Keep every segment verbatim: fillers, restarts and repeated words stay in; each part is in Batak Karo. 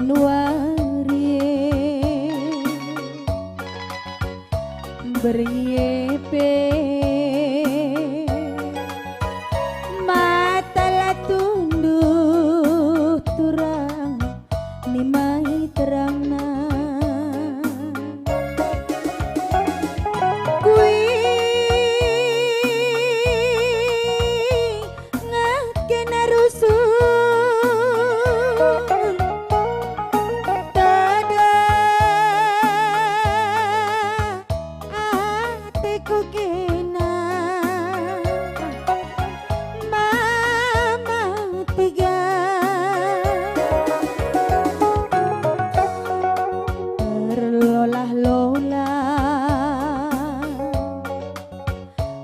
nuari e. Berngi e pe mata la tunduh turang nimai terangna. Kuinget kena rusur tedeh ateku kena mama tiga. Terlolah-lolah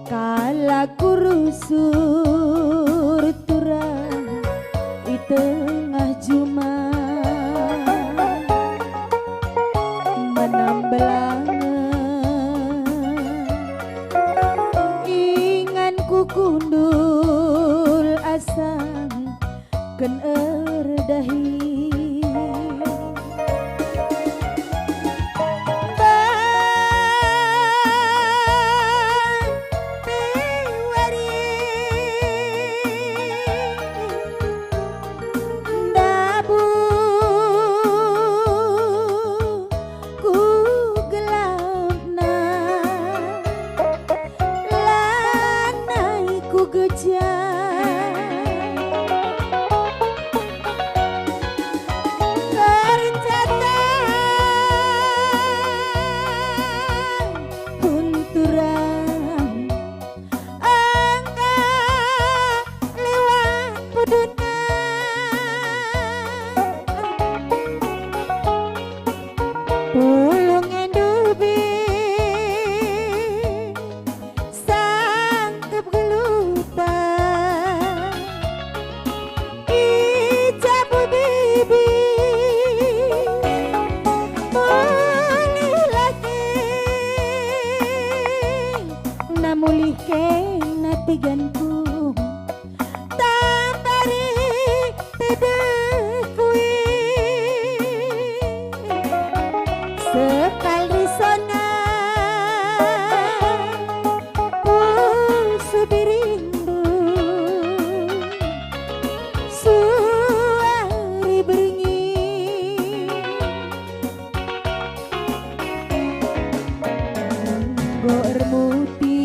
kalak ku rusur turang i tengah juma. Menam belangen inganku kundul asang ken erdahi. Ban pe wari ndabuh ku gelapna. Lanai ku geja. Ercatang hunturan engka lewat peduna. Pulung endubi sangkep geluta i jabu bibi. Mulihlah kena, mulih kena tiganku. Tambari tedehku i sekal risona pusu birindu suari berngi. Enggo ermuti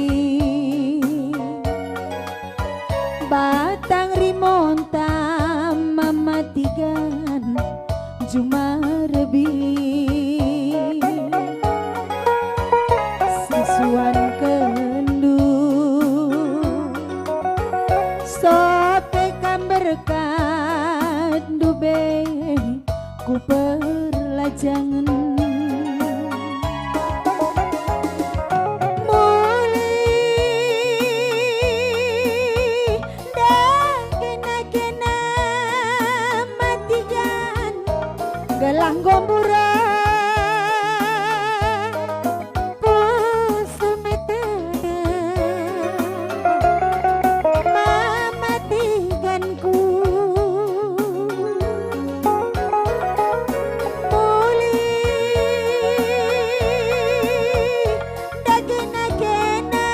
batang rimonta mama tigan juma rebi. Sisuan kendu sope kam berkat ndube ku perlajangen. Mulih ndai kena-kena matigan gelah nggo mburuh. Pusu meteda mama tiganku. Mulih ndai kena-kena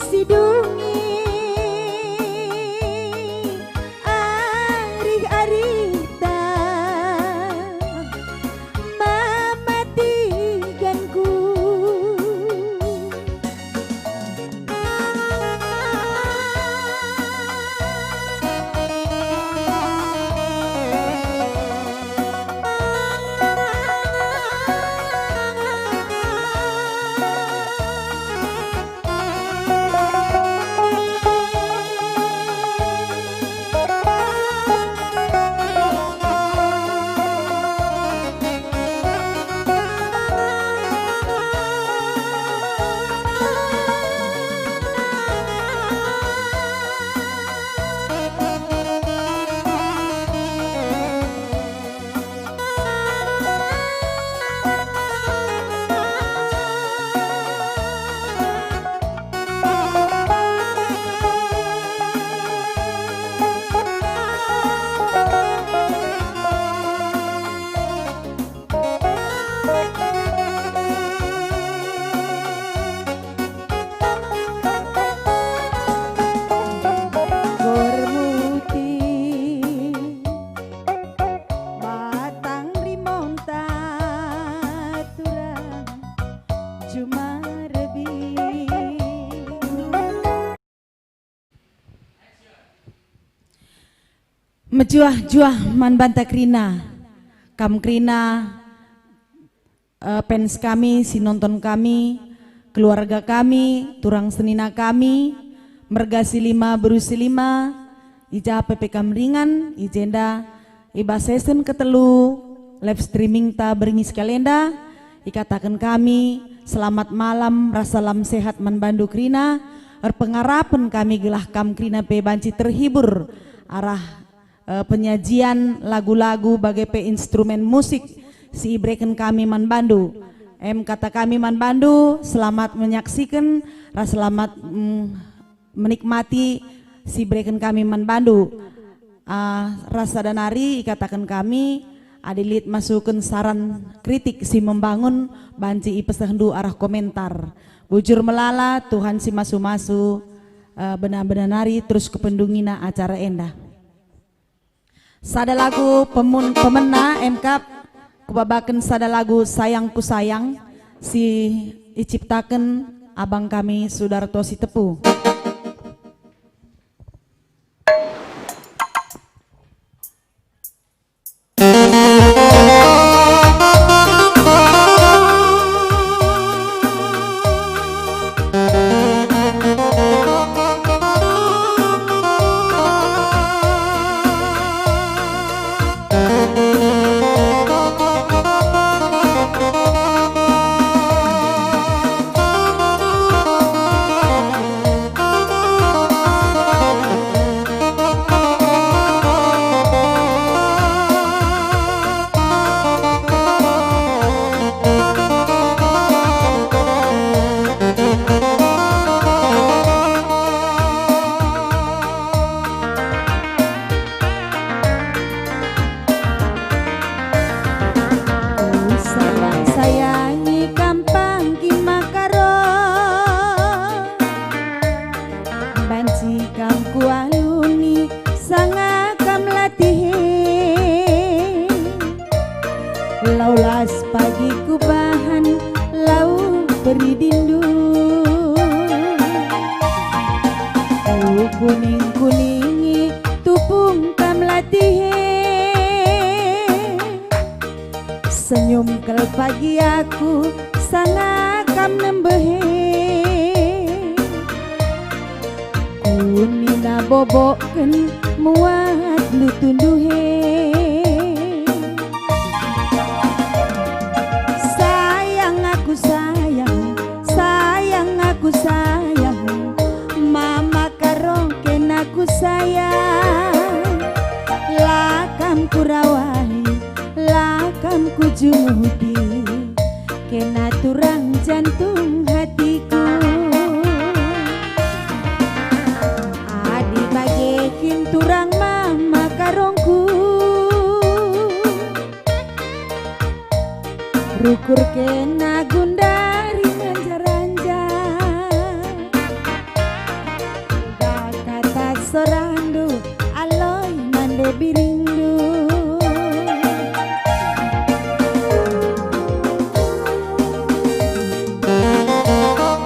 si dungi arih-arih Dumarebi. Mejuah-juah man banta kerina, kam kerina, eh, fans kami, si nonton kami, keluarga kami, turang senina kami, merga si lima, beru si lima, i ja pe kam ringan, i jenda, i bas season ketelu live streaming ta berngi sekali enda, ikataken kami selamat malam ras salam sehat man bandu kerina, erpengarapen kami gelah kam kerina pe banci terhibur arah eh, penyajian lagu-lagu bage pe instrumen musik si ibereken kami man bandu. Em kata kami man bandu, selamat menyaksikan ras selamat, mm, menikmati si ibereken kami man bandu. Ah, ras sada nari ikataken kami, adi lit masuken saran kritik si membangun banci ipesehndu arah komentar. Bujur melala, Tuhan si masu-masu, eh, bena-bena nari terus kependungina acara enda. Sada lagu pemun-, pemena emkap kubabaken sada lagu Sayangku Sayang si iciptaken abang kami Sudarto Sitepu. Sayang-sayangi kam panggi maka ro, banci kam kualuni sanga kam latih e. Lau las pagi kubahan lau peridindu. Kukuning-kuningi tupung kam latih e. Senyum kal pagi aku sanga kam nembehe. Kunina boboken muat lutunduhe. Sayang aku sayang, sayang aku sayang, mama karongken aku sayang. Lakam kurawahi, lakam kujumuti, kena turang jantung hatiku. Adi bage kin turang mama karongku, rukur kena gundari nganja-ranja. Dakata sorandu aloi mande biringndu.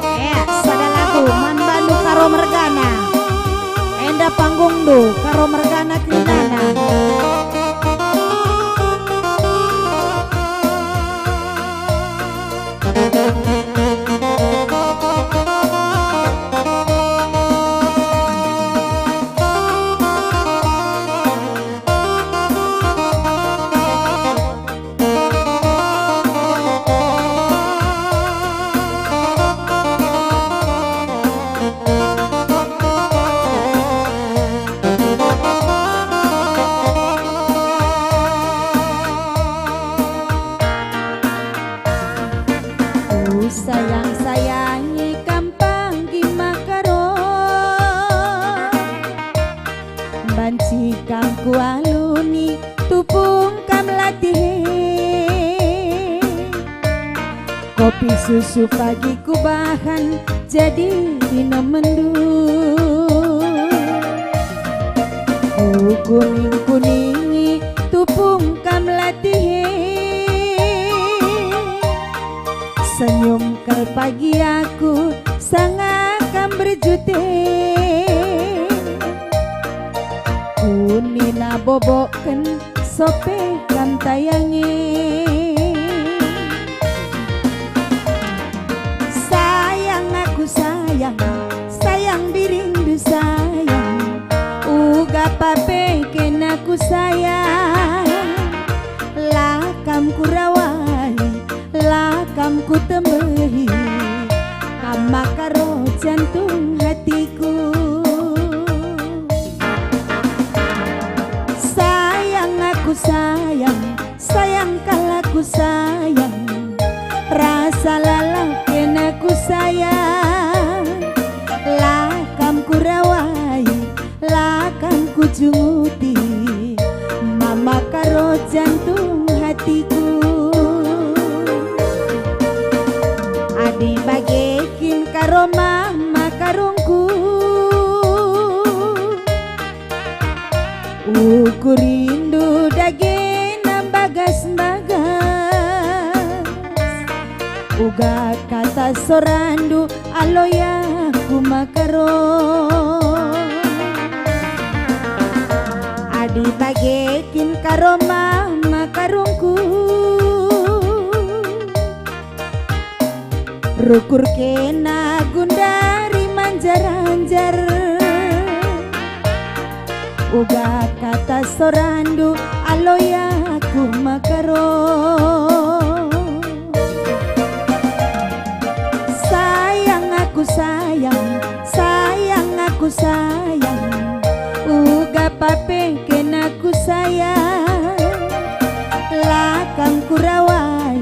Eh, sada lagu man bandu Karo mergana. Enda panggungndu Karo mergana kerindana. Kusayang-sayangi kam panggi maka ro, banci kam kualuni tupung kam latih e. Kopi susu pagi kubahan jadi inomenndu. Kukuning-kuningi tupung kam latih e. Senyum kal pagi aku sanga kam berjute. Kunina boboken sope kam tayangi. Sayang aku sayang, sayang biringndu sayang, uga pape kena ku sayang. La kam kurawai, la kam kutembehi, kam maka roh jantung hatiku. Sayang aku sayang, sayang kal aku sayang, rasa lalap kena ku sayang. La kam kurawai, la kam kujunguti, mama karo jantung hatiku. Adi bage kin karo mama karungku, ukurindu dage nambagas-mbagas. Uga kata sorandu aloi aku maka roh. Adi bage kin karo mama karungku, rukur kena gundari manjar-anjar. Uga kata sorandu aloi aku maka roh. Sayang aku sayang, sayang aku sayang, uga pape kena ku sayang. La kam kurawai,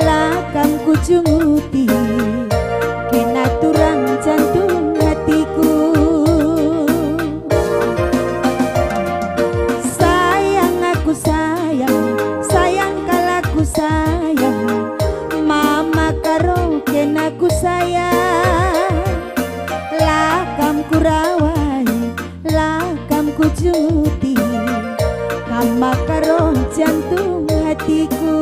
la kam kujunguti, kena turang jantung hatiku. Sayang aku sayang, sayang kal aku sayang, mama karo kena ku sayang. La kam kurawai, la kam kujunguti, kam maka roh jantung hatiku.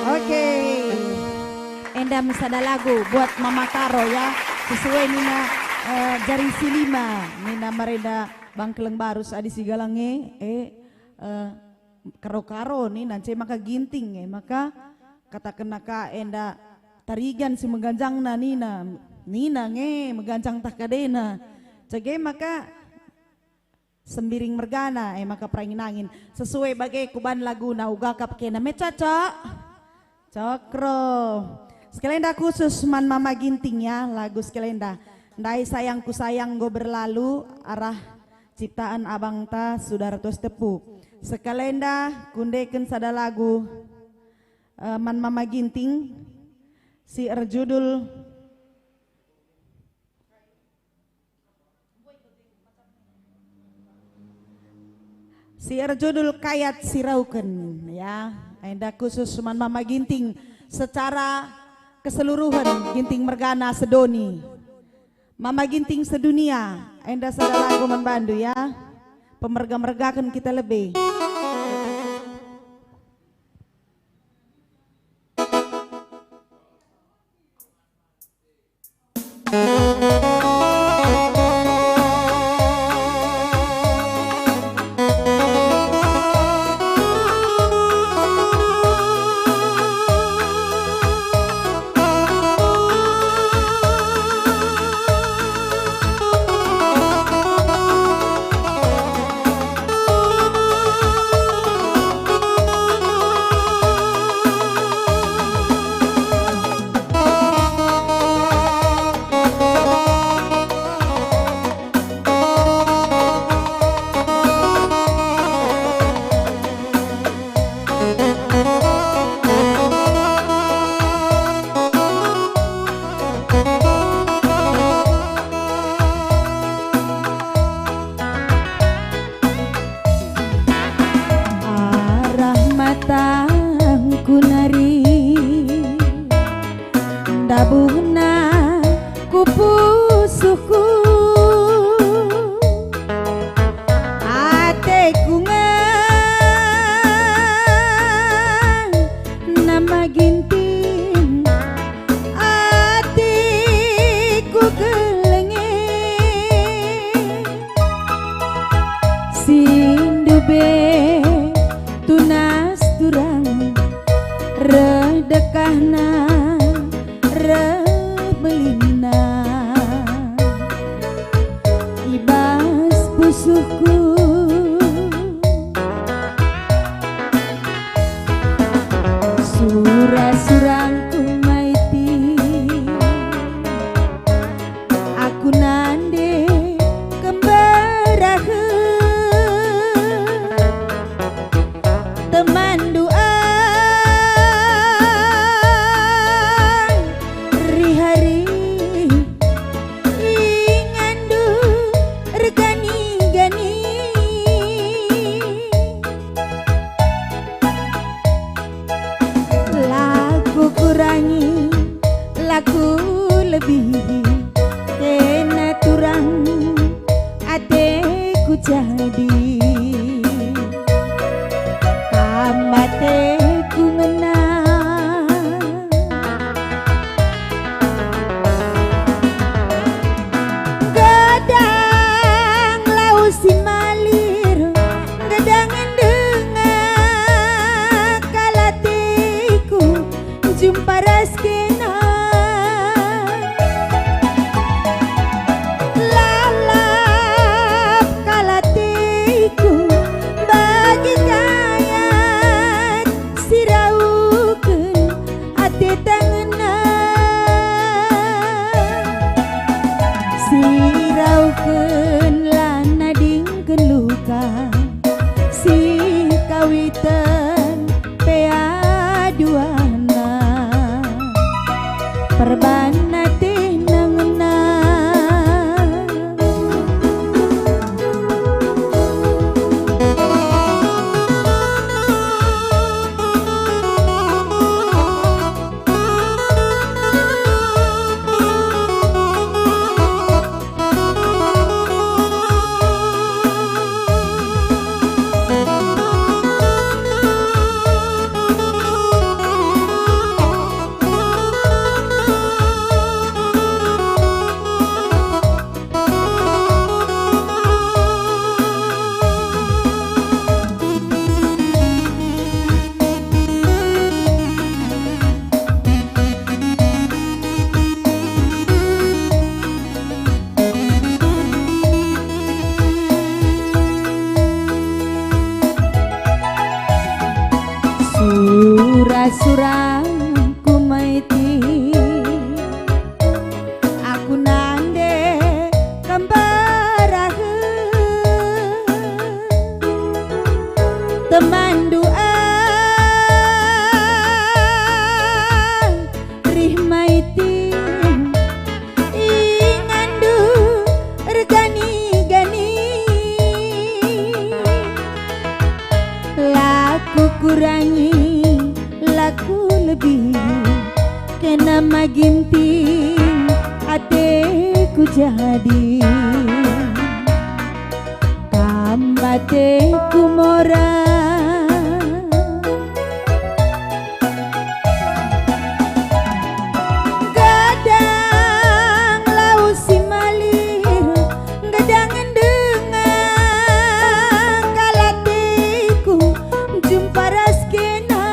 Oke. Enda me sada lagu buat Mama Karo ya, sesuai nina, eh, jari si lima, nina marenda Bangkeleng Barus adi si galang e, eh, eh, karo-karo nina, nce maka ginting e, maka katakenna ka enda tarigan si meganjangna nina, nina nge meganjang tah kadena. Cage maka Sembiring mergana, e maka perangin-angin. Sesuai bage kuban laguna, uga kap kena me cocok. Cokro. Sekalenda khusus man Mama Ginting ya, lagu sekalenda. Ndai sayangku sayang enggo berlalu, arah ciptaan abangta Sudarto Sitepu. Sekalenda kundeken sada lagu, eh, man Mama Ginting si erjudul Si erjudul Kayat Sirauken, ya. Enda khusus man Mama Ginting secara keseluruhen, Ginting mergana sedoni. Mama Ginting sedunia, enda sada lagu man bandu, ya. Pemerga-mergaken kita lebe. Tangku nari ndabuhna ku pusuhku, ateku ngena ma ginting, ateku kelenge. Si ndube tunas turang, reh dekahna, reh belinna, i bas pusuhku. Sura-surangku maiti, aku nande kemberahen temanndu ai rih-arih, inganndu ergani-gani. La kukurangi, la kulebihi, kena turang ateku jadi. Kam ateku ngena. Gedang lau si malir, gedang ndenga kal ateku jumpa ras kena. Lalap kal ateku bagi kayat si rauken ate tangena. Si rauken la nadingken luka, si kawiten pe aduana. Perban atena ngena. Sura-surangku maiti, aku nande kemberahen temanndu ai rih maiti, inganndu ergani-gani. La kukurangi, la kulebihi, kena ma ginting ateku jadi. Kam ateku mora. Gedang lau si malir, gedang ndenga kal ateku jumpa ras kena.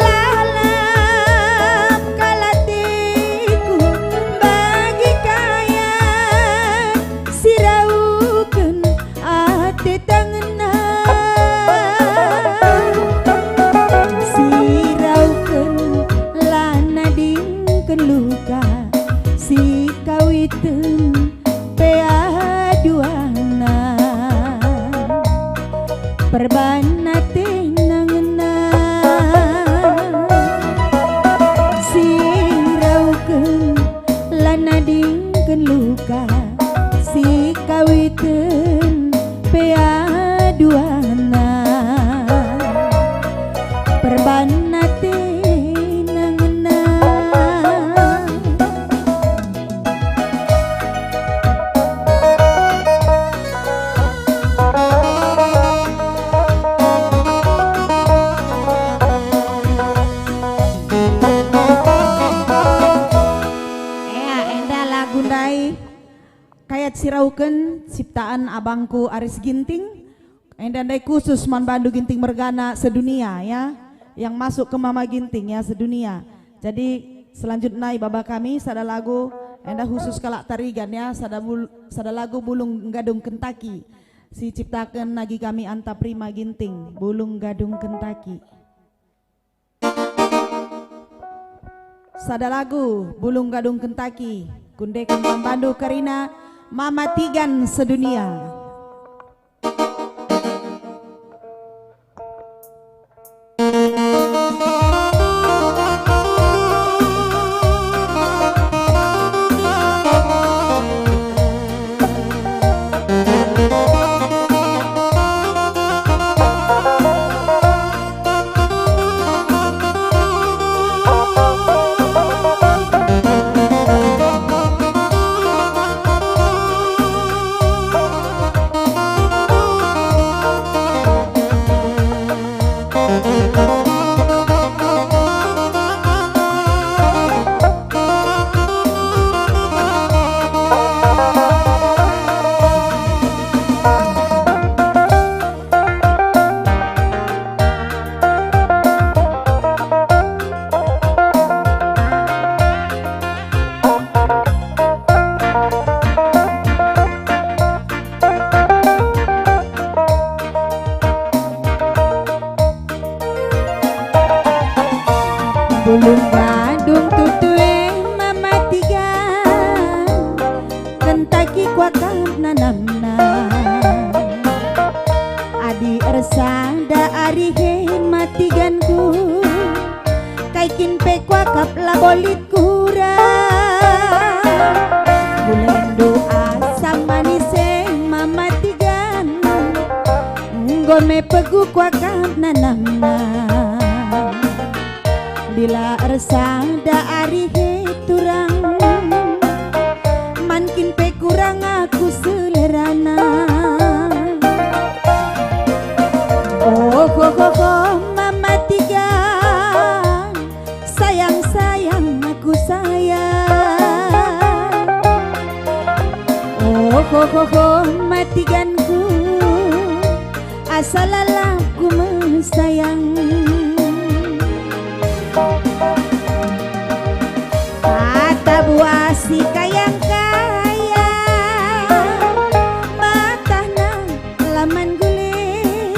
Lalap kal ateku bagi kayat si rauken ate tangena. Si rauken la nadingken luka, si kawiten pe aduana. Perban atena ngena. Si rauken la nadingken luka, si kawiten pe ciptaan abangku Aris Ginting. Enda ndai khusus man bandu Ginting mergana sedunia, ya, yang masuk ke Mama Ginting, ya, sedunia. Jadi selanjutnya ibaba kami sada lagu, enda khusus kalak Tarigan, ya, sada bul-, sada lagu Bulung Gadung Kentaki. Si ciptaken agi kami Anta Prima Ginting, Bulung Gadung Kentaki. Sada lagu, Bulung Gadung Kentaki, kundeken man bandu kerina Mama Tigan sedunia. Bulung gadung tutu e Mama Tigan, kentaki kuakap nanamna. Adi ersada ari he Mama Tiganku, kai kin pe kuakap labo lit kurang. Bulendu asam manis e Mama Tigan, enggo me pegu kuakap nanamna. Bila ersada ari he turang, man kin pe kurang aku selerana. Oh, ho, ho, ho, Mama Tigan, sayang, sayang, aku sayang. Oh, ho, ho, ho, Mama Tiganku, asa lalapku mesayang. Mata buah si kayang-kayang, matahna laman guling.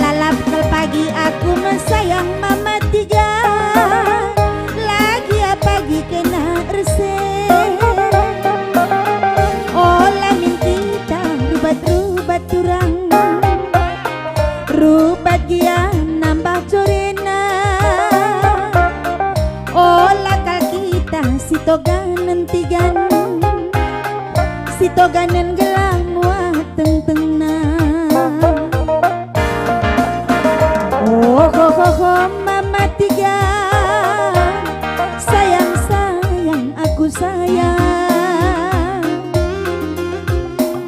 Lalap kal pagi aku mesayang Mama Tiga, lagi pagi kena erse. Ola min kita rubat-rubat turang, rubat gia nambah corena. Ola kal kita sitoganen Tigan, sitoganen gelah muat tengtengna. Oh, ho, ho, ho, Mama Tiga, sayang, sayang, aku sayang.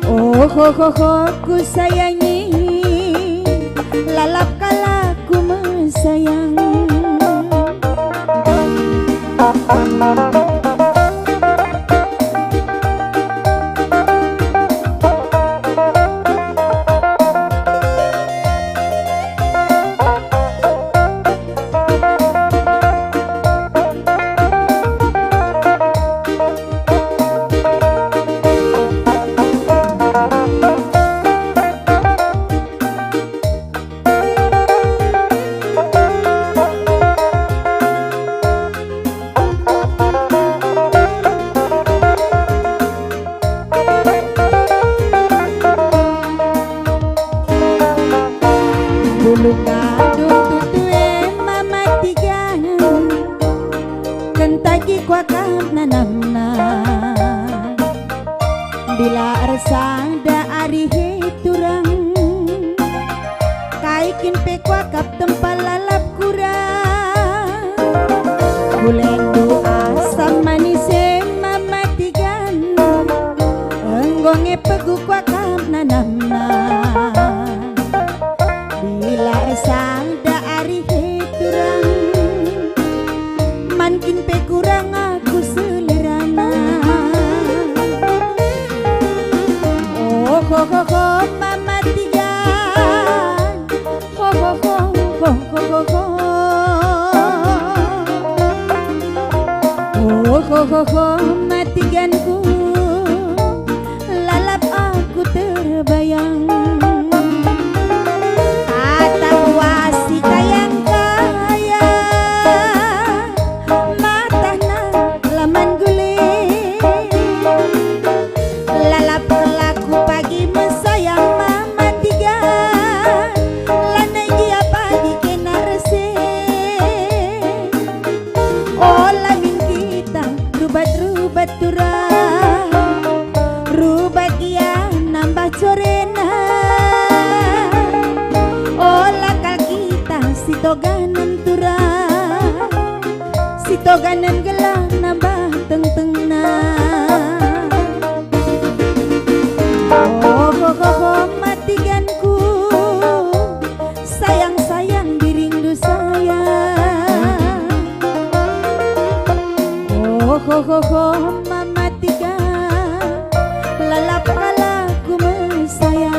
Oh, ho, ho, ho, ku sayangi, lalap kal aku mesayang. Bulung gadung tutu e Mama Tiga, kentaki kuakap nanamna. Bila ersada ari he turang, kai kin pe kuakap tempa lalap kurang. Bulendu asam manis e Mama Tigan, enggo nge pegu kuakap nanamna. Bila ersada ari he turang, man kin pe kurang aku selerana. Ho, ho, ho, Mama Tigan. Ho, ho, ho, ho, ho, ho, ho. Ho, ho, ho, ho, Mama Tiganku. Lalap aku terbayang. Kata puasi kayang-kayang. Matahna laman guling. Lalap kelaku pagi mesayang Mama Tigan, lanai gia pagi kena rese. Ola min kita rubat-rubat turang, rubat gia nambah corena. Ola kal kita sitoganen turang. Sitoganen gelah nambah tengtengna. Oh, ho, ho, ho, Mama Tiganku, sayang-sayang diringndu sayang. Oh, ho, ho, ho, Mama Tigan, lalap kalak ku mesayang.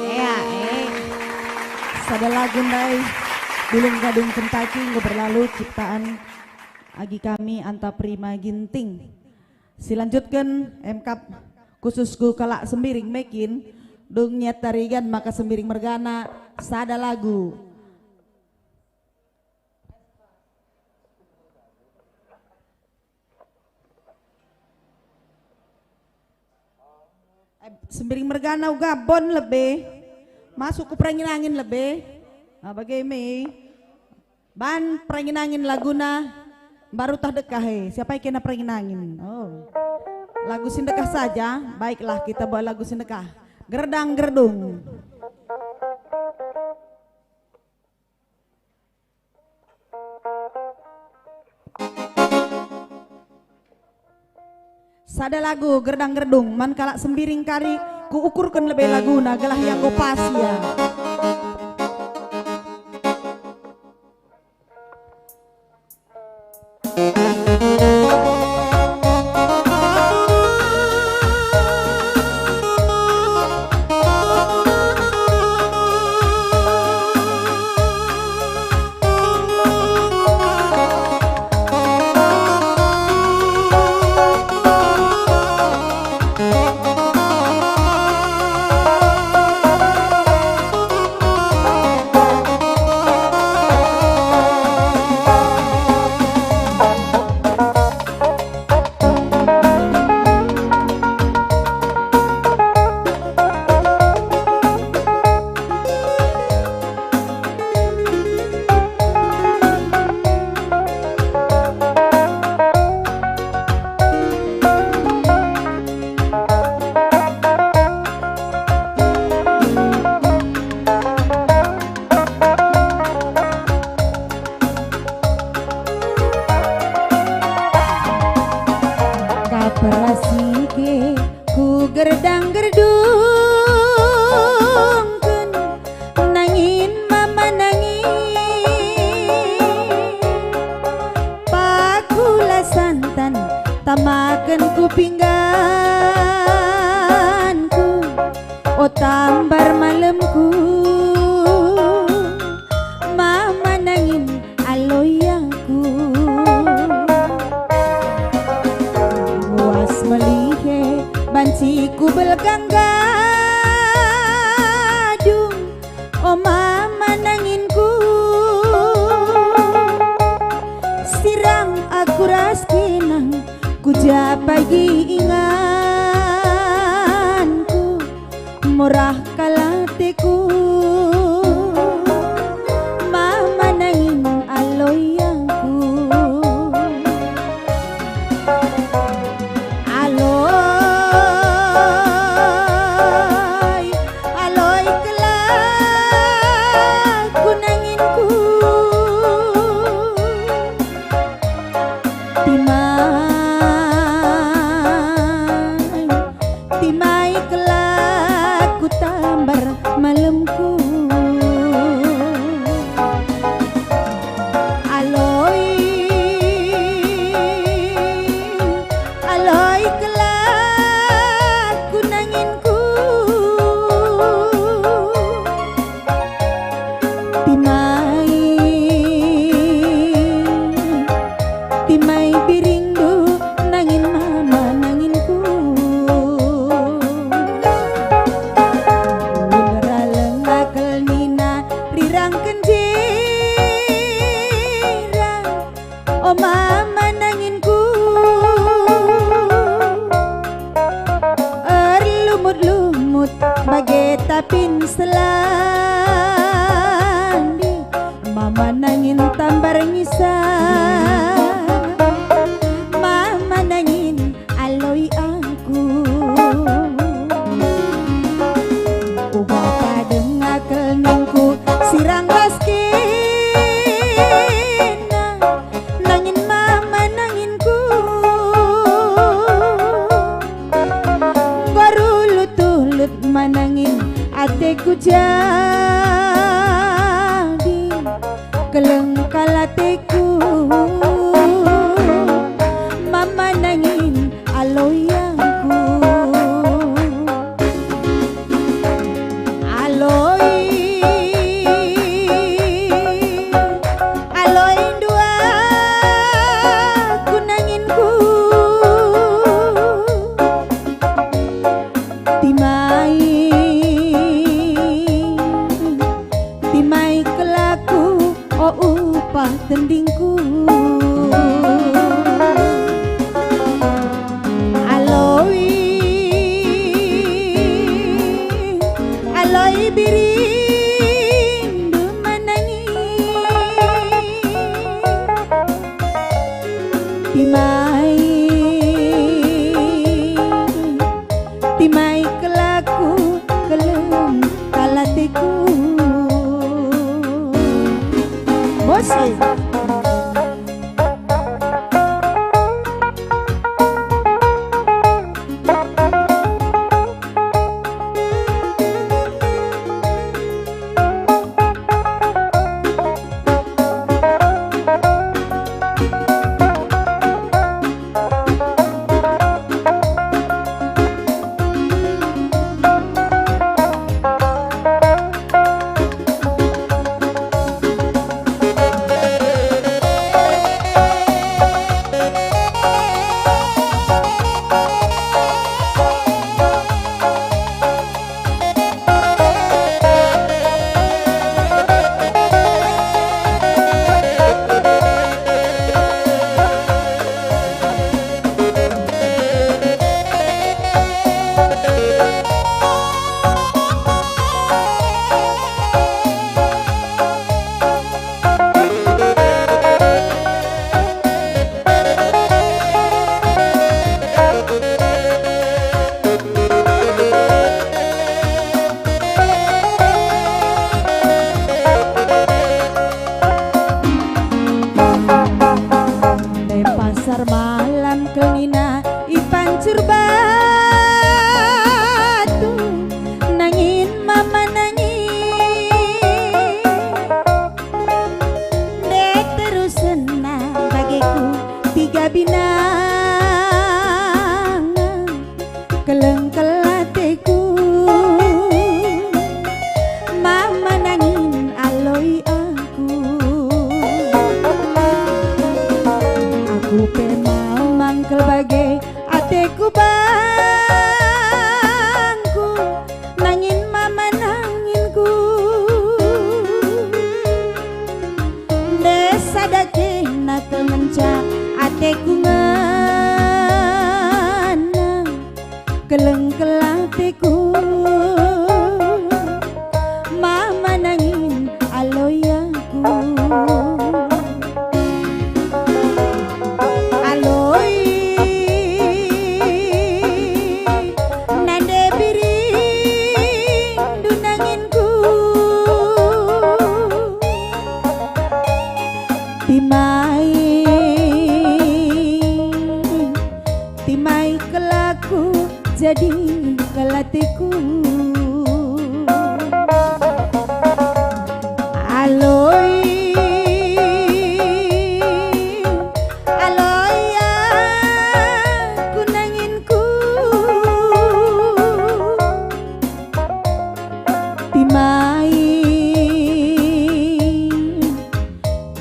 Ea, eh. Sada lagu ndai, Dulung Gadung Kentaki, enggo berlalu ciptaan agi kami Anta Prima Ginting. Silanjutken, emkap khusus ku kalak Sembiring me kin, dung niat tarigan maka Sembiring mergana sada lagu. Eh, Sembiring mergana uga bon lebe, masuk ku perangin-angin lebe. Ah, bage me. Ban perangin-angin laguna mbaru tah dekah e. Siapa kena perangin-angin? Oh. Lagu si ndekah saja. Baiklah, kita buat lagu si ndekah. Gerdang gerdung. Sada lagu gerdang gerdung man kalak Sembiring kari, kuukurken lebe laguna gelah ianggo pas ia. Kaperasi ke ku gerdang gerdungken, nangin mama nangin. Pakula santan tamaken ku pingganku, o tambar malemku. Mama nangin aloiangku. Muas melihe banci kubelgang gadung, o mama nanginku. Sirang aku ras kenang, ku ja pagi inganku. Murah kal ateku, mama nangin aloiangku. Aloi, aloi kelaku nanginku. Tima Biringndu nangin mama nanginku. Undra lenga kel nina rirang kenjira, o mama nanginku. Erlumut-lumut bage tapin selandi. Mama nangin tambar ngisa, mama nangin aloi aku. Uga padeng akel ningku sirang ras kena, nangin mama nanginku. Nggo rulut-ulut manangin ateku jadi. Keleng kal ateku, mama nangin aloi aku. Aloi, aloi ndu aku nanginku. Timai, timai kal aku, o upah tendingku. Aloi, aloi biringndu manangin. Timai, timai kal aku, keleng kal ateku. Musik. Pasar malam kal nina i pancur batu, nangin mama nangin. Nde terusenna bageku tiga binanga, keleng kal ateku, mama nangin aloi aku. Aku pe mamang kal bage ateku bangku, nangin mama nanginku. Nde sada kena kal ngenca ateku ngena, keleng kal ateku, mama nangin aloi aku. Aloi, nande biringndu nanginku. Timai, timai kal aku, jadi kal ateku. Aloi, aloi aku nanginku. Timai,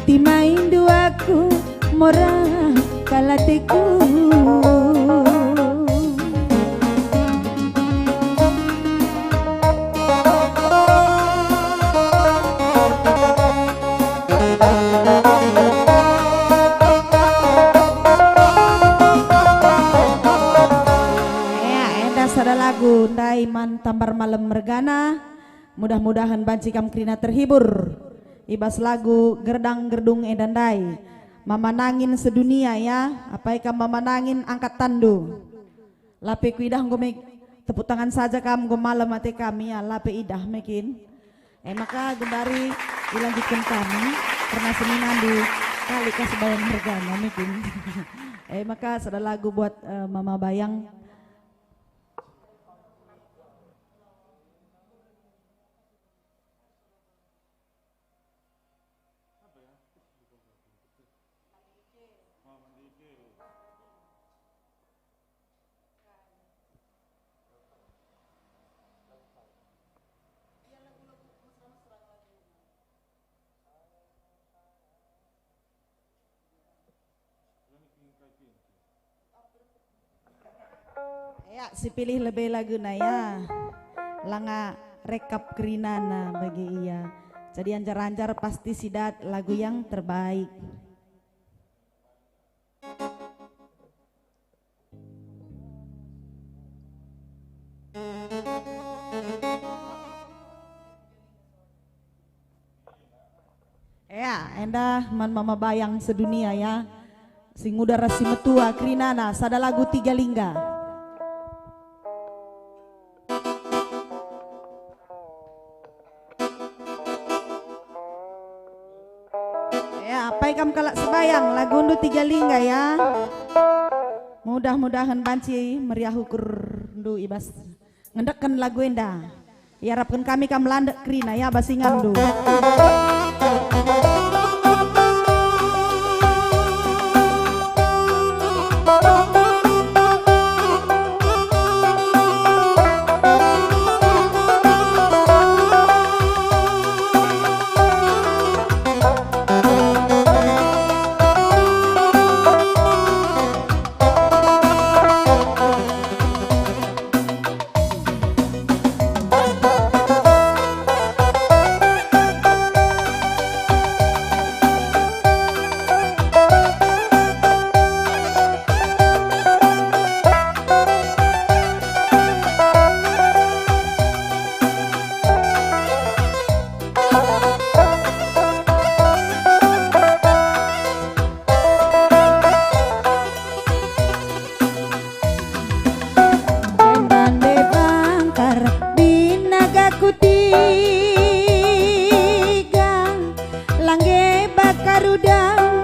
timaindu aku, mora Hatiku. Ya, enda sada lagu ndai man Tambar Malem mergana. Mudah-mudahen banci kam kerina terhibur i bas lagu Gerdang Gerdung enda ndai. Mama nangin sedunia ya, apai kam mama nangin angkat tanndu. Lape kuidah enggo me tepuk tangan saja kam enggo malem ate kami ya, lape idah me kin. E maka genduari ilanjutken kami kerna seninandu kali ka sebayan mergana me kin. E maka sada lagu buat, eh, Mama Bayang. Ya, sipilih lebe laguna ya. Langa rekap kerinana bagi ia. Jadi anjar-anjar pasti sidat lagu yang terbaik. Ya, enda man Mama Bayang sedunia ya. Si nguda ras si metua kerinana sada lagu Tiga Lingga. Ya, apai kam kalak sebayang, lagundu Tiga Lingga ya. Mudah-mudahen banci meriah ukurndu i bas ngendeken lagu enda. Iarapken kami kam landek kerina ya bas inganndu. Ndande bangkar binaga kutiga, langge bakar udang,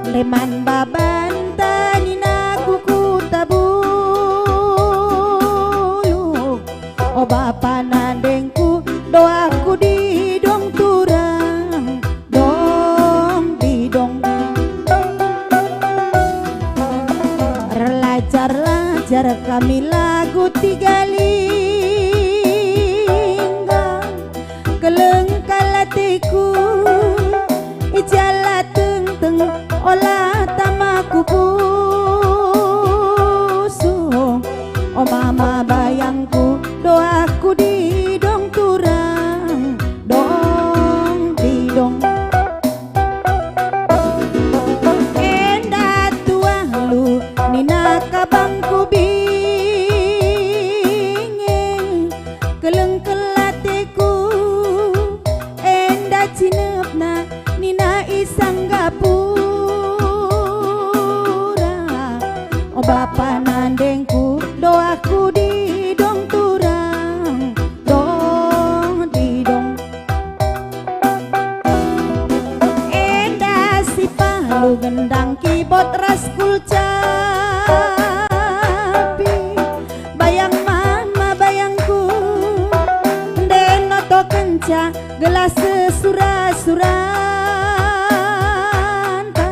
ndeman babanta nina ku Kuta Bulu. O bapa nandengku, doaku didong turang, dong didong. Erlajar-lajar kami lagu Tiga Lingga, keleng kal ateku, i jala tengteng ola tama ku pusuh. O mama bayangku, doaku didong turang, dong didong. Enda tuah lu nina kabangku binge, keleng kal ateku, enda cinepna nina i Sanggapura. O bapa nandengku, doaku didong turang, dong didong. Enda si palu gendang kibot ras kulcapi. Bayang mama bayangku, ndeno to kenca gelah sesura-suranta.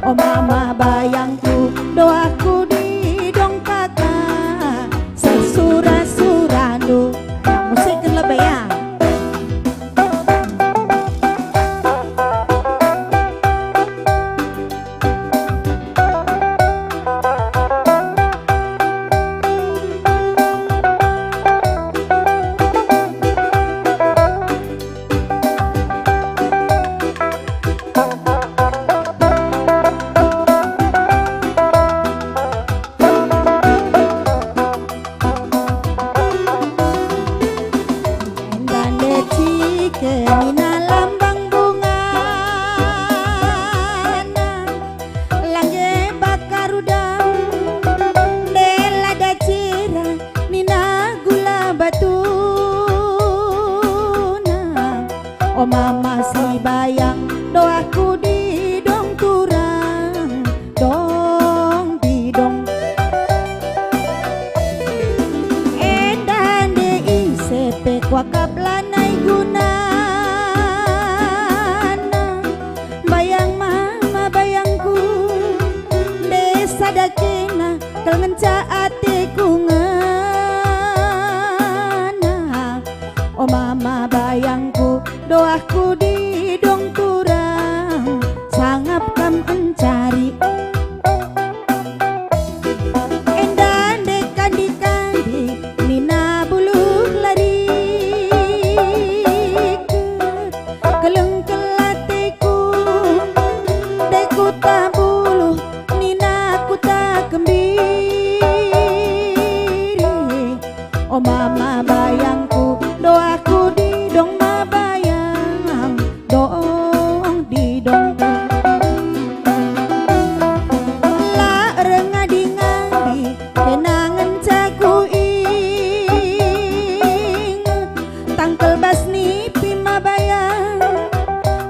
O mama bayangku, doaku didong kaka sesura-surandu. Musikken lebe ya. sada kena kal ngenca ateku ngena. O mama bayangku, doahku didong turang, sangap kam encari. Enda ndekandi-kandi nina buluh lari. Keleng kel ateku, ndai kuta buluh nina kuta kembiri. O mama bayangku, doahku didong ma bayang, dong didong. La rengadi-ngadi kena ngenca kuinget, tangkel bas nipi ma bayang,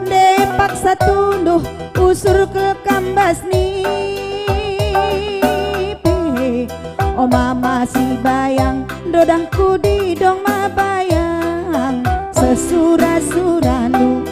ndai paksa tunduh usur kel kam bas nipi. O mama si bayang, dodahku didong ma bayang sesura-surandu.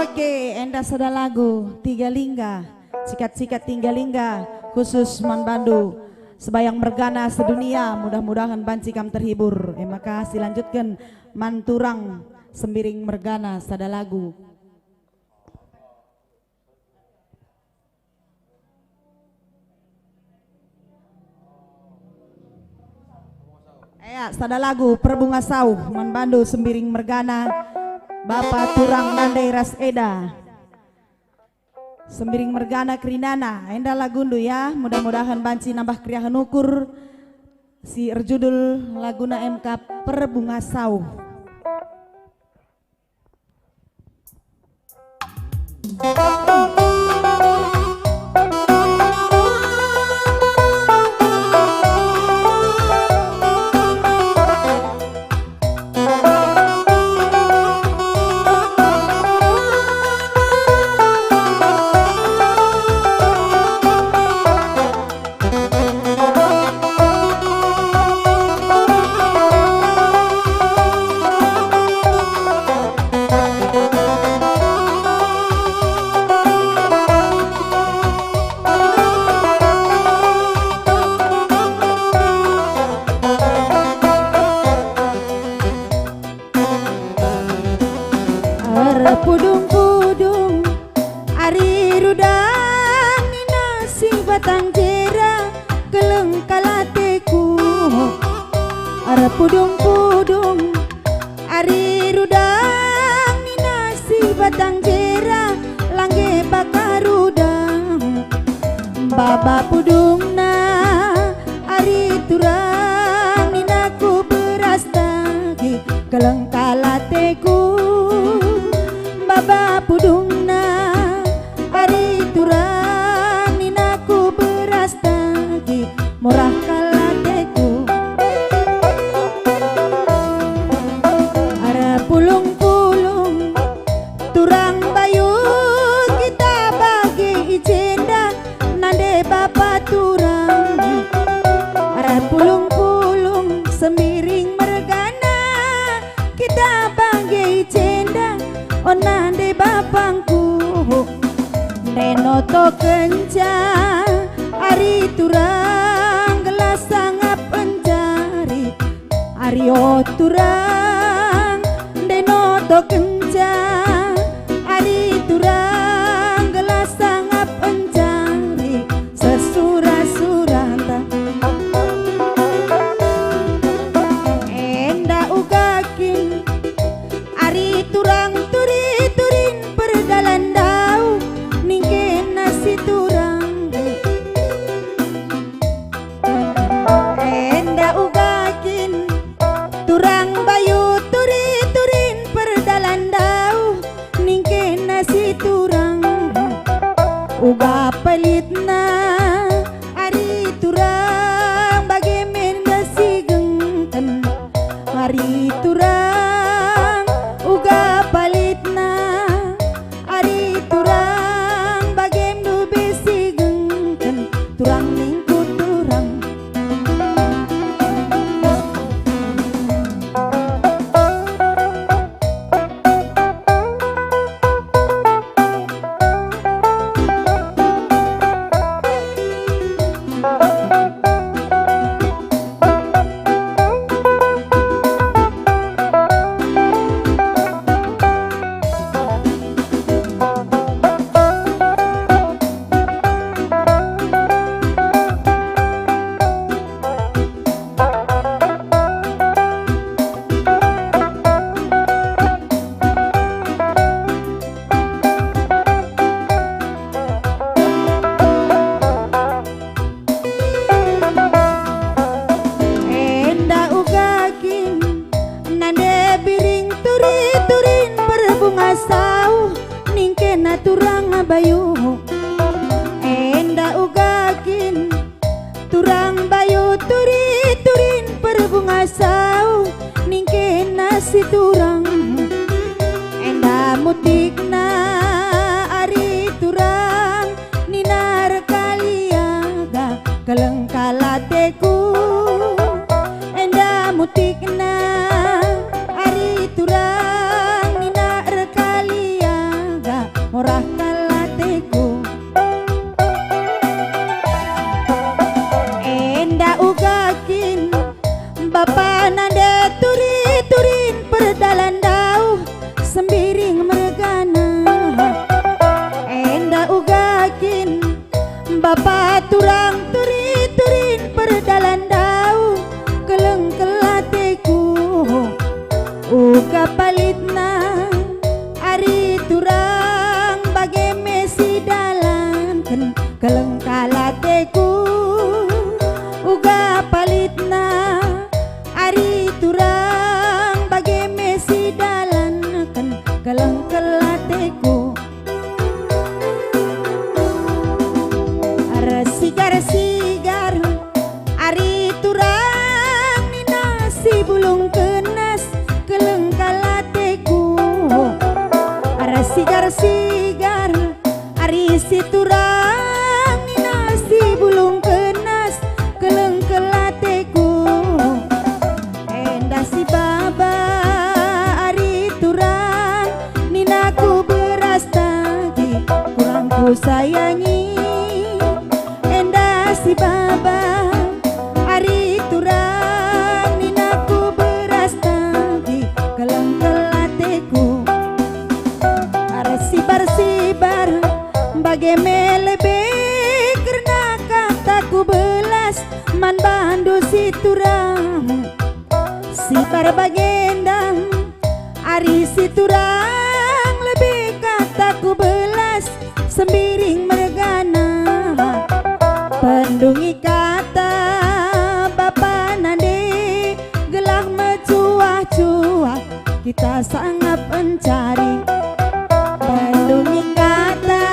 Oke, enda sada lagu Tiga Lingga, sikat-sikat Tiga Lingga, khusus man bandu sebayang mergana sedunia, mudah-mudahan banci kam terhibur. E maka silanjutken man turang Sembiring mergana sada lagu. Ea, sada lagu Perbunga Sauh man bandu Sembiring mergana, bapa turang nande ras eda. Sembiring mergana kerinana, enda lagundu ya, mudah-mudahan banci nambah keriahen ukur. Si erjudul laguna M K Perbunga Sauh. Erpudung-pudung ari rudang nina si batang jera, keleng kal ateku. Erpudung-pudung ari rudang nina si batang jera, langge baka rudang. Baba pudungna ari turang nina ku beras dage, keleng kal ateku. Baba pudungna ari turang nina ku beras dage, murah kal ateku. Erpulung-pulung turang bayu kita bage i jenda, nande bapa turang. Erpulung-pulung Sembiring mergana kita bage i jenda, o nande bapangku. Ndai notokenca ari turang gelah sangap encari. Ari o turang, ndai notokenca, ari turang gelah sangap encari sesura-suranta. Enda uga kin ari turang turi-turin perdalan dauh, ningkena si turang. Enda uga kin turang bayu turi-turin perdalan dauh, ningkena si turang. Uga pelitna ari turang bage me ndesigengken. Ari turang uga pelitna, ari turang bage ndube sigengken, turang ningku turang. Enda uga kin nande biring turi-turin perbunga sauh ningkena turang bayu. Enda uga kin turang bayu turi-turin perbunga sauh ningkena si turang. Enda mutikna ari turang nina erkaliaga keleng kal ateku. Enda mutikna ari turang nina erkaliaga morah kal ateku. Enda uga kin bapa nande turi-turin perdalan dauh sembiring mergana. Enda uga kin bapa turang turi-turin perdalan dauh keleng kal ateku. Uga palitna ari turang bage me sidalanken keleng kal ateku. Uga palitna ari turang bage me sidalanken keleng kal ateku. Ersigar-sigar ari turang nina si bulung kenas keleng kal ateku. Ersigar-sigar ari si turang nina si bulung kenas keleng kal ateku. Enda si baba ari turang nina ku beras tagi kurang ku sayangi. Enda si baba ari turang nina ku beras tagi keleng kal ateku. Ersibar-sibar bage me lebe kerna kataku belas man bandu si turang. Sibar bagenda ari si turang lebe kataku belas sembiring mergana. Pendungi kata bapa nande gelah mecuah-cuah kita sangap encari. Pendungi kata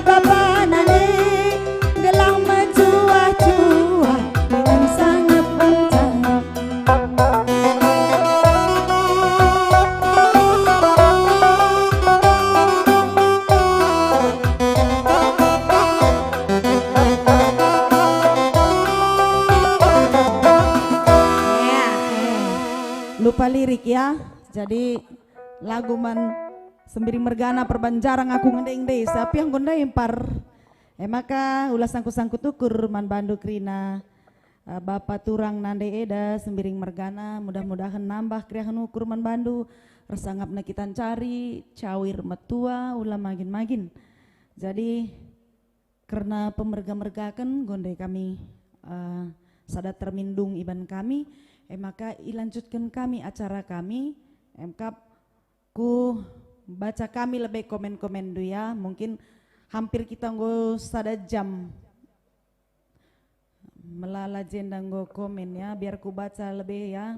bapa nande gelah mecuah-cuah dengan sangap encari. Lupa lirik ya. Jadi lagu man sembiring mergana perbanjarang aku ngendeng desa, piah enggo ndai mpar. E maka ula sangkut-sangkut ukur man bandu kerina, eh, bapa turang nande eda sembiring mergana, mudah-mudahen nambah keriahen ukur man bandu, ersangapna kita ncari cawir metua ula magin-magin. Jadi kerna pemerga-mergaken, gonde kami, eh, sada termin dung iban kami, e maka ilanjutken kami acara kami, emkap ku baca kami lebe komen-komenndu ya, mungkin hampir kita enggo sada jam melala jenda enggo komen ya, biar ku baca lebe ya.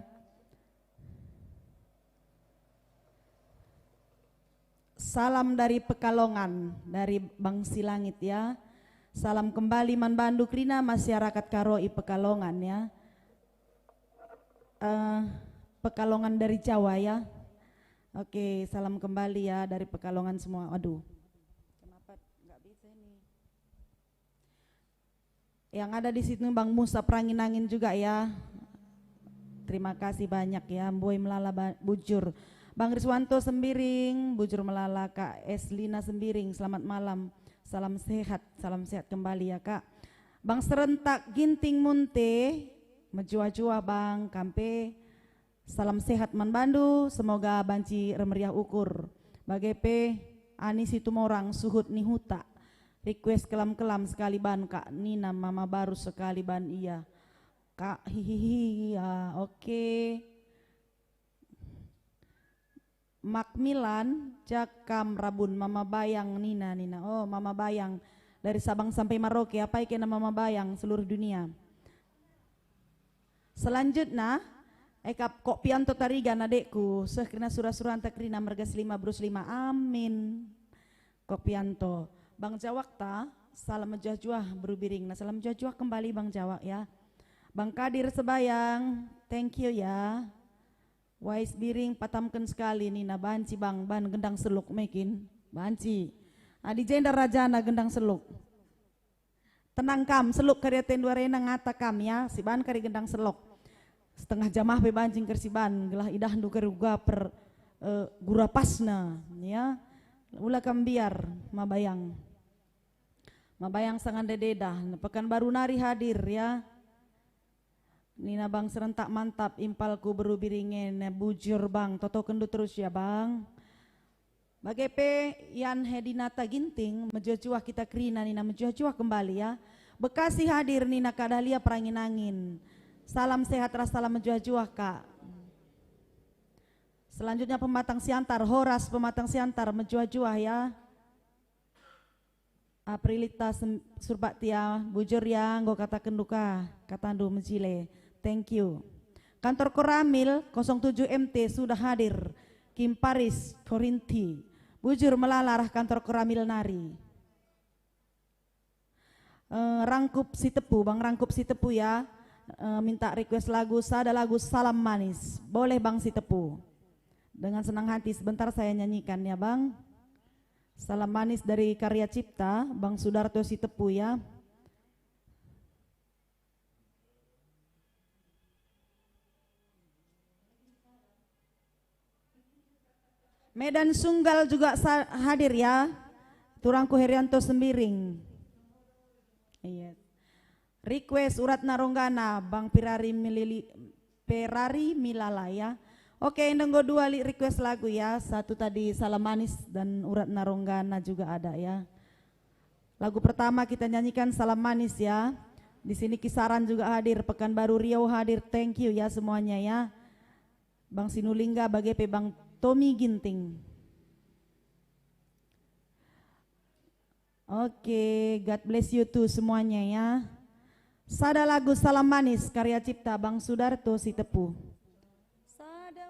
Salam dari Pekalongan, dari Bang Silangit ya. Salam kembali man bandu kerina masyarakat Karo i Pekalongan ya. Eh, Pekalongan dari Jawa ya. Oke, salam kembali ya dari Pekalongan semua. Aduh, kenapa nggak bisa ini? Yang ada di situ Bang Musa Perangin-angin juga ya. Terima kasih banyak ya, Mbue melala ba-, bujur. Bang Riswanto Sembiring, bujur melala, Kak Eslina Sembiring, selamat malam. Salam sehat, salam sehat kembali ya, Kak. Bang Serentak Ginting Munte, mejuah-juah Bang, kampe. Salam sehat man bandu, semoga banci ermeriah ukur. Bage pe Ani Situmorang suhut ni huta. Request kelam-kelam sekali ban Kak nina mama baru sekali ban ia. Kak, hihihi, ya, oke. Macmillan, jak kam rabun mama bayang nina, nina. Oh, mama bayang dari Sabang sampai Merauke, apai kena mama bayang seluruh dunia. Selanjutna, e kap Kok Pianto Tarigan adekku, seh kerina sura-suranta kerina merga selima beru selima. Amin. Kok Pianto, Bang Jawakta, salam mejuah-juah beru biring. Nah, salam mejuah-juah kembali Bang Jawak ya. Bang Kadir Sebayang, thank you ya. Wais biring patamken sekali nina, banci Bang, ban gendang seluk mekin. Banci. Adi jenda rajana gendang seluk. Tenang kam, seluk kari atendu arena ngata kam ya, siban kari gendang seluk. Setengah jamah pe banci engker siban, gelah idahndu kari uga per, eh, gura pasna, ya. Ula kam mbiar, mabayang. Mabayang sanga ndai-ndai dah, Pekanbaru nari hadir ya. Nina Bang Serentak, mantap impalku beru biring e, bujur Bang, totokenndu terus ya Bang. Bage pe Yan Hedinata Ginting, mejuah-juah kita kerina nina, mejuah-juah kembali ya. Bekasi hadir nina Kak Dahlia Perangin-angin. Salam sehat ras salam mejuah-juah, Kak. Selanjutnya Pematang Siantar, Horas Pematang Siantar, mejuah-juah ya. Aprilita Sem-, Surbaktia, bujur ya, enggo katakenndu ka, katandu mejile. Thank you. Kantor Koramil kosong tujuh M T sudah hadir. Kim Paris, Korinti. Bujur melala arah kantor Koramil nari. Eh, Rangkup Sitepu, Bang Rangkup Sitepu ya. Eh, minta request lagu, sada lagu Salam Manis. Boleh Bang Sitepu. Dengan senang hati sebentar saya nyanyikan ya, Bang. Salam Manis dari Karya Cipta, Bang Sudarto Sitepu ya. Medan Sunggal juga sa-, hadir ya. Turangku Herianto Sembiring. Iya. Request uratna ronggana, Bang Pirari Milili-, Pirari Milala ya. Oke, enda enggo dua lit request lagu ya. Satu tadi Salam Manis dan uratna ronggana juga ada ya. Lagu pertama kita nyanyikan Salam Manis ya. Di sini Kisaran juga hadir, Pekanbaru Riau hadir. Thank you ya semuanya ya. Bang Sinulingga bage pe Bang Tommy Ginting. Oke, God bless you too semuanya ya. Sada lagu Salam Manis karya cipta Bang Sudarto Sitepu. Sada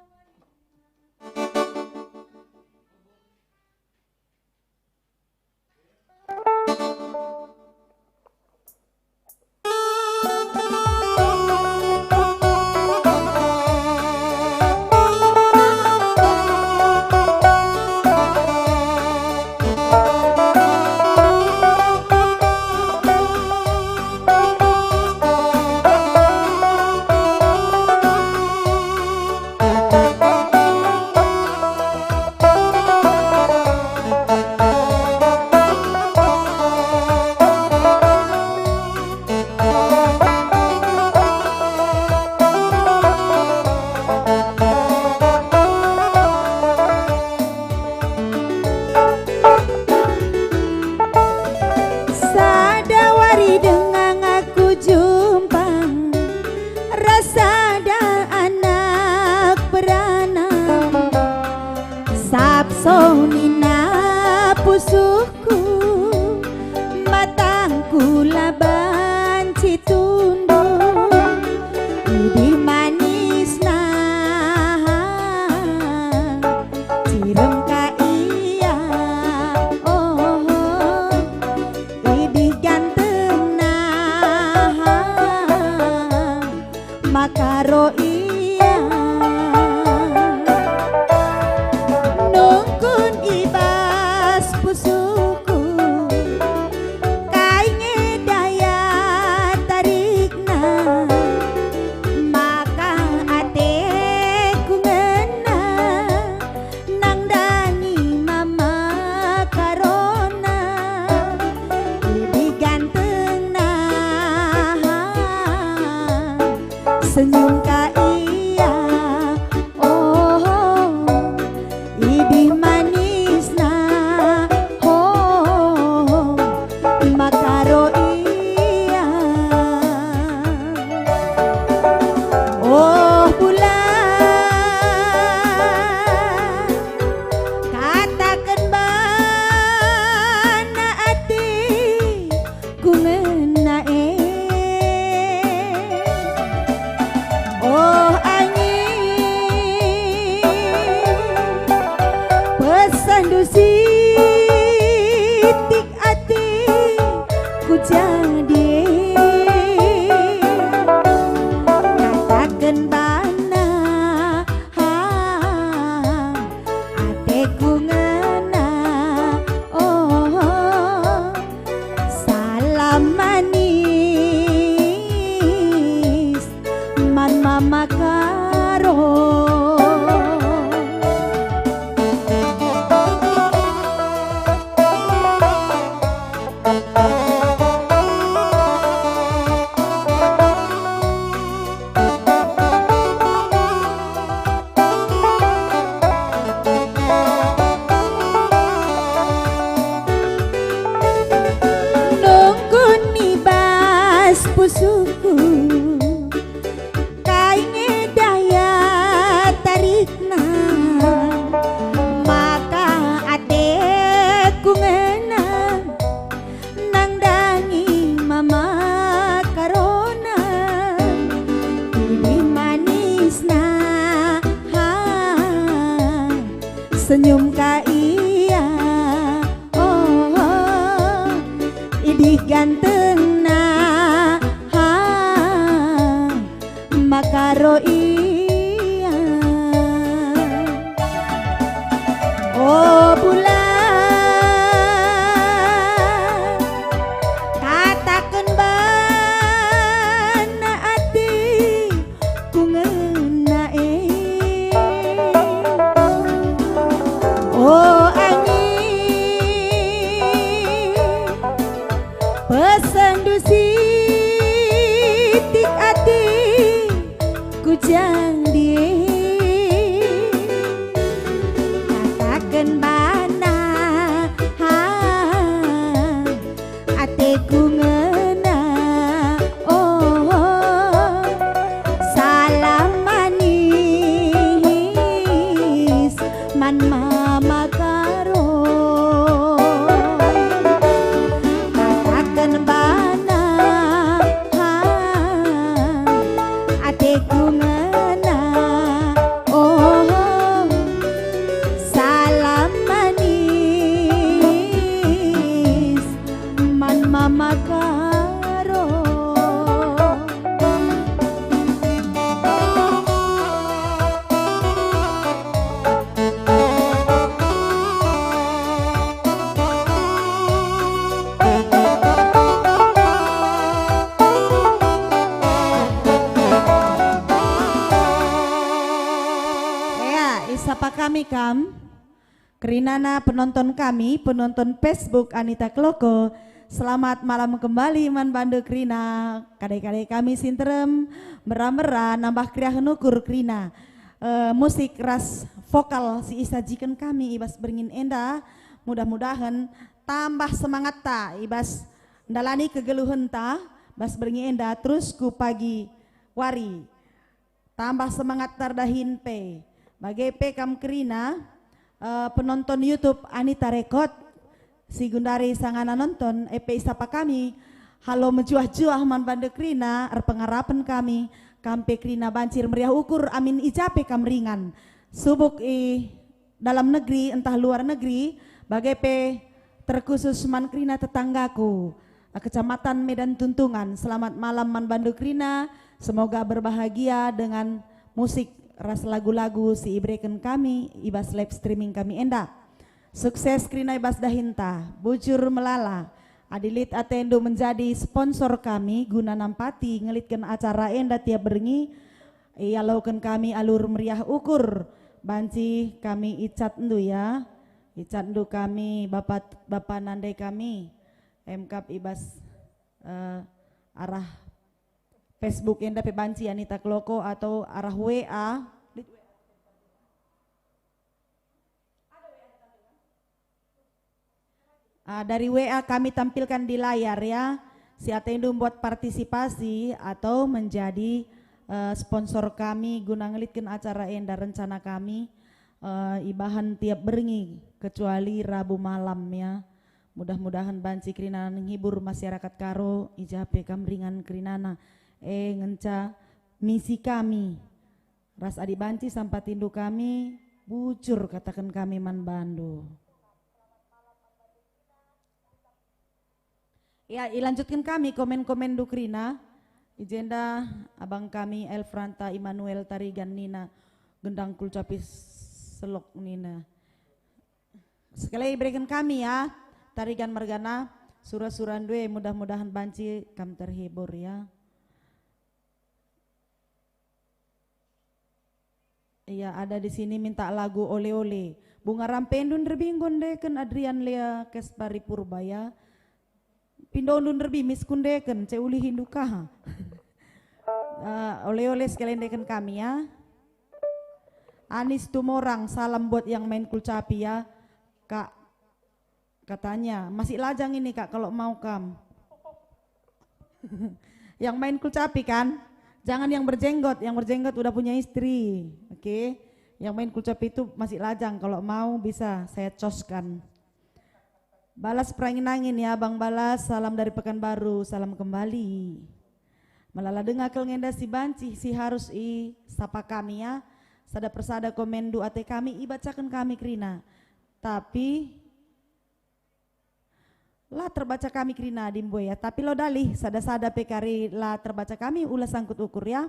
Senyum ka ia, oh, idih manisna, oh, makaro ia. Oh, bulan, kataken bana ate ku ngena e. Oh, angin, pesahndu sitik ate ku jadi. Kataken bana, ha, ateku ngena, oh, salam manis man Mama Karo. Nungkun i bas pusuhku, kai nge daya tarikna, maka ateku ngena. Nandangi Mama Karona, idih manisna, ha, senyum ka ia, oh, idih gantengna, ha, makaro ia. O bulan, kataken bana ate ku ngena e. O angin, pesendu sitik ate ku jandi. Kataken bana, ha, ateku ngena, oh, salam manis man Mama Karo. Kataken bana, ha, ateku ngena, oh, salam manis man Mama Karo. Ya, isapa kami kam. Kerinana penonton kami, penonton Facebook Anita Kloko, selamat malam kembali man bandu kerina. Kadai-kadai kami si nterem, mera-mera nambah keriahen ukur kerina. Eh, musik ras vokal si isajiken kami i bas berngi enda, mudah-mudahen tambah semangatta i bas ndalani kegeluhenta bas berngi enda terus ku pagi wari. Tambah semangat tardahin pe. Bage pe kam kerina, eh, penonton YouTube Anita Record, si gundari sangana nonton, e pe isapa kami, halo mejuah-juah man bandu kerina, erpengarapen kami, kam pe kerina banci ermeriah ukur amin i ja pe kam ringan. Subuk i dalam negeri ntah luar negeri, bage pe terkhusus man kerina tetanggaku, eh, Kecamatan Medan Tuntungan. Selamat malam man bandu kerina, semoga berbahagia dengan musik ras lagu-lagu si ibereken kami i bas live streaming kami enda. Sukses kerina i bas dahinta, bujur melala. Adi lit atendu menjadi sponsor kami guna nampati ngelitken acara enda tiap berngi, ialoken kami alu ermeriah ukur. Banci kami icatndu ya. Icatndu kami bapa, bapa nande kami. Emkap i bas, eh, arah Facebook enda pe banci Anita Kloko atau arah W A. Ah, dari W A kami tampilkan di layar ya. Si atendu buat partisipasi atau menjadi, eh, sponsor kami guna ngelitken acara enda, rencana kami, eh, ibahan tiap berngi kecuali Rabu malam ya. Mudah-mudahan banci kerina menghibur masyarakat Karo, i ja pe kam ringan kerinana. Eh, ngenca misi kami. Ras adi banci sampatindu kami, bujur kataken kami man bandu. Ya, ilanjutken kami komen-komenndu kerina. I jenda abang kami Elfranta Immanuel Tarigan nina, gendang Kulcapi selok nina. Sekali ibereken kami ya, Tarigan mergana, sura-surandu e, mudah-mudahan banci kam terhibur ya. Iya, ada di sini minta lagu Ole-Ole. Bunga Rampendu nderbi enggo ndeken, Adrian Lea Kespari Purba ya. Pindondu nderbi, misku ndeken, ce ulihindu ka. Eh, Ole-Ole sekali ndeken kami ya. Anis Tumorang, salam buat yang main kulcapi ya, Kak. Katanya, "Masih lajang ini, Kak, kalau mau kam." Yang main kulcapi kan? Jangan yang berjenggot, yang berjenggot udah punya istri. Oke. Yang main kulcapi itu masih lajang, kalau mau bisa saya coskan. Balas perangin-angin ya, Bang Balas, salam dari Pekanbaru, salam kembali. Melala denga kel ngenda si banci si harus i sapa kami ya. Sada persada komen du ate kami ibacaken kami kerina. Tapi la terbaca kami kerina adi mbue ya, tapi lo dalih sada-sada pe kari la terbaca kami ula sangkut ukur ya.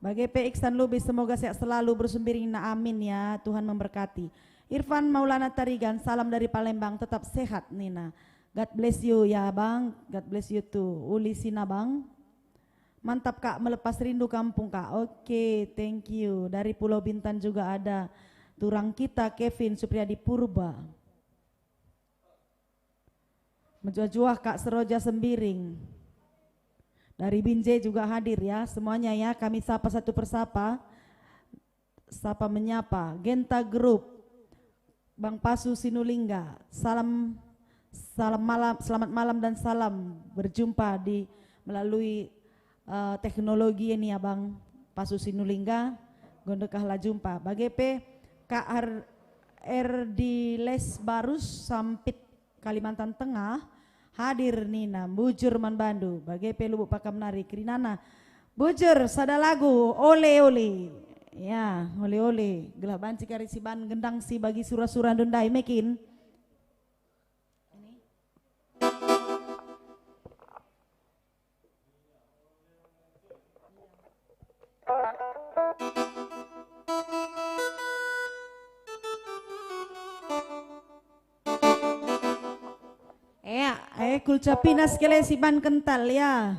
Bage pe Iksan Lubis, semoga sehat selalu bersumbirina, amin ya, Tuhan memberkati. Irfan Maulana Tarigan, salam dari Palembang, tetap sehat nina. God bless you ya abang, God bless you too. Uli Sinabang. Mantap Kak, melepas rindu kampung Kak. Oke, thank you. Dari Pulau Bintan juga ada turang kita Kevin Supriyadi Purba. Mejuah-juah Kak Seroja Sembiring. Dari Binjai juga hadir ya, semuanya ya, kami sapa satu persapa. Sapa menyapa, Genta Group, Bang Pasu Sinulingga. Salam, salam malam, selamat malam dan salam berjumpa di melalui, eh, teknologi ini ya, Bang Pasu Sinulingga. Gondekah la jumpa. Bage pe Kak Ar-, R D Les Barus Sampit Kalimantan Tengah, hadir nina, bujur man bandu, bage pe lubuk pakam nari kerinana. Bujur, sada lagu, Ole-Ole. Ya, Ole-Ole. Gelah banci kari si ban gendang si bagi sura-sura ndai mekin. Ya, eh, kulcapina sekali si ban kental, ya.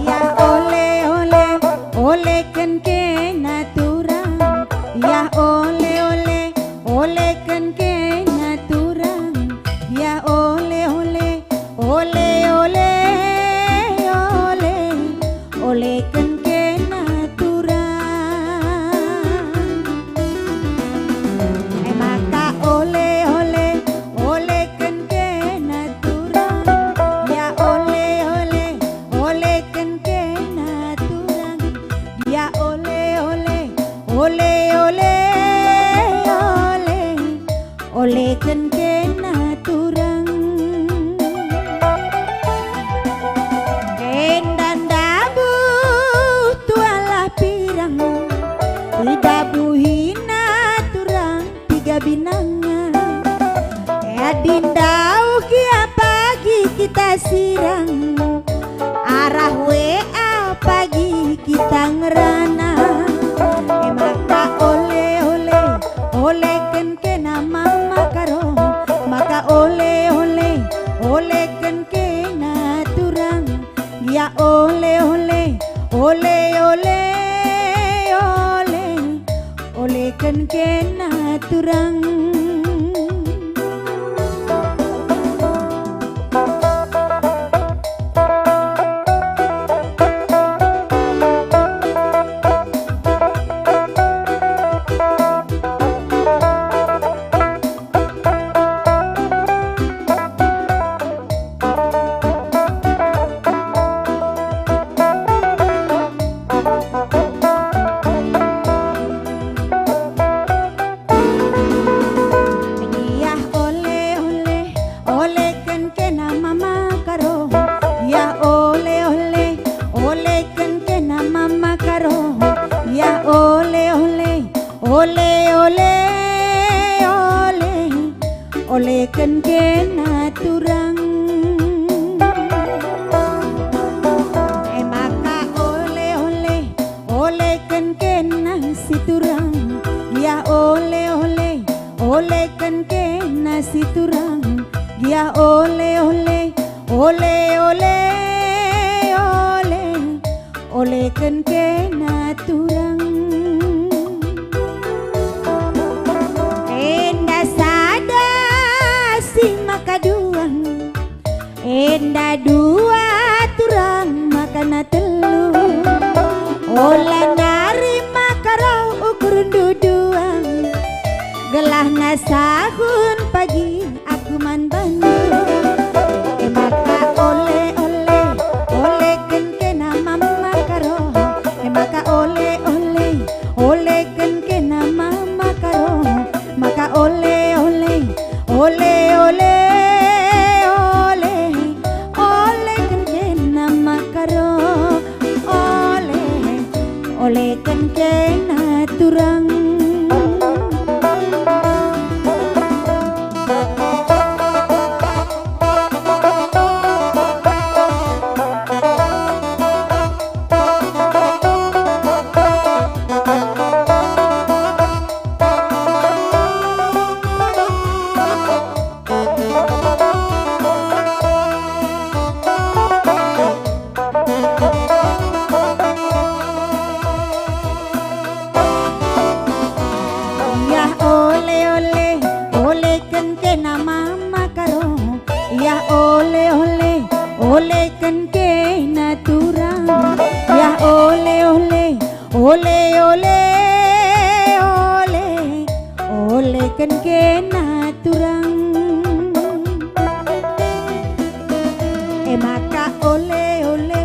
Yah ole-ole, oleken kena turang. Yah ole-ole, oleken kena turang. Yah ole-ole, ole-ole, ole, oleken kena turang. E maka ole-ole, oleken kena turang. Yah ole-ole, oleken kena turang. Yah ole-ole, ole-ole, Leken kena turang. Enda ndabuh tualah pirang, idabuhina turang piga binanga. Adi ndauh gia pagi kita sirang, arah W A pagi kita ngerana. E maka ole-ole, oleken kena mama karo, maka ole-ole, oleken kena turang. Gia ole-ole, ole-ole, ole, oleken kena turang. Yah ole-ole, oleken kena mama karo. Yah ole-ole, oleken kena mama karo. Yah ole-ole, ole-ole, ole, oleken kena turang. E maka ole-ole, oleken kena si turang. Yah ole-ole, oleken kena si turang. Yah ole-ole, ole-ole, ole, oleken kena turang. Enda sada si maka duang, enda dua turang makana telu. Ola nari maka reh ukurndu duang, gelahna sahun pagi aku man bandu. E maka ole-ole, oleken kena mama karo. E maka ole-ole, oleken kena mama karo. Maka ole-ole, ole-ole, ole, oleken kena mama karo. Ole, oleken kena turang. Yah ole-ole, oleken kena mama karo. Yah ole-ole, oleken kena turang. Yah ole-ole, ole-ole, ole, oleken kena turang. E maka ole-ole,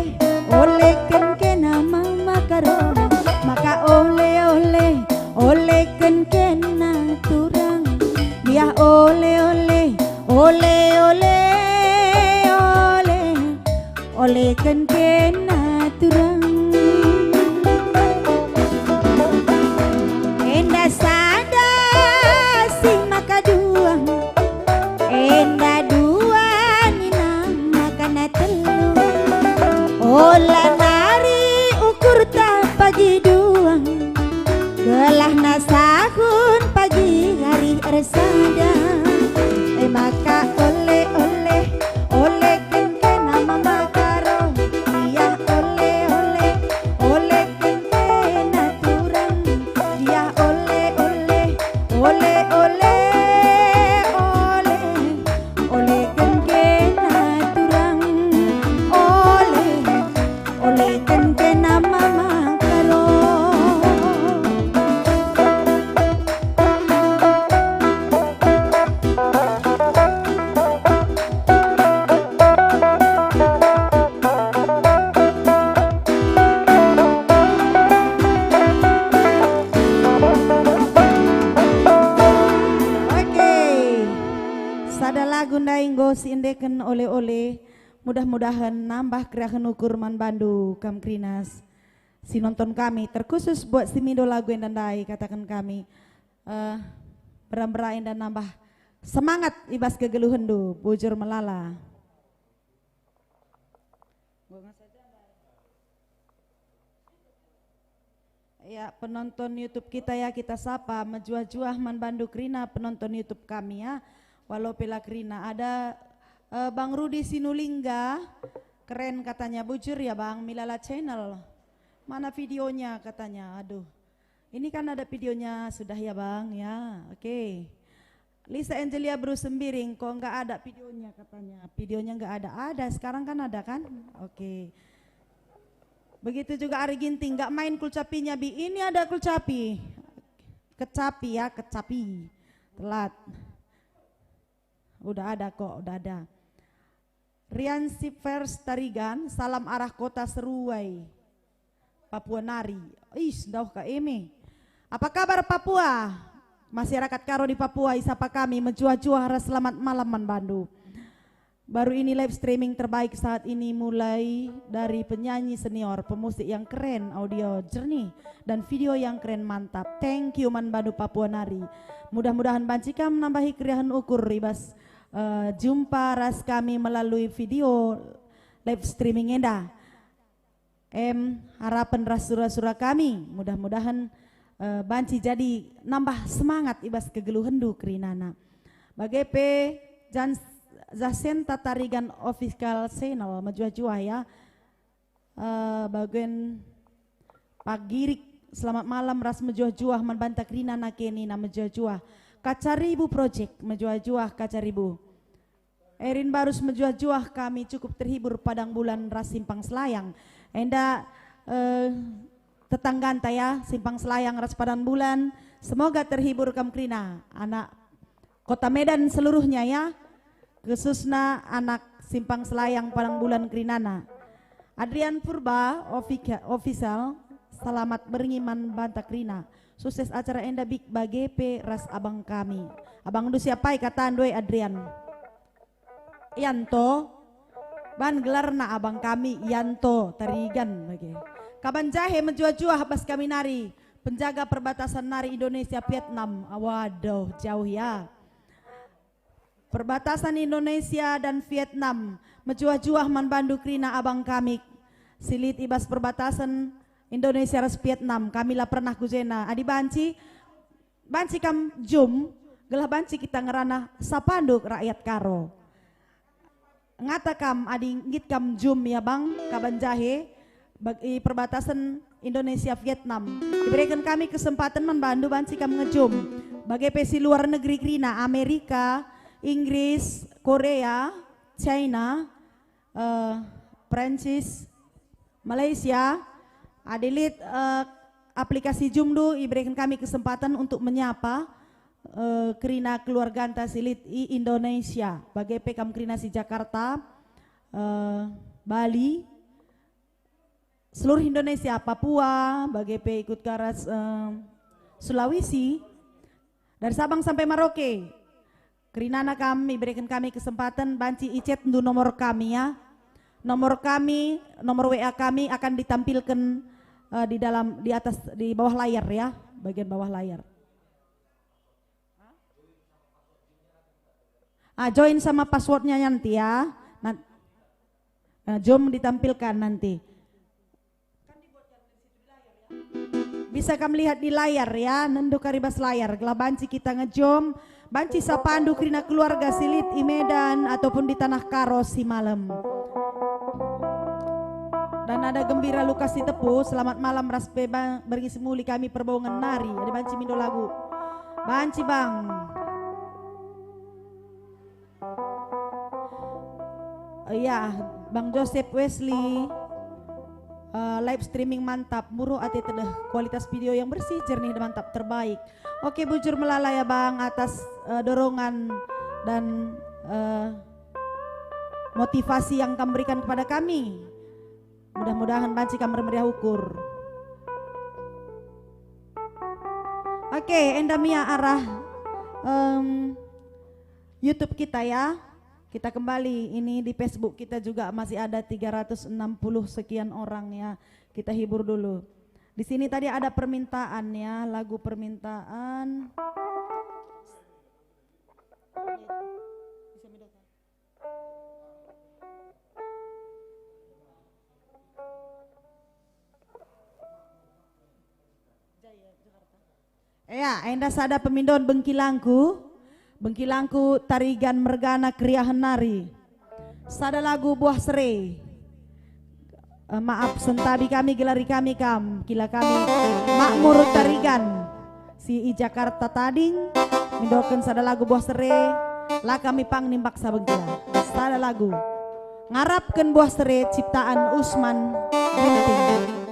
oleken kena mama karo. Maka ole-ole, oleken kena turang. Yah ole-ole, ole-ole, ole, oleken kena turang. Enda sada si maka duang, enda dua nina makana telu. Ola nari ukurta pagi duang, gelahna sahun pagi hari ersada. E maka ole-ole, oleken kena mama karo. Yah ole-ole, oleken kena turang. Yah ole-ole, ole-ole, ole, oleken kena turang. Ole, oleken kena mama karo. si endeken ole-ole, mudah-mudahen nambah keriahen ukur man bandu kam kerina si nonton kami, terkhusus buat si mindo lagu enda ndai, kataken kami, eh, mbera-mbera enda nambah semangat i bas kegeluhenndu, bujur melala. Ya, penonton YouTube kita ya, kita sapa mejuah-juah man bandu kerina penonton YouTube kami ya. Walau pe la kerina ada, eh, Bang Rudi Sinulingga, keren katanya, bujur ya Bang, Milala Channel. Mana videonya katanya? Aduh. Ini kan ada videonya sudah ya Bang ya. Oke. Lisa Angelia Bru Sembiring, kok nggak ada videonya katanya? Videonya nggak ada. Ada, sekarang kan ada kan? Oke. Begitu juga Ari Ginting, nggak main kulcapinya, Bi. Ini ada kulcapi. Kecapi ya, kecapi. Telat. Udah ada kok, udah ada. Rian Sifers Tarigan, salam arah Kota Seruai, Papua nari. Is, ndauh ka eme. Apa kabar Papua? Masyarakat Karo di Papua, isapa kami, mejuah-juah ras selamat malam man bandu. Baru ini live streaming terbaik saat ini, mulai dari penyanyi senior, pemusik yang keren, audio jernih, dan video yang keren, mantap. Thank you man bandu Papua nari. Mudah-mudahan banci kam nambahi keriahen ukur i bas, eh, jumpa ras kami melalui video live streaming enda. Em, harapen ras sura-sura kami, mudah-mudahen, eh, banci jadi nambah semangat i bas kegeluhenndu kerinana. Bage pe Jan-, Zasenta Tarigan Official Channel, mejuah-juah ya. Eh, bagen Pagirik, selamat malam ras mejuah-juah man banta kerina nake nina mejuah-juah. Kaca Ribu Project, mejuah-juah Kaca Ribu. Erin Barus, mejuah-juah, kami cukup terhibur Padang Bulan ras Simpang Selayang. Enda, eh, tetangganta ya, Simpang Selayang ras Padang Bulan. Semoga terhibur kam kerina, anak Kota Medan seluruhnya ya, khususna anak Simpang Selayang Padang Bulan kerinana. Adrian Purba Ofika-, Official, selamat berngi man banta kerina. Sukses acara enda Bik, bage pe ras abang kami. Abangndu siapai katandu e, Adrian? Yanto, ban gelarna abang kami Yanto Tarigan bage. Kaban Jahe mejuah-juah bas kami nari, penjaga perbatasan nari Indonesia Vietnam. Waduh, jauh ya. Perbatasan Indonesia dan Vietnam, mejuah-juah man bandu kerina abang kami si lit i bas perbatasan Indonesia ras Vietnam. Kami la pernah ku jena. Adi banci, banci kam jum, gelah banci kita ngerana sapandu rakyat Karo. Ngata kam adi nggit kam jum ya bang, kaban Jahe, bag-, i perbatasen Indonesia Vietnam. Ibereken kami kesempaten man bandu banci kam ngejum. Bage pe si luar negeri kerina, Amerika, Inggris, Korea, China, eh, Prancis, Malaysia, adi lit, eh, aplikasi Jumdu, ibereken kami kesempatan untuk menyapa, eh, kerina keluarganta si lit i Indonesia. Bage pe kam kerina si Jakarta, eh, Bali, seluruh Indonesia, Papua, bage pe ikut ka ras, eh, Sulawesi, dari Sabang sampai Merauke. Kerinana kami, ibereken kami kesempatan banci ichat ndu nomor kami ya. Nomor kami, nomor W A kami akan ditampilkan, eh, di dalam, di atas, di bawah layar ya, bagian bawah layar. Ah, join sama passwordnya nanti ya. Nan-, eh, jom ditampilkan nanti. Bisa kam lihat di layar ya, nenduk kari bas layar, gelah banci kita ngejom, banci sapandu kerina keluarga si lit i Medan ataupun di Tanah Karo si malem. Dan ada Gembira Lukas Sitepu, selamat malam ras pe bang, berngi semuli kami perbaungen nari, ada banci mindo lagu. Banci bang. Eh, ya, Bang Joseph Wesley, eh, live streaming mantap, muru ate tedeh, kualitas video yang bersih, jernih, dan mantap, terbaik. Oke, bujur melala ya Bang atas, eh, dorongan dan, eh, motivasi yang kamu berikan kepada kami. Mudah-mudahan banci kam mermeriah ukur. Oke, enda mia arah, em, YouTube kita ya. Kita kembali, ini di Facebook kita juga masih ada tiga ratus enam puluh sekian orang ya. Kita hibur dulu. Di sini tadi ada permintaan ya, lagu permintaan. Ea, enda sada pemindon bengkilangku, bengkilangku Tarigan mergana keriahen nari. Sada lagu Buah Sere. Eh, maaf, sentabi kami, gelari kami kam, kila kami Makmur Tarigan si i Jakarta tading, mindoken sada lagu Buah Sere, la kami pang nimbaksa bengkila. Sada lagu. Ngarapken Buah Sere ciptaan Usman Ginting.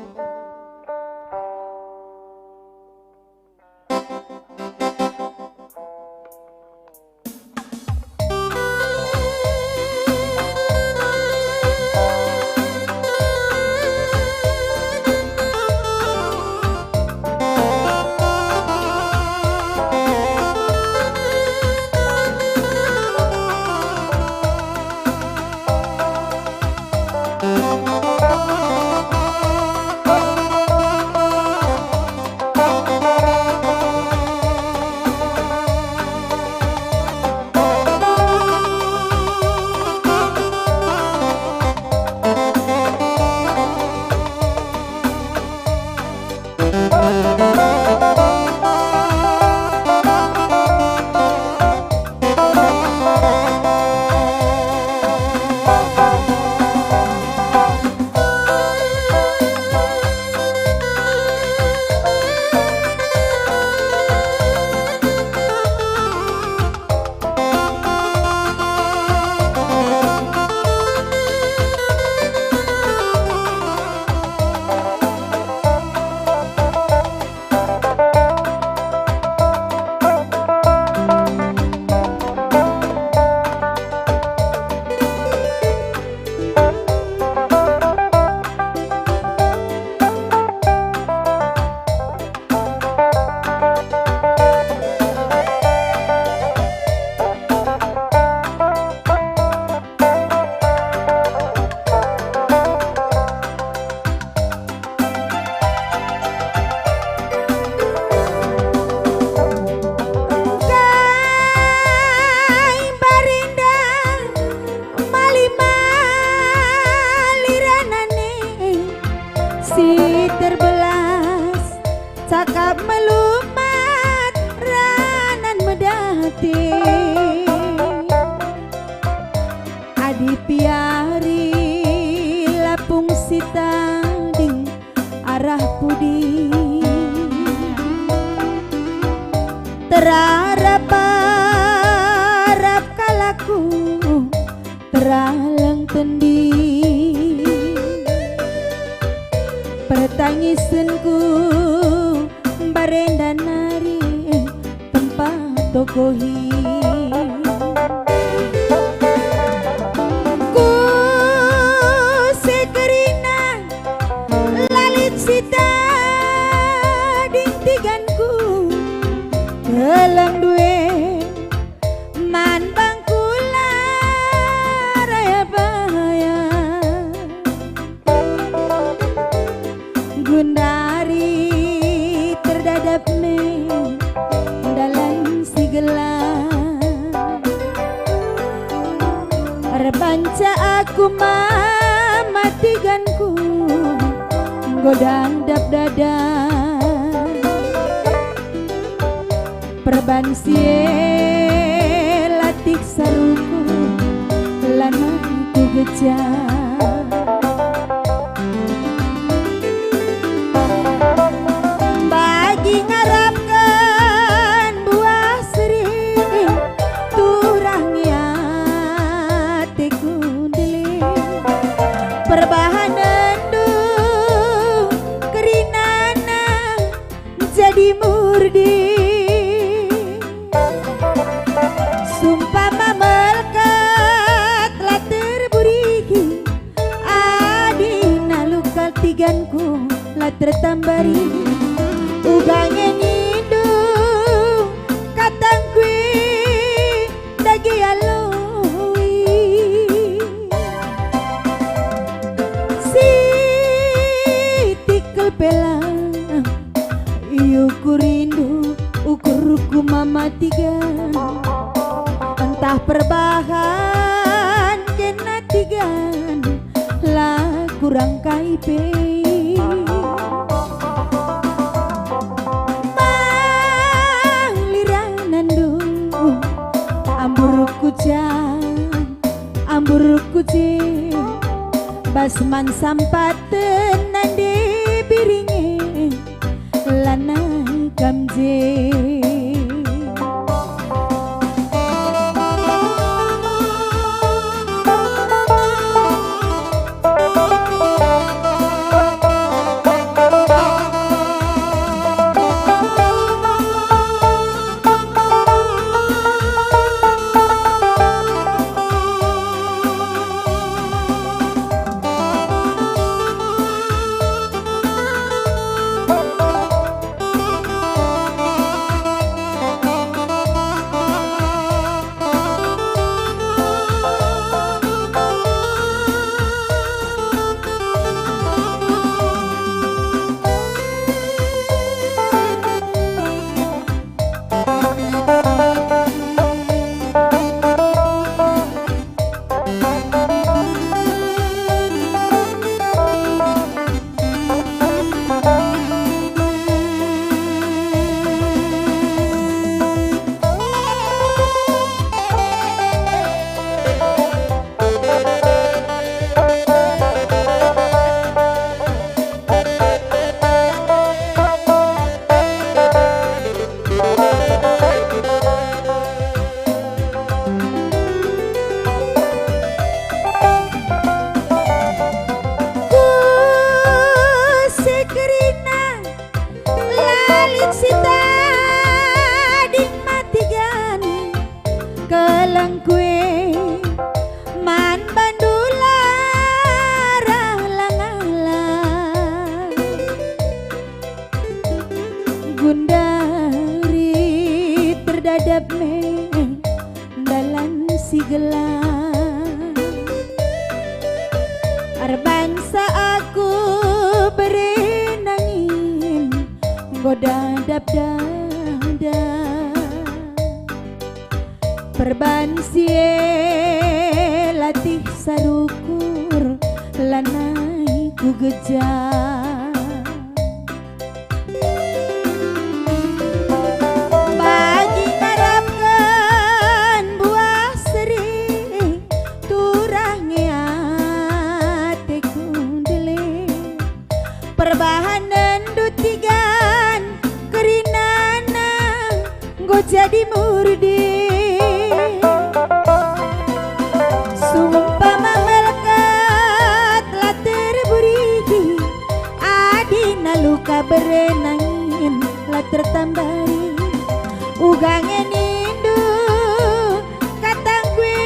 Kai barinda mali-mali ranane si terbelas, cakap melumat ranan medate. Adi piari lapung si tading arah pudi. Terarap-arap kalakku teraleng tendi. Pertangisenku barenda nari tempat tokohi. Ku sekerina lalit si tading tiganku, keleng due man bangkula raya-baya. Gundari terdadap me dalan si gelap. Erbanca aku mama tiganku, enggo dadap dada. Perban si e latih saruku lanai kugeja. Bagi ngarapken buah seri turah nge ateku ndele. Perbahanenndu kerinana jadi murdi. Sumpama melkat la terburihi, adi nalu kal tiganku la tertambari. Uga nge nindu katangku i dage aloi. Rindu ukurku mamatigan, entah perbahan kena tigan, la kurang kai pe. Maliranandu amburku ja, amburku je, bas man sampaten nande biringe. Lanai kam je. Kuse kerina la lit si tading matigan, kelengku e man bandu la arah la ngala. Gundari terdadap me dalan si gelap. Erbansa aku bere nangin, enggo dadap dada. Perban si e latih sarukur, lanai kugeja. Bagi ngarapken buah seri, turah nge ateku ndele. Perbahanenndu tigan kerinana enggo jadi murdi. Sumpama melekat la terburihi, adina luka berenangin la tertambari. Uga nge nindu katangku e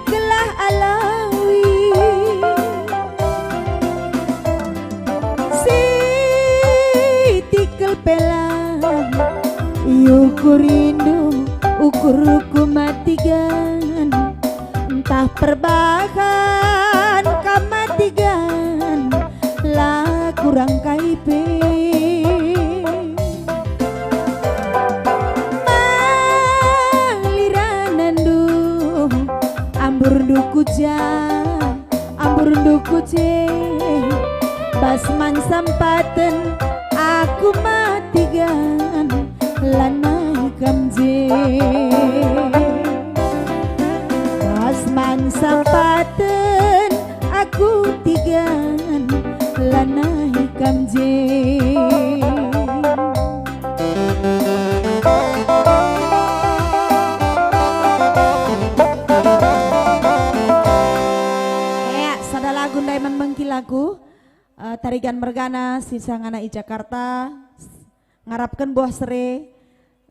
gelah alawi. Si tikel pelang iukur rindu, ukurku matigan. Ntah perbahan kam matigan, la kurang kai pe. Maliranandu, amburndu ku ja, amburndu ku je, bas man sampaten aku matigan, lanai kam je. Bas man sampaten aku tigan, lanai kam je. Ya, sada lagu ndai man bengkilaku, eh, Tarigan Mergana si sangana i Jakarta. Ngarapken buah seri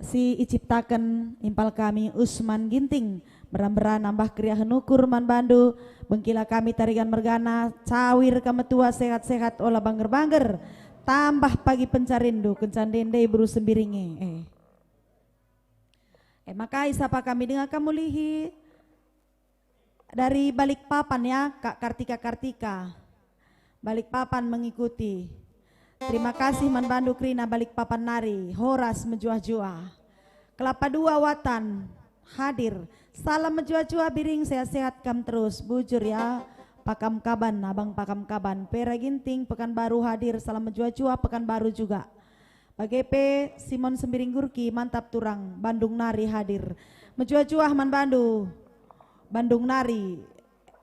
si iciptaken impal kami Usman Ginting, mbera-mbera nambah keriahen ukur man bandu, bengkila kami Tarigan Mergana, cawir kam metua, sehat-sehat, ola bangger-bangger, tambah pagi pencarinndu, kenca ndende beru sembiring e. Eh. Eh, maka isapa kami denga kam mulihi. Dari Balikpapan ya, Kak Kartika-Kartika. Balikpapan mengikuti. Terima kasih man bandu kerina Balikpapan nari, Horas mejuah-juah. Kelapa Dua Watan hadir. Salam mejuah-juah Biring, sehat-sehat kam terus. Bujur ya, Pakam Kaban, Abang Pakam Kaban. Pera Ginting, Pekanbaru hadir. Salam mejuah-juah, Pekanbaru juga. Bage pe Simon Sembiring Gurki, mantap turang, Bandung nari hadir. Mejuah-juah man bandu, Bandung nari.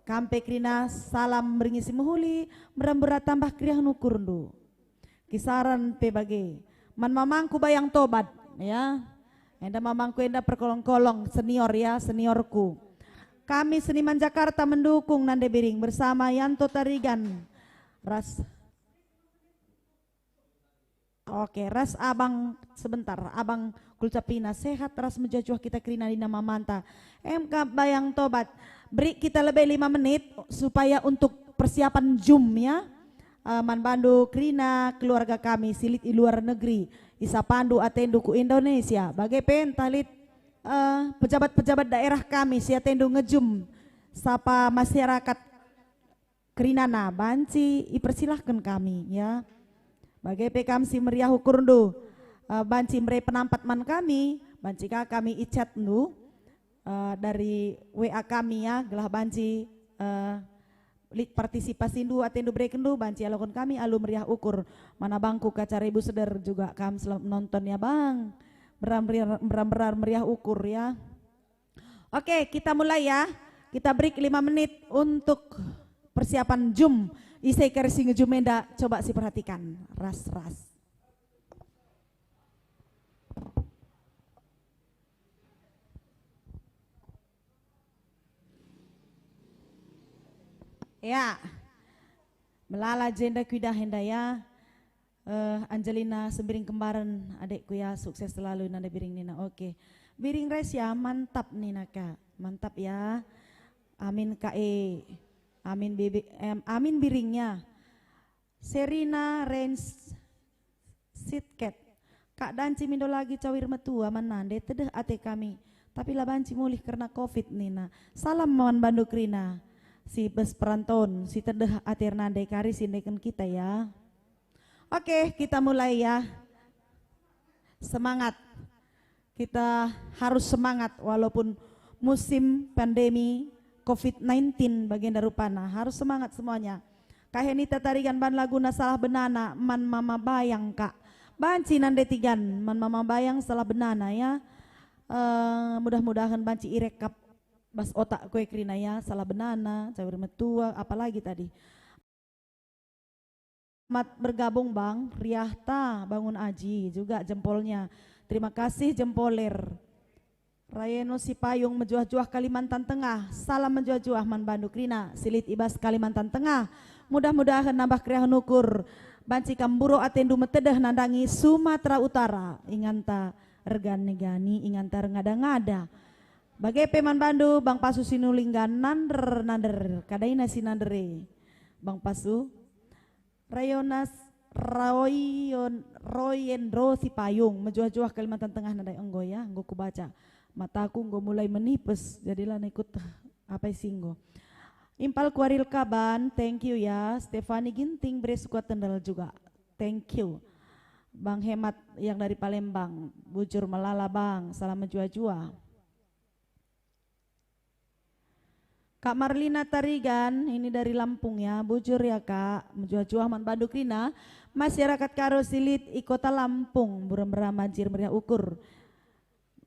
Kam pe kerina salam meringi si mehuli, mera-mera tambah keriahen ukurndu. Kisaran pe bage. Man mamangku Bayang Tobat, ya. Enda mamangku enda perkolong-kolong, senior ya, seniorku. Kami Seniman Jakarta mendukung Nande Biring bersama Yanto Tarigan. Ras, oke, ras Abang sebentar, Abang Kulcapina, sehat ras mejuah-juah kita kerina nina mamanta. Em kap Bayang Tobat, beri kita lebe lima menit supaya untuk persiapan jum ya. Eh, man bandu kerina keluarga kami si lit i luar negeri, isapandu atendu ku Indonesia. Bage pe ntah lit, eh, pejabat-pejabat daerah kami si atendu ngejum sapa masyarakat kerinana, banci ipersilahken kami, ya. Bage pe kam si meriah ukurndu, eh, banci mere penampat man kami, banci ka kami ichatndu, eh, dari W A kami, ya, gelah banci, eh, lit partisipasindu atendu berekenndu, banci ialoken kami alu meriah ukur. Mana bangku kaca rebu seder juga kam selamat menonton, ya, Bang. Meram-, meram-, meram meriah ukur, ya. Oke, kita mulai ya. Kita break lima menit untuk persiapan jum. Ise kari si ngejum enda, coba si perhatikan. Ras-ras. Ya. Melala jenda kuidah enda ya. Eh, Angelina Sembiring Kembaren, adekku ya, sukses selalu Nanda Biring nina. Oke. Biring Resya, mantap nina ka. Mantap ya. Amin ka e. Amin bibi, em, amin biringnya. Serina Rens Sitket. Kak, danci mindo lagi cawir metua man Nande, tedeh ate kami. Tapi la banci mulih kerna covid nina. Salam man bandu kerina. Si bas peranton, si tedeh ate Nande kari si ndeken kita ya. Oke, kita mulai ya. Semangat. Kita harus semangat walaupun musim pandemi covid sembilan belas bagenda rupana. Harus semangat semuanya. Kahenita Tarigan ban laguna Salah Benana man Mama Bayang, Kak. Banci Nande Tigan man Mama Bayang Salah Benana ya. Eh, mudah-mudahan banci irekap bas otak kue kerina ya, Salah Benana, Cawir Metua, apalagi tadi. Selamat bergabung, Bang. Riahta Bangun Aji juga jempolnya. Terima kasih, jempoler. Rayeno Sipayung mejuah-juah Kalimantan Tengah. Salam mejuah-juah man bandu kerina si lit i bas Kalimantan Tengah. Mudah-mudahan nambah keriahen ukur. Banci kam mburo atendu metedeh nandangi Sumatera Utara. Inganta ergani-gani, inganta erngada-ngada. Bage pe man bandu, Bang Pasu Sinulingga, nander, nander, kadaina si nander e, Bang Pasu. Rayonas, Rayon, Royendro Sipayung, mejuah-juah Kalimantan Tengah nadai enggo ya, enggo kubaca. Mataku enggo mulai menipes, jadilah ikut apa isi enggo. Impal Kuaril Kaban, thank you ya. Stefani Ginting, Bere Sukua Tendal juga, thank you. Bang Hemat yang dari Palembang, bujur melala Bang, salam mejuah-juah. Kak Marlina Tarigan, ini dari Lampung ya, bujur ya Kak, mejuah-juah man bandu kerina. Masyarakat Karo si lit i Kota Lampung, mburam-mburam banci meriah ukur.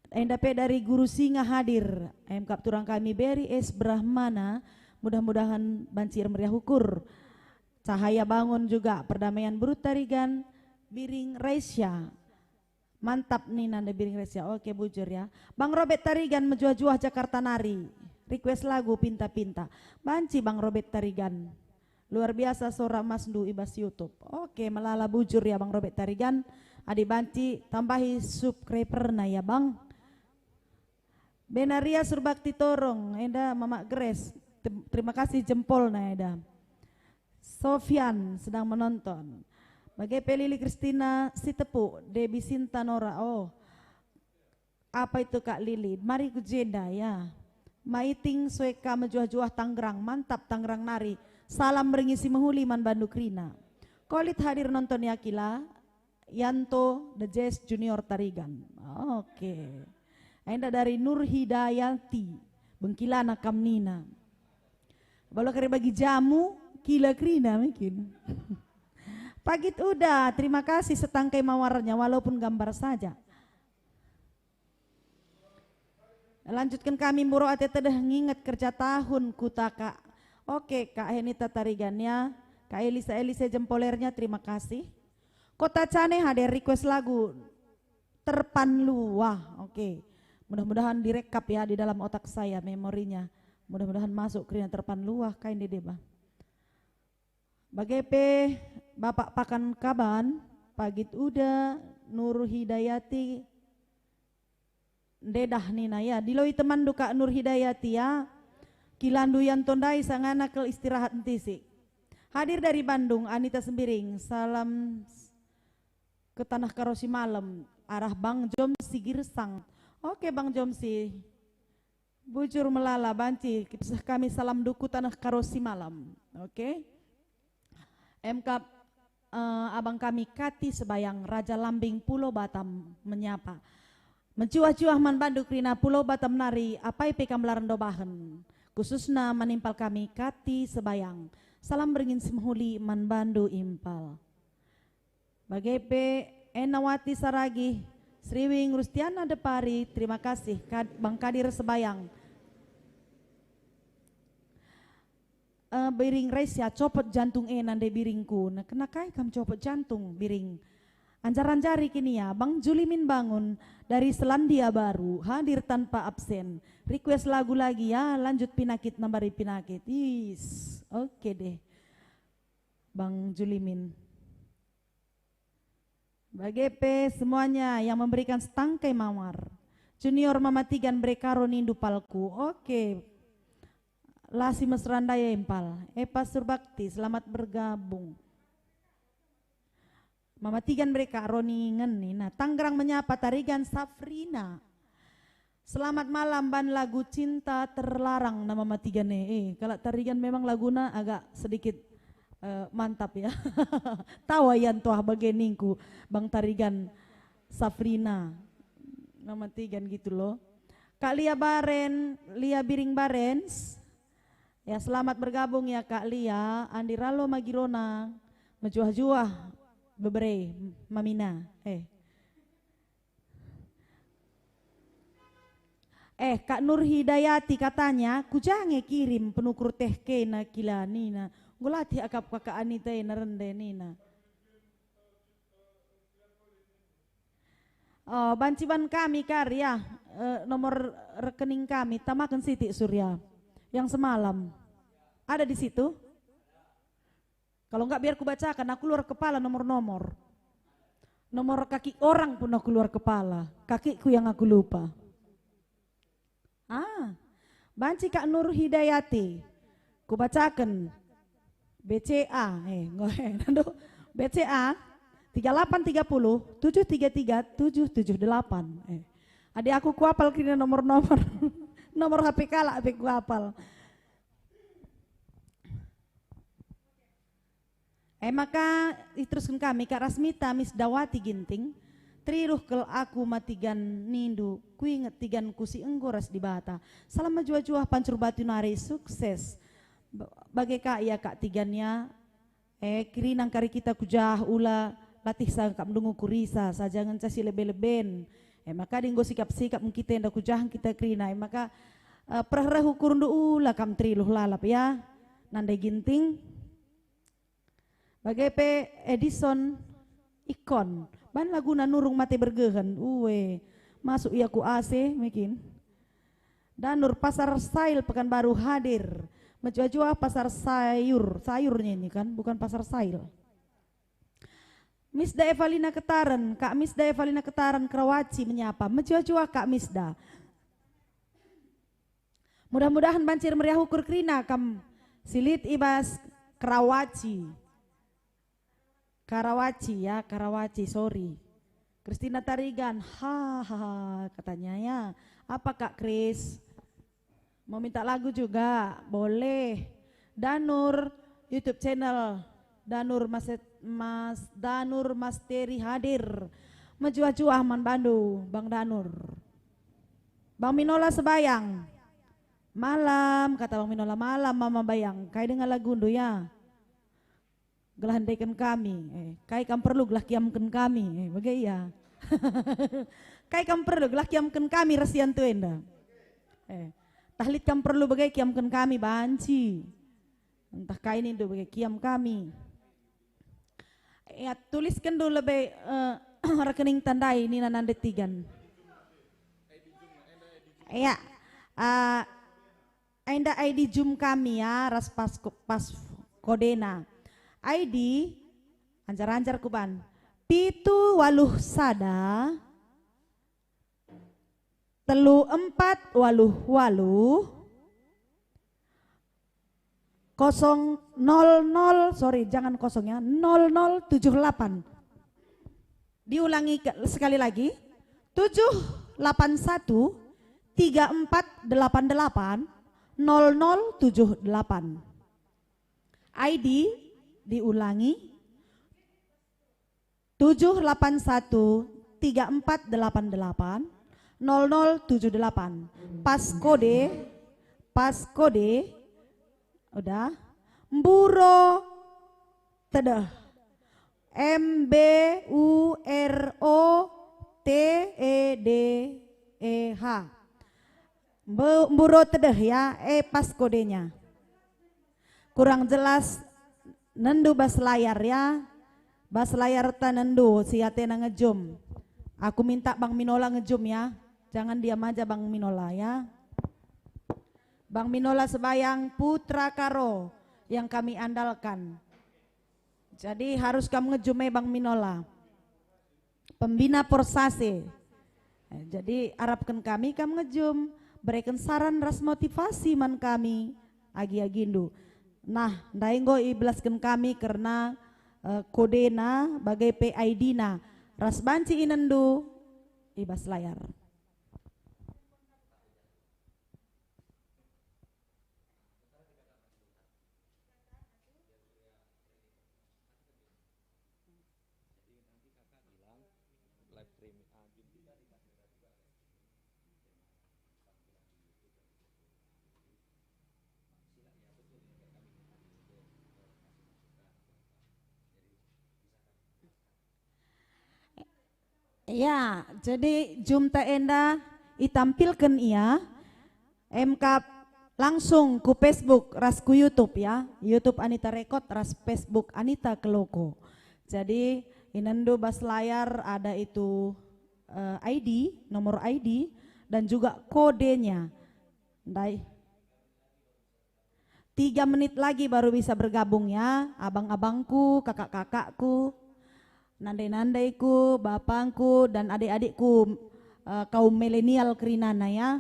Enda pe dari Guru Singa hadir, em kap turang kami Beri S Brahmana, mudah-mudahan banci meriah ukur. Cahaya Bangun juga, Perdamaian Beru Tarigan, Biring Resya. Mantap nina nde Biring Resya. Oke, bujur ya. Bang Robert Tarigan mejuah-juah Jakarta nari. Request lagu Pinta-Pinta. Banci Bang Robert Tarigan. Luar biasa sora emasndu i bas YouTube. Oke, melala bujur ya Bang Robert Tarigan. Adi banci tambahi subscriberna ya Bang. Benaria Surbakti Torong, enda Mama Grace. Tem-, terima kasih jempolna enda. Sofian sedang menonton. Bage pe Lili Kristina Sitepu, Debi Sinta Nora. Oh, apa itu Kak Lili? Mari ku jenda ya. Maiting Sueka mejuah-juah Tangerang. Mantap Tangerang nari. Salam merengi si mehuli man bandu kerina. Kolit hadir nonton ya kila, Yanto The Jazz Junior Tarigan. Oke. Enda dari Nur Hidayati, bengkilana kam nina. Balo kari bagi jamu, kila kerina mungkin. Pagit Uda, terima kasih setangkai mawarnya walaupun gambar saja. Lanjutkan kami mboro ate tedeh nginget kerja tahun kuta Kak. Oke, Kak Henita Tarigan ya. Kak Elisa Elisa Jempolernya, terima kasih. Kota Cane hadir request lagu Terpan Luah. Oke. Mudah-mudahan direkap ya di dalam otak saya memorinya. Mudah-mudahan masuk kerina Terpan Luah kain deba. Bage pe Bapak Pakan Kaban, Pagit Uda, Nur Hidayati, ndedah nina ya, diloi temanndu Kak Nur Hidayati ya, kilandu Yanto ndai sangana kal istirahat ntisik. Hadir dari Bandung, Anita Sembiring, salam ke Tanah Karo Simalem, arah Bang Jomsi Girsang. Oke Bang Jomsi. Bujur melala banci, seh kami salam duku Tanah Karo Simalem. Oke. M K, eh, abang kami Kati Sebayang, Raja Lambing, Pulau Batam, menyapa. Mencuah-cuah man bandu kerina Pulau Batam nari, apai pe kam la rendo bahen. Khususna man impal kami Kati Sebayang. Salam beringin semehuli man bandu impal. Bage pe Enawati Saragih, Sriwing Rustiana Depari, terima kasih, Kad-, Bang Kadir Sebayang. Eh, Biring Raisya, copot jantung e nande Biringku. Nah, kena kai kam copot jantung, Biring? Anjar-anjari kin ia, Bang Julimin Bangun dari Selandia Baru, hadir tanpa absen. Request lagu lagi ya, lanjut pinakit nambari pinakit. Is, oke deh. Bang Julimin. Bage pe semuanya yang memberikan setangkai mawar. Junior Mama Tigan Brekaro nindu palku. Oke. Lasi mesra ndai impal. Epa Surbakti, selamat bergabung. Mama Tigan Brekaro ningen nina, Tangerang menyapa Tarigan Safrina. Selamat malam ban lagu Cinta Terlarang nama Matigan e. Eh, kalak Tarigan memang laguna agak sedikit, eh, mantap ya. Tawa Yanto ah bage ningku, Bang Tarigan Safrina. Nama Tigan gitu loh. Kak Lia Baren, Lia Biring Barens. Ya, selamat bergabung ya Kak Lia, Andi Ralo Magirona, mejuah-juah bebere mamina. Eh. Eh, Kak Nur Hidayati katanya, kuja nge kirim penukur teh kena kila nina. Enggo latih akap Kakak Anita ena rende nina. Oh, banci ban kami kari ya, eh, nomor rekening kami, tamaken sitik Surya. Yang semalam. Ada di situ? Kalau enggak, biar kubacakan, aku luar kepala nomor-nomor. Nomor kaki orang pun aku luar kepala, kakiku yang aku lupa. Ah, banci Kak Nur Hidayati. Kubacaken. B C A, eh, ngo-, eh, nandu. B C A tiga delapan tiga puluh tujuh tiga tiga tujuh tujuh delapan. Eh. Adi aku kuapal kerina nomor-nomor. Nomor H P kalak pe kuapal. E maka iterusken kami, Kak Rasmita Misdawati Ginting, "Teriruh kal aku Matigan nindu, kuinget tiganku si enggo ras Dibata. Salam mejuah-juah pancur batu nari, sukses." Ba-, bage ka ia Kak Tigan ya. Eh, kerina kari kita kujah ula latih sa kap ndungu kurisa, saja ngenca si lebe-leben. E maka adi enggo sikap-sikap kita enda kujah kita kerina. E maka, eh, pereh-reh ukurndu ula kam teriruh lalap ya. Nande Ginting. Bage pe Edison Ikon. Ban laguna nurung mate bergehen. Ue. Masuk ia ku A C, mungkin. Danur Pasar Sail Pekanbaru hadir. Mejuah-juah Pasar Sayur. Sayur nyanyi kan, bukan Pasar Sail. Misda Evalina Ketaren, Kak Misda Evalina Ketaren Kerawaci menyapa. Mejuah-juah Kak Misda. Mudah-mudahan banci meriah ukur kerina kam si lit i bas Kerawaci. Karawaci ya, Karawaci, sorry. Kristina Tarigan, hahaha, katanya ya. Apa Kak Kris? Mau minta lagu juga? Boleh. Danur, YouTube channel. Danur Mas, Mas Danur Masteri hadir. Mejuah-juah man bandu, Bang Danur. Bang Minola sebayang. Malam, kata Bang Minola, malam Mama Bayang. Kai denga lagundu ya? Gelah ndeken kami. Eh, kai kam perlu gelah kiamken kami? Eh, bage ia. Kai kam perlu gelah kiamken kami ras si antu enda? Eh, tah lit kam perlu bage kiamken kami banci. Ntah kai nindu bage kiam kami. Ya, tuliskenndu lebe, eh, rekening tandai nina nande tigan. Ya, eh, enda I D jum kami ya, ras pas, pas kodena. I D, anjar-anjar kuban. Pitu waluh sada, telu empat waluh waluh, kosong nol nol, sorry, jangan kosong ya, nol nol tujuh delapan. Diulangi ke-, sekali lagi, tujuh delapan satu tiga empat delapan delapan nol nol tujuh delapan. I D diulangi, tujuh delapan satu tiga empat delapan delapan nol nol tujuh delapan. Pas kode, pas kode, udah, Mburo Tedeh. M B U R O T E D E H. Mbe-, Mburo Tedeh ya, eh, pas kodenya. Kurang jelas nendu bas layar ya. Bas layar ta nendu si atena ngejum. Aku minta Bang Minola ngejum ya. Jangan diam aja Bang Minola ya. Bang Minola sebayang Putra Karo yang kami andalkan. Jadi harus kam ngejum eh Bang Minola. Pembina Porsase. Eh, jadi arapken kami kam ngejum, bereken saran ras motivasi man kami, agi-agindu. Nah, ndai enggo ibelasken kami kerna, eh, kodena bage pe I D-na. Ras banci inenndu i bas layar. Ya, jadi jumta enda itampilken ia, emkap langsung ku Facebook ras ku YouTube ya, YouTube Anita Record ras Facebook Anita Keloko. Jadi inenndu bas layar ada itu, eh, I D, nomor I D, dan juga kodenya. Ndai. Tiga menit lagi baru bisa bergabung ya, abang-abangku, kakak-kakakku, nande-nandaiku, bapangku, dan adik-adikku, eh, kaum milenial kerinana ya.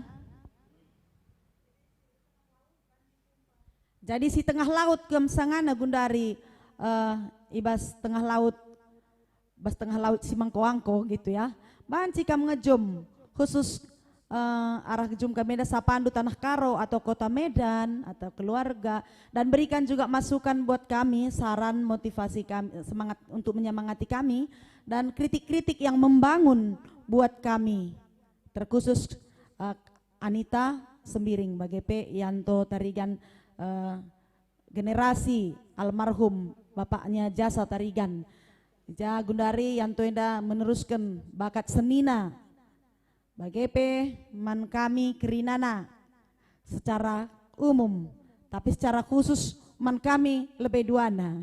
Jadi si tengah laut kem sangana gundari, eh, i bas tengah laut bas tengah laut si mangko-angko gitu ya. Banci kam ngejum khusus, eh, arah jum kami enda sapandu Tanah Karo atau Kota Medan atau keluarga, dan berikan juga masukan buat kami, saran, motivasi kami, semangat untuk menyemangati kami, dan kritik-kritik yang membangun buat kami, terkhusus, eh, Anita Sembiring, bage pe Yanto Tarigan, eh, generasi almarhum bapaknya Jasa Tarigan. Ja gundari Yanto enda menerusken bakat senina, bage pe man kami kerinana secara umum, tapi secara khusus man kami lebe duana.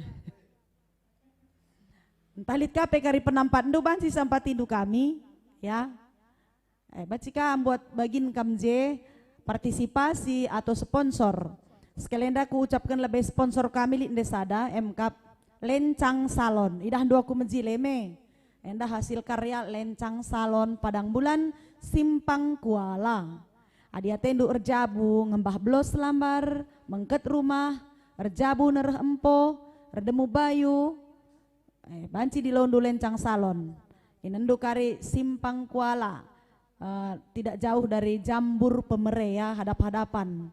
Ntah lit ka pe kari penampatndu banci sampatindu kami, ya. Eh, banci kam buat bagin kam je partisipasi atau sponsor. Sekali enda kuucapken lebe sponsor kami lit ndai sada, emkap Lencang Salon. Idahndu aku mejile me. Enda hasil karya Lencang Salon Padang Bulan, Simpang Kuala. Adi atendu erjabu ngembah belos lambar, mengket rumah, erjabu nereh empo, erdemu bayu, eh, banci dilondu Lencang Salon. Inendu kari Simpang Kuala, eh, tidak jauh dari Jambur Pemere ya, hadap-hadapan.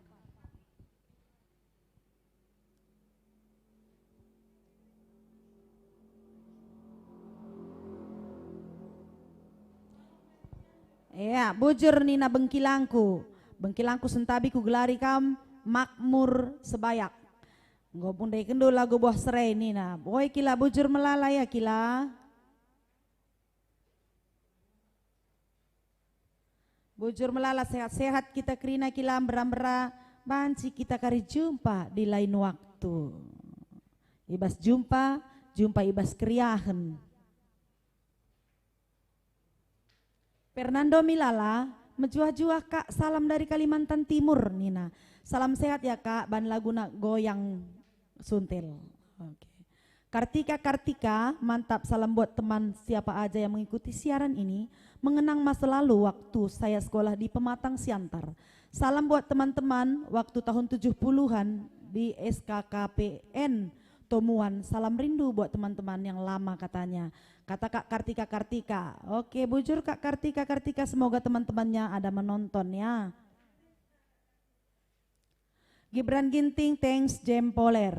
Ya, bujur nina bengkilangku. Bengkilangku sentabi kugelari kam Makmur Sebayak. Enggo mundekenndu lagu Buah Serai nina. Oi kila bujur melala ya kila. Bujur melala sehat-sehat kita kerina kila mbera-mbera, banci kita kari jumpa di lain waktu. Ibas jumpa, jumpa ibas keriahen. Fernando Milala, mejuah-juah Kak, salam dari Kalimantan Timur, nina. Salam sehat ya Kak, ban laguna Goyang Suntil. Oke. Kartika, Kartika, mantap, salam buat teman siapa aja yang mengikuti siaran ini, mengenang masa lalu waktu saya sekolah di Pematang Siantar. Salam buat teman-teman waktu tahun tujuh puluhan di S K K P N Tomuan. Salam rindu buat teman-teman yang lama katanya. Kata Kak Kartika, Kartika. Oke, bujur Kak Kartika, Kartika, semoga teman-temannya ada menonton ya. Gibran Ginting, thanks, Jem Poler.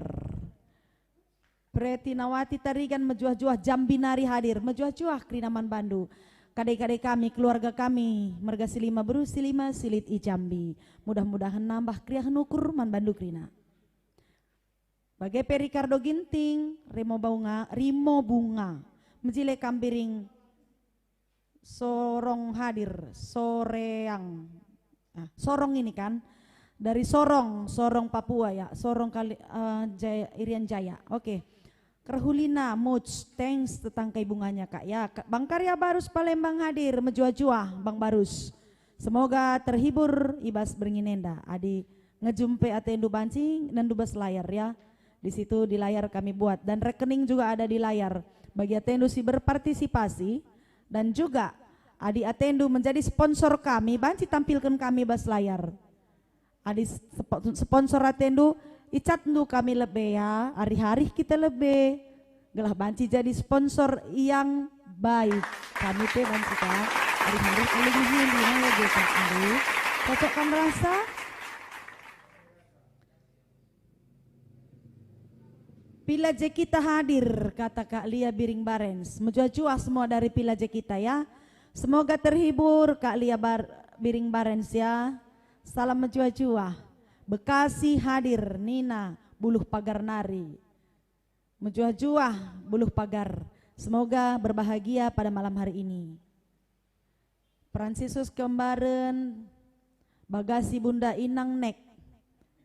Preti Nawati Tarigan, mejuah-juah Jambi nari hadir, mejuah-juah kerina man bandu. Kade-kade kami, keluarga kami, Merga Silima, Beru Silima, silit i Jambi. Mudah-mudahan nambah keriahen ukur man bandu kerina. Bage pe Ricardo Ginting, Rimo Bunga, Rimo Bunga. Mejile kam biring Sorong hadir, Soreang. Ah, Sorong ini kan. Dari Sorong, Sorong Papua ya, Sorong kali, eh, Jaya, Irian Jaya. Oke. Kerhulina Muc, thanks tetangkai bunganya Kak ya. Ka-, Bang Karya Barus Palembang hadir, mejuah-juah Bang Barus. Semoga terhibur ibas berngi nenda. Adi ngejum pe atendu banci nendu bas layar ya. Di situ di layar kami buat dan rekening juga ada di layar. Bagi atendu si berpartisipasi dan juga adi atendu menjadi sponsor kami, banci tampilken kami bas layar. Adi sp-, sponsor atendu, icatndu kami lebe ya, arih-arih kita lebe. Gelah banci jadi sponsor yang baik. Kami pe banci ka, arih-arih alu ngihi lima lebe ka, alu. Cocok kam rasa? Pila je kita hadir, kata Kak Lia Biring Barens. Mejuah-juah semua dari Pila je kita ya. Semoga terhibur Kak Lia Bar-, Biring Barens ya. Salam mejuah-juah. Bekasi hadir, nina, Buluh Pagar nari. Mejuah-juah, Buluh Pagar. Semoga berbahagia pada malam hari ini. Fransisus Kembaren, bagasi Bunda Inang nek.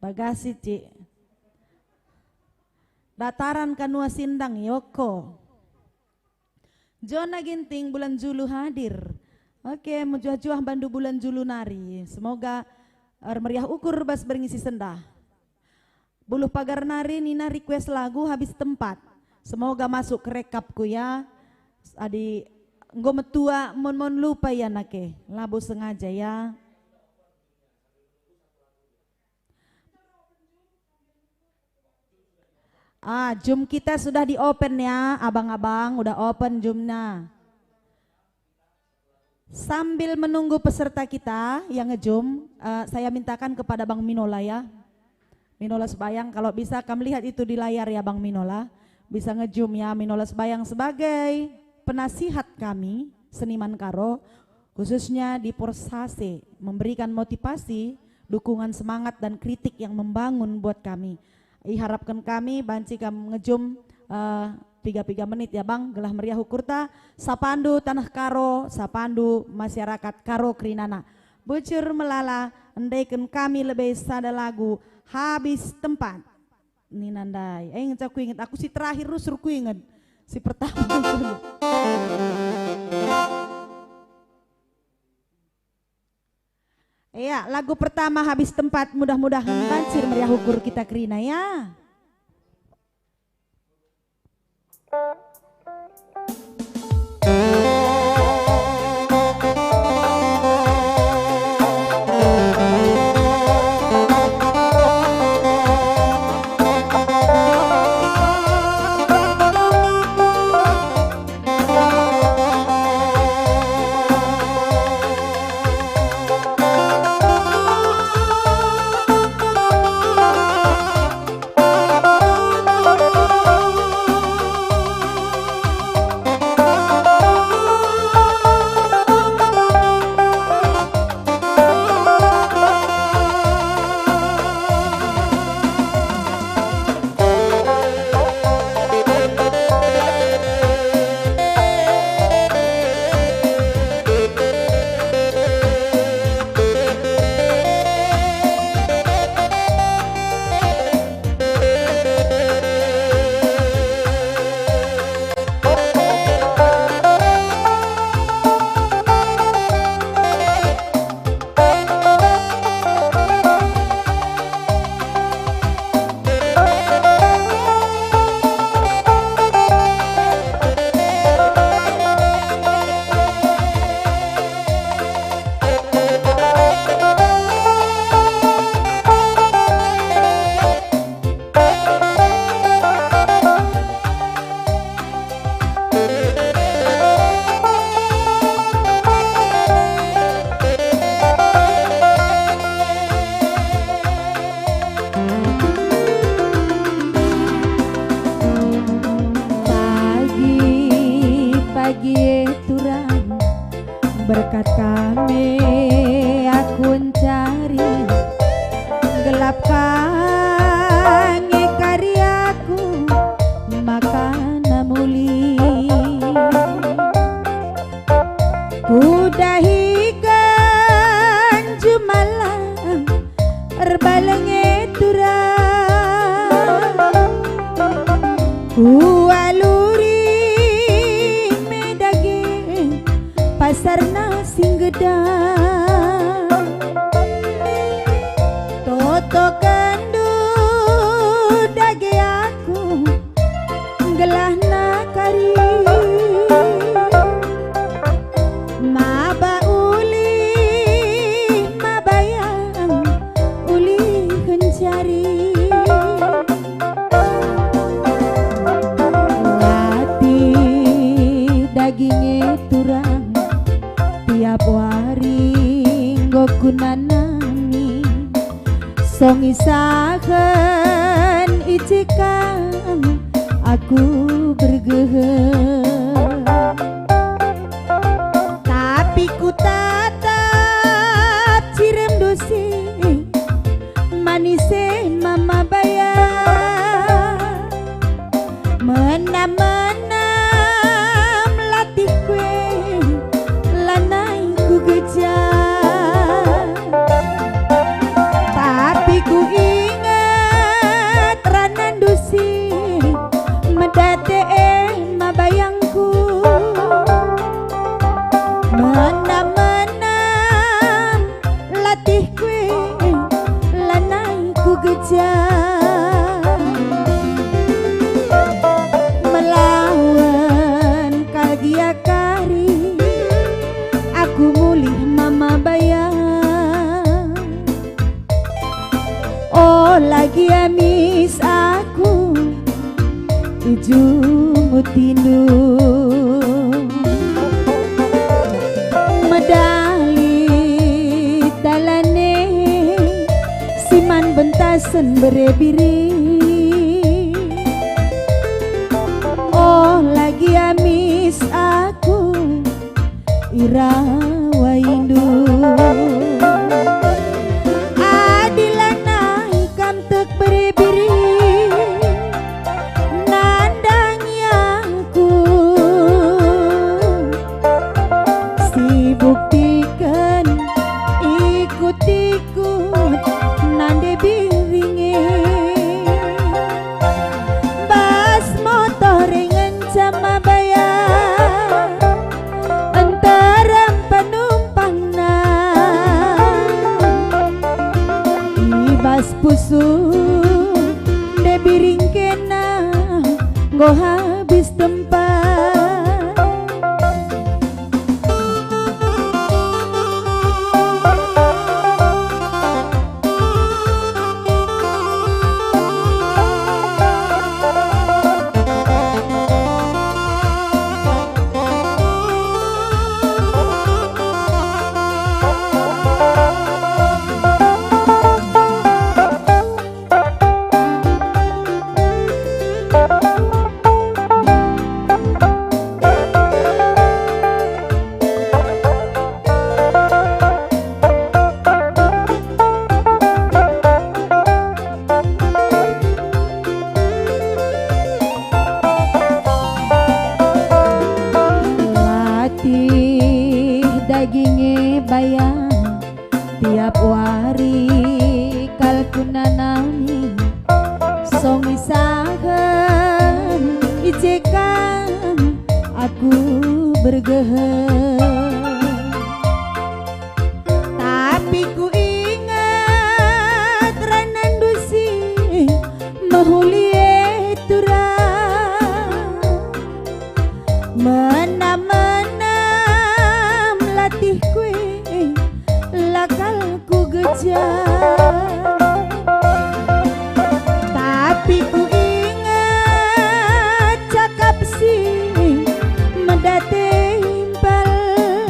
Bagasi, Cik. Dataran Kanua Sindang, Yoko. Jona Ginting, Bulan Julu hadir. Oke, mejuah-juah bandu Bulan Julu nari. Semoga ermeriah ukur bas berngi si sendah. Buluh Pagar nari nina request lagu Habis Tempat. Semoga masuk ke rekapku ya. Adi enggo metua mon-mon lupa ya nake. Labo sengaja ya. Ah, jum kita sudah di-open ya, abang-abang, udah open jumna. Sambil menunggu peserta kita yang ngejum, eh, saya mintakan kepada Bang Minola ya. Minola Sebayang, kalau bisa kamu lihat itu di layar ya Bang Minola. Bisa ngejum ya, Minola Sebayang sebagai penasihat kami, seniman Karo, khususnya di Porsase, memberikan motivasi, dukungan semangat dan kritik yang membangun buat kami. Iharapken kami banci kam ngejum, eh, piga-piga menit ya Bang, gelah meriah ukurta, sapandu taneh Karo, sapandu masyarakat Karo kerinana. Bujur melala, endeken kami lebe sada lagu, Habis Tempat. Nina ndai, eh, ngenca kuinget, aku si terakhir rusur kuinget, si pertama. Iya, lagu pertama Habis Tempat, mudah-mudahan banci meriah ukur kita kerina ya. Berkat ka me aku ncari, gelap ka nge kari aku makana muli. Kudahiken jumala erbalenge turang. Kualuri me dage pasarna si nggedang. Totokenndu dage aku gelahna kari. Maba ulih mabayang ulih ncari. Latih daginge turang, tiap wari enggo kunanami. Songisaken icikang aku bergehe. Tapi kutatap ciremndu si manis e mama bayang. Menam-menam latihku e lanai kugeja. Tapi kuinget ranandu si medate e mabayangku. Menam-menam latihku e lanai kugeja. Melawen kal gia kari aku mulih mama bayang. Ola gia mis aku ijumutindu. Medali dalan e si man bentasen bere-biri. Ola gia mis aku irawaindu. Adi lanai kam tek bere-biri nandangi aku, si buktiken ikut-ikut nande biring e. Bas motor e ngenca mabayang, nterem penumpangna. I bas pusuh nde biring kena, enggo habis tempat. Latih daging e bayang, tiap wari kal kunanami, songisaken i je kam aku bergehe. Tapi kuinget ranandu si mehuli e turang. Menam-menam latihku e la kal kugeja. Tapi kuinget cakap si medate impal.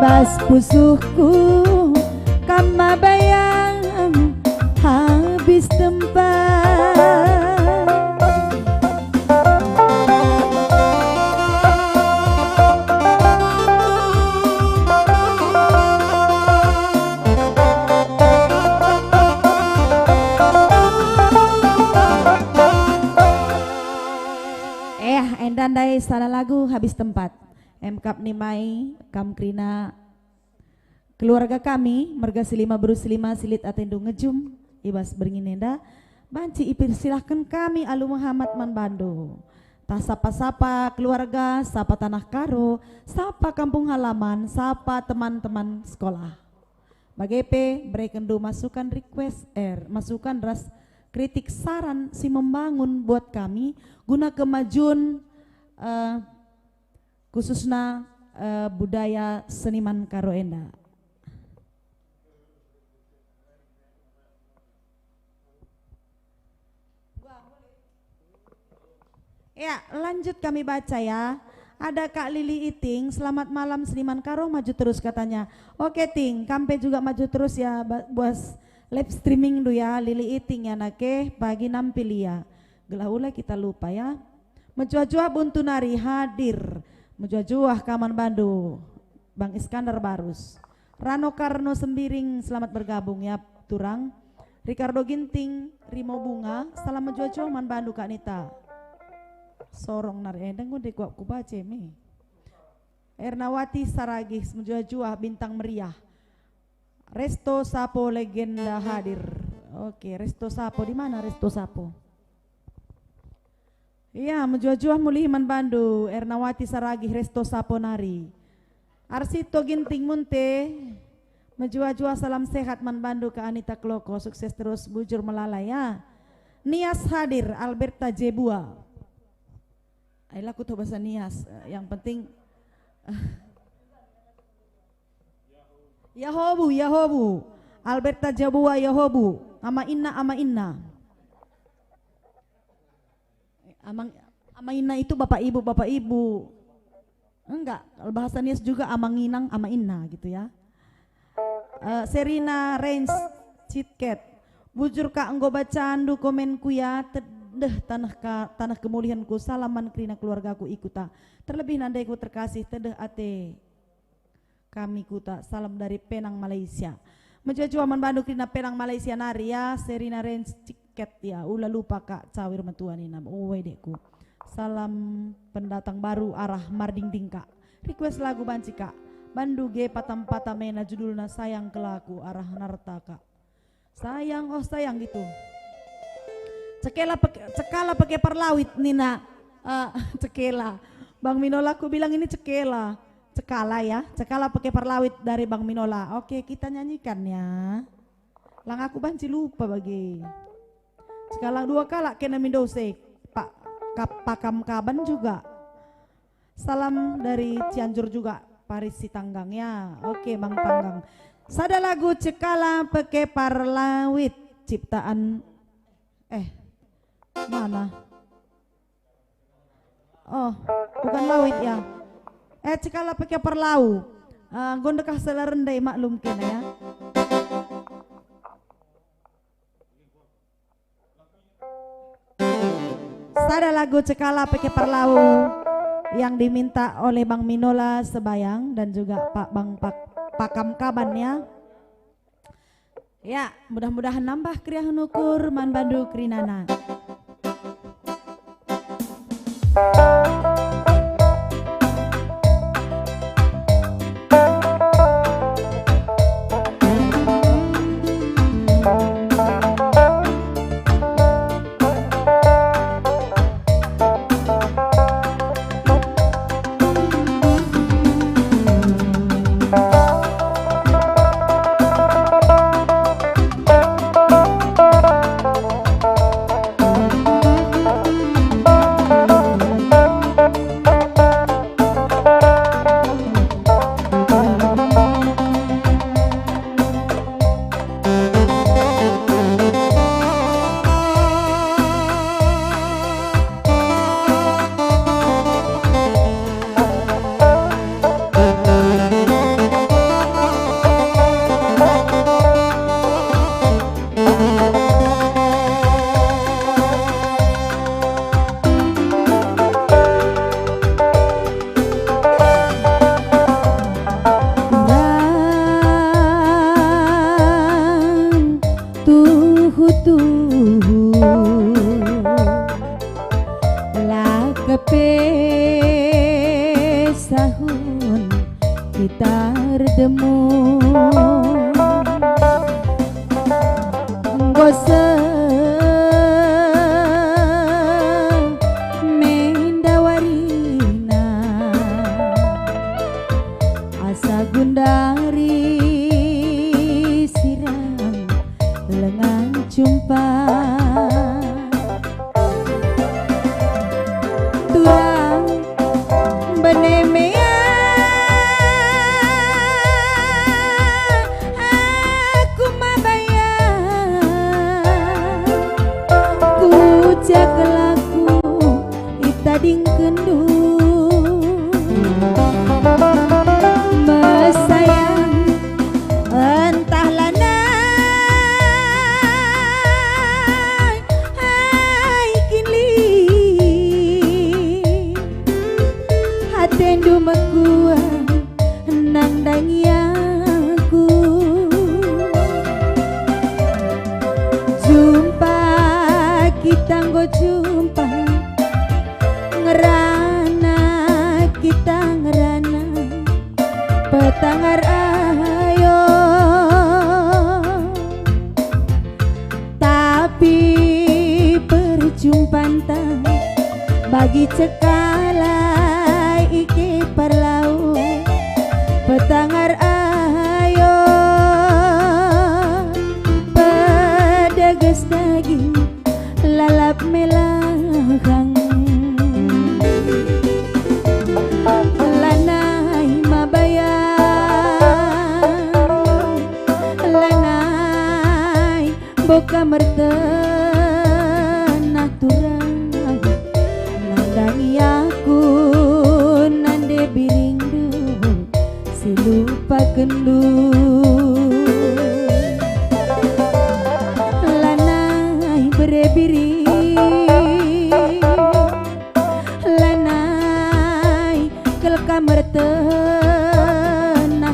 Bas pusuhku kam mabayang habis tempat. Eh, enda ndai salah lagu habis tempat. Emkap nimai kam kerina keluarga kami, merga Silima beru Silima si lit atendu ngejum i bas berngi enda, banci ipersilahken kami alu Muhammad man bandu. Tah sapa-sapa keluarga, sapa tanah Karo, sapa kampung halaman, sapa teman-teman sekolah. Bage pe berekenndu masukan request, eh, masukan ras kritik saran si membangun buat kami guna kemajuan, eh, khususna, eh, budaya seniman Karo enda. Ya, lanjut kami baca ya. Ada Kak Lili Iting, "Selamat malam seniman Karo, maju terus," katanya. Oke Ting, kam pe juga maju terus ya, ba-, buas live streaming du ya, Lili Iting ya nake, pagi nampil ia. Gelah ula kita lupa ya. Mejuah-juah buntu nari hadir. Mejuah-juah ka man bandu, Bang Iskandar Barus. Rano Karno Sembiring, selamat bergabung ya, turang. Ricardo Ginting, Rimo Bunga, salam mejuah-juah man bandu, Kak Nita. Sorong nari, eh, denggo deh kuap kubaca me. Ernawati Saragih, mejuah-juah, Bintang Meriah. Resto Sapo legenda hadir. Oke, Resto Sapo, di mana Resto Sapo? Iya, mejuah-juah mulihi man bandu, Ernawati Saragih, Resto Sapo nari. Arsito Ginting Munte, mejuah-juah salam sehat man bandu Kak Anita Kloko, sukses terus, bujur melala ya. Nias hadir, Alberta Jebua. Ai, la kutoh bahasa Nias, eh, yang penting, Yahobu, Yahobu. Alberta Jebua, Yahobu. Ama Inna, Ama Inna. Amang, Ama Inna itu bapak ibu, bapak ibu. Enggak, kalau bahasa Nias juga Amang Inang, Ama Inna gitu ya. Eh, Serina Range Citket. Bujur Kak, enggo bacandu komenku ya, tedeh taneh ka, taneh kemulihenku, salam man kerina keluargaku i Kuta. Terlebih nandeku terkasih, tedeh ate kami Kuta, salam dari Penang, Malaysia. Mejuah-juah man bandu kerina Penang, Malaysia nari ya, Serina Range Citket ya, ula lupa Kak, cawir metua nina, oe dekku. Salam pendatang baru arah Mardingding Kak. Request lagu banci Kak, bandu ge patam-patam ena judulna Sayang Kelaku arah Narta Kak. Sayang, oh sayang gitu. Cekela peke, cekala peke parlawit nina, eh, cekela. Bang Minola, aku bilang ini cekela. Cekala ya, cekala peke parlawit dari Bang Minola. Oke, kita nyanyikan ya. Lang aku banci lupa bagi. Cekala dua kalak kena mindose, Pak, kap-, pakam kaban juga. Salam dari Cianjur juga, Paris Sitanggang ya. Oke, Bang Panggang. Sada lagu Cekala Peke Parlawit, ciptaan, eh, mana? Oh, bukan lawit ya. Eh, Cekala Peke Parlau. Eh, gondekah sela rendai, maklum kena ya. Sada lagu Cekala Peke Parlau yang diminta oleh Bang Minola Sebayang dan juga Pak Bang Pak, Pakam Kaban ya. Ya, mudah-mudahan nambah keriahen ukur man bandu kerinana. tahun kita erdemu. Enggo seh me ndawarina, asa gundari sirang lenga jumpa. Turang bene mea aku mabaya, kuja kelaku itadingkenndu. Mesayang ntah lanai, hai kin lit atendu mekuah nandangi aku. Jumpa kita enggo jumpa, ngerana kita ngerana, petangar ayo. Tapi perjumpanta bagi cekala ike parlau, petangar ayo, pedeges daging, lalap melahang. Lanai mabaya, lanai boka mertenah turang, nandangi aku nande biringndu si lupakenndu. Lanai bere biring, lanai kal kam ertenah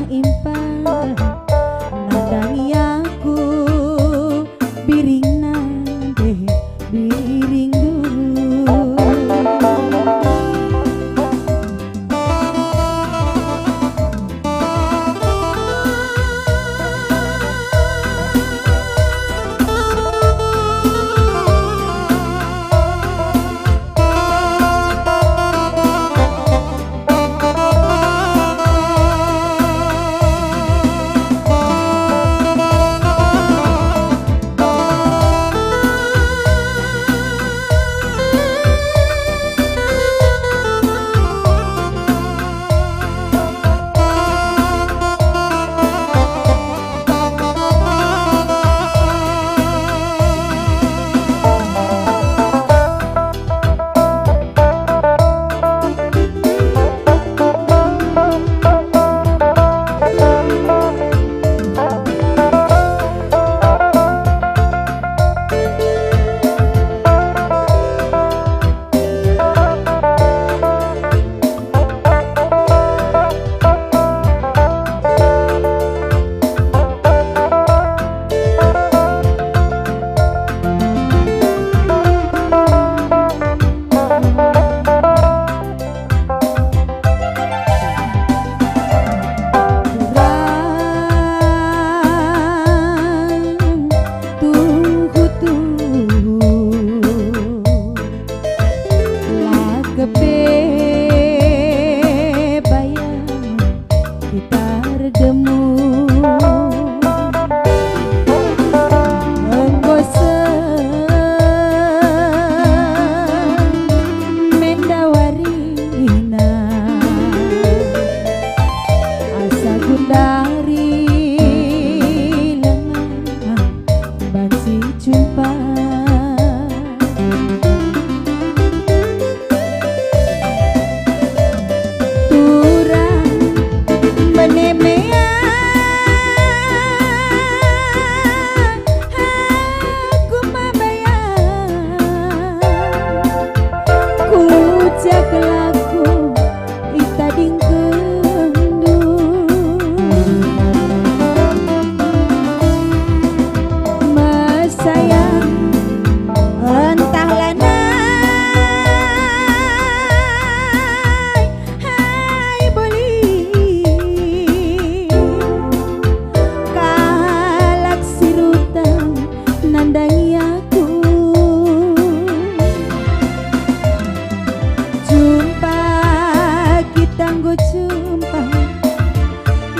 impal, nandangi aku biring nande biringndu.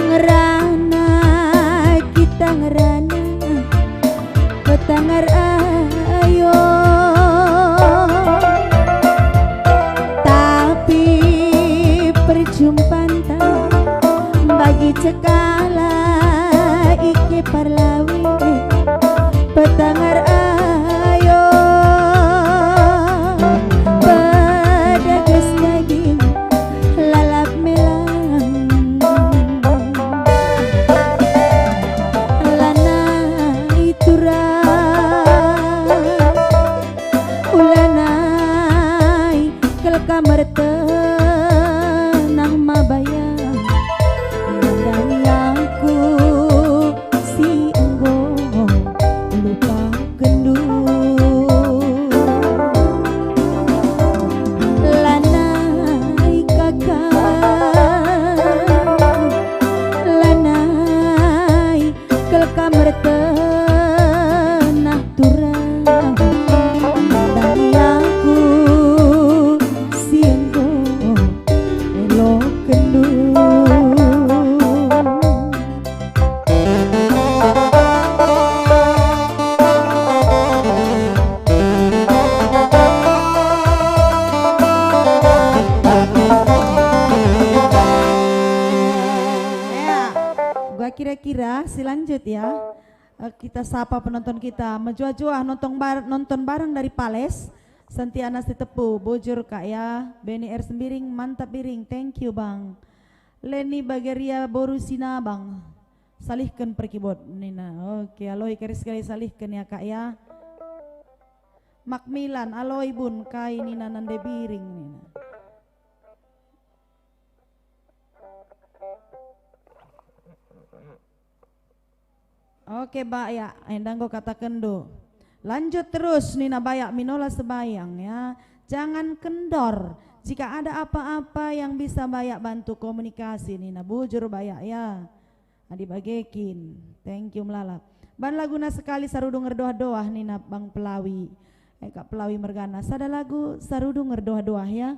Ngerana kita ngerana, petangar ayo. Tapi perjumpanta bagi cekala ike parlawi, petangar ayo. Pedages daging lalap melang. Lanai turang, ulanai kal kam ertenah mabaya. Nandangi aku si enggo lupa kendu. Lanai kaka, lanai kal kam ertenah turang, dari aku si enggo elokenndu. Ya, gua kira-kira si lanjut ya. Eh, kita sapa penonton kita. Mejuah-juah nonton bar-, nonton bareng dari Pales. Santiana Sitepu, bujur Kak ya. Beni R Sembiring, mantap Biring. Thank you, Bang. Leni Bagaria boru Sinabang. Salihken per keyboard nina. Oke, Aloi kari sekali salihken ya, Kak ya. Macmillan, Aloi bun kai nina nande Biring nina. Oke, Bayak, enda enggo katakenndu. Lanjut terus nina Bayak Minola Sebayang ya. Jangan kendor. Jika ada apa-apa yang bisa Bayak bantu komunikasi nina, bujur Bayak ya. Adi bage kin. Thank you melala. Ban laguna sekali Sarudung Erdoah-doah nina Bang Pelawi. Eh, Kak Pelawi mergana. Sada lagu Sarudung Erdoah-doah ya.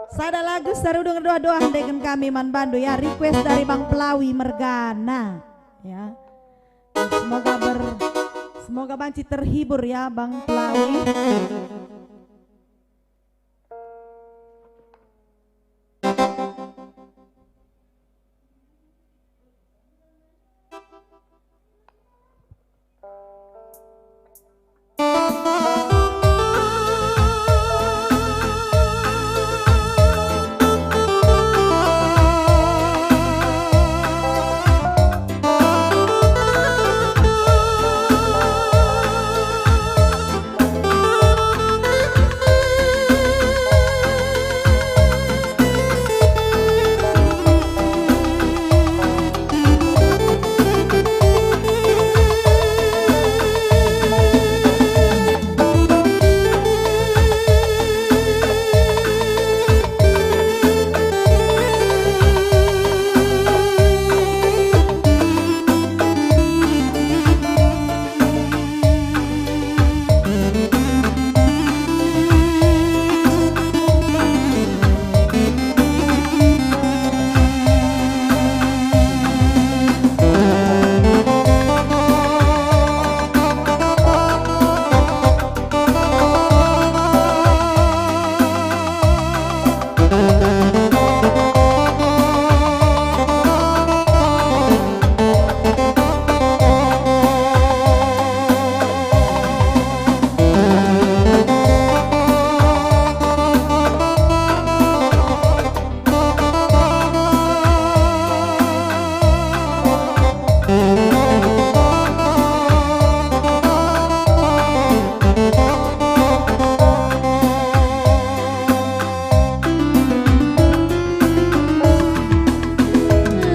Sada lagu Sarudung Erdoah-doah ndeken kami man bandu ya, request dari Bang Pelawi mergana ya. Semoga ber-, semoga banci terhibur ya Bang Pelawi.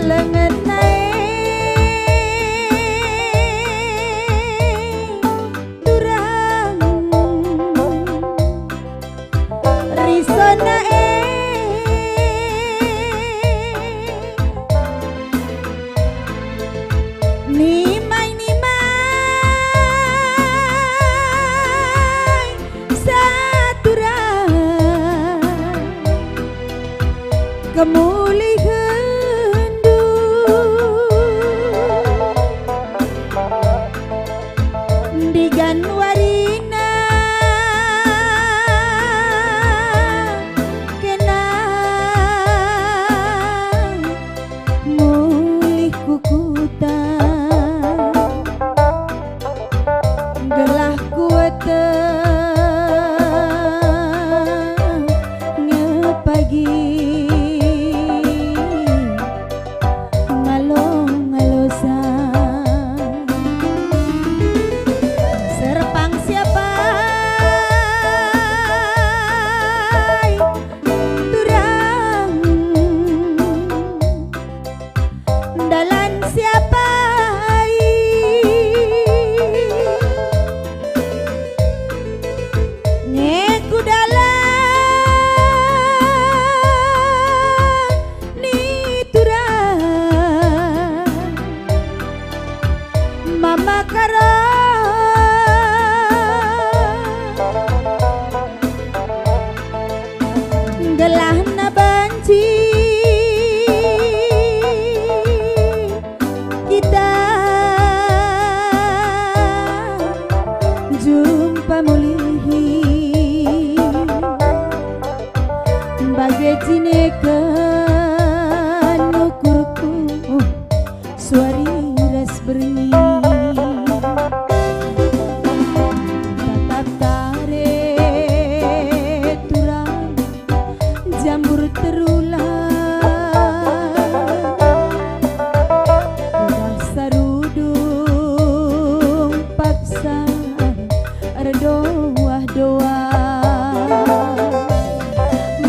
Lengenna e turang, risona e nimai-nimai saturang. Mulihenndu ndigan warina kena mulih ku kuta. Gelah kueteh nge pagi ngalo-ngalosa. Serpang siapa turang? Dalan siapa i? Nge ku dalan ni turang. Mama Karo, gelahna banci kita jumpa mulihi. Bage jineken ukurku, suari ras berngi. Tatap tare turang jambur terula, udah sarudung paksa erdoah-doah.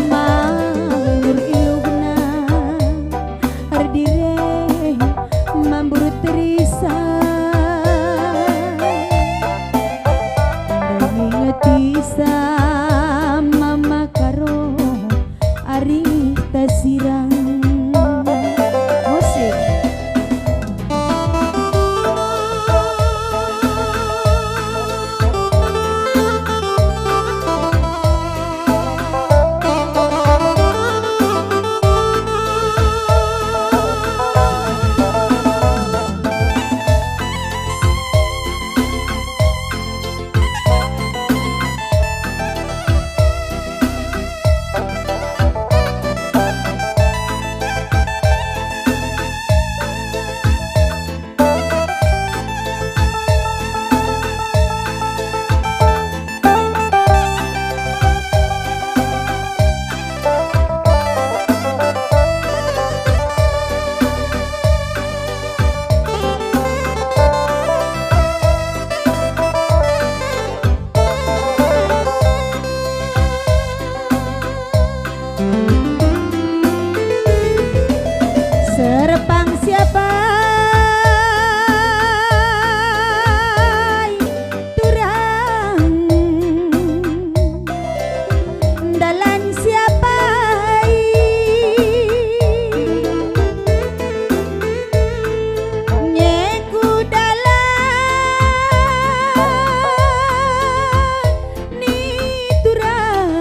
Manggur iluhna, erdire mambur terisa. Ringetisa Mama Karo arihta sirang. Musik. Serpang siapa turang, dalan siapa nge ku dalan ni turang.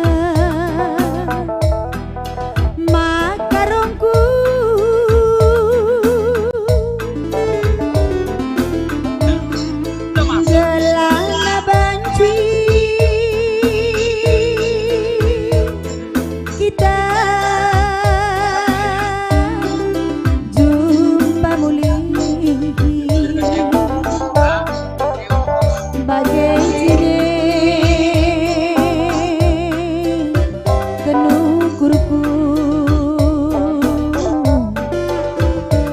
Maka rongku gelahna banci kita jumpa mulihi. Bage jine kenukurku,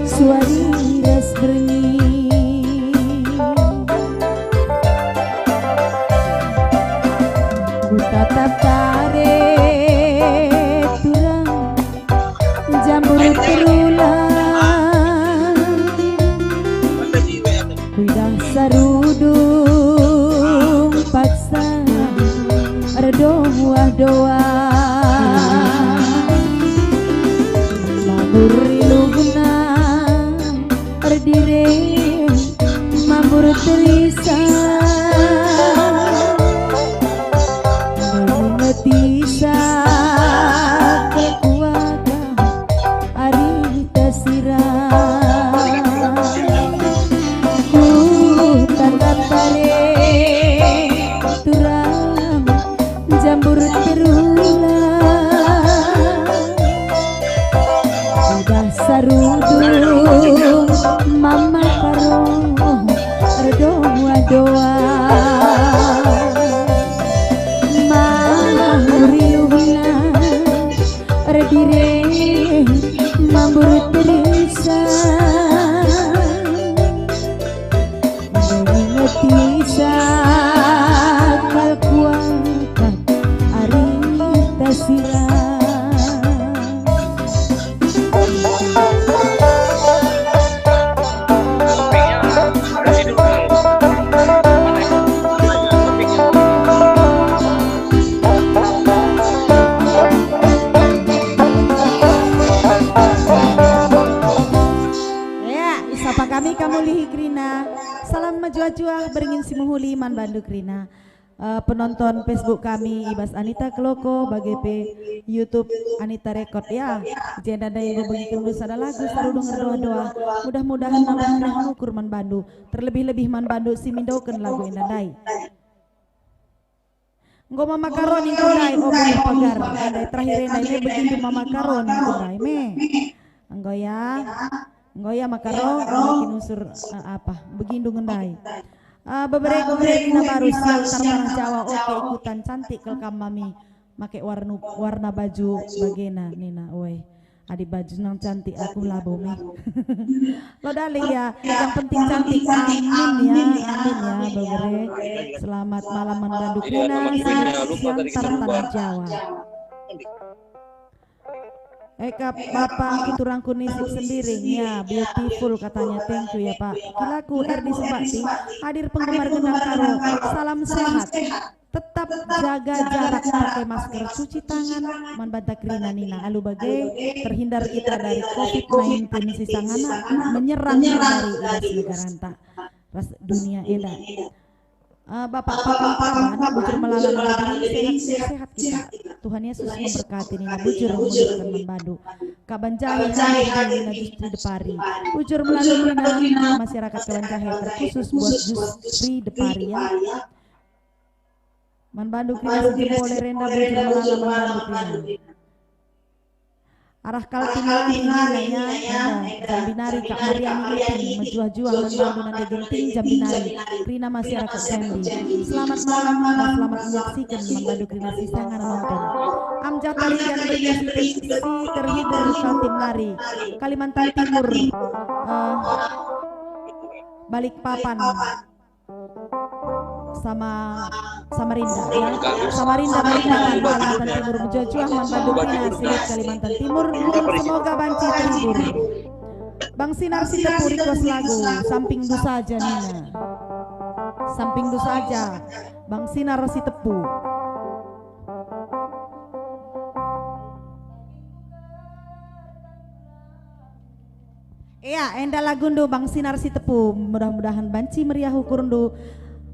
suari ras berngi. Kutatap tare turang jambur terula. Kuidah sarudung paksa erdoah-doah. Mambur iluhna erdire mambur terisa. Ngetisa kekuatan Sira. Ya, isapa kami kamulihi kerina. Salam mejuah-juah beringin si mehuli man bandu kerina. Eh, penonton Facebook kami i bas Anita Keloko, bage pe YouTube Anita Record, ya. Jenda ndai enggo begikenndu sada lagu si erjudul Erdoah-doah. Mudah-mudahan nambah kerina ukur man bandu, terlebih-lebih man bandu si mindoken lagu enda ndai. Enggo mama Karoni enggo ndai, o buluh pagar. Ndai terakhir enda me begindu mama Karoni enggo ndai me. Enggo ya. Enggo ya, Makaro, enggo kin usur, eh, apa, begindu ngendai. Eh, bebereng-bebereng nina baru siang tartanah Jawa, oke, ikutan, cantik kal kam mami. Make warna, warna baju bagena nina, weh. Adi baju nang cantik aku labo me. Lo dali ya, yang penting cantik. Amin ya, amin ya, bebere. Selamat malam man bandu kerina, siang tartanah Jawa. Eka bapa, aku turangku nisip sendiri. Ya, beautiful katanya. Thank you ya, Pak. Kilaku Erdi Sumbakti, hadir penggemar Gendang Karo. Salam sehat. Tetap jaga jarak, pakai masker, cuci tangan, man banta kerina nina. Alu bage, terhindar kita dari covid sembilan belas si sangana menyerang dari i bas negaranta ras dunia enda. Eh, Bapak Papan Paman, bujur melala nina diri, sehat, sehat kita. Tuhan Yesus memberkati nina, bujur mengucapkan man bandu. Kaban jahe hari nina Justri Depari. Bujur melala nina masyarakat Kaban jahe, terkhusus buat Justri Depari ya. Man bandu kerina si jempol enda, bujur melala man bandu kerina. Arah Kaltim nari nina ya, enda, Jambi nari Kak Mariani Ipin, mejuah-juah man bandu nande Genting Jambi nari, kerina masyarakat Jambi. Selamat malam, selamat menyaksikan man bandu kerina si sangana nonton. Am jata ringan bagi si ter-, si terhibur Kaltim nari, Kalimantan Timur, eh, Balikpapan. Sama, Samarinda, ya. Samarinda, Balikpapan, Kalimantan Timur, mejuah-juah man bandu kerina si lit Kalimantan Timur. Semoga banci terhibur. Bang Sinar Sitepu request lagu, Sampingdu Saja nina. Sampingdu Saja, Bang Sinar Sitepu. Ea, enda lagundu Bang Sinar Sitepu, mudah-mudahan banci meriah ukurndu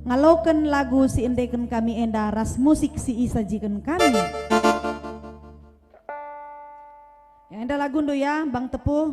ngaloken lagu si endeken kami enda ras musik si isajiken kami. Ya, enda lagundu ya, Bang Tepu.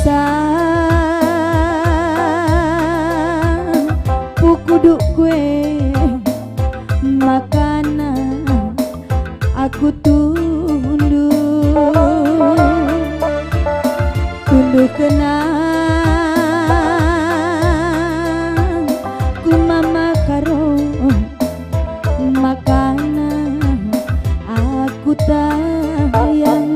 Tang pukuduk kue makana aku tunduh, tunduh kena ku Mama Karo. Makana aku tayang.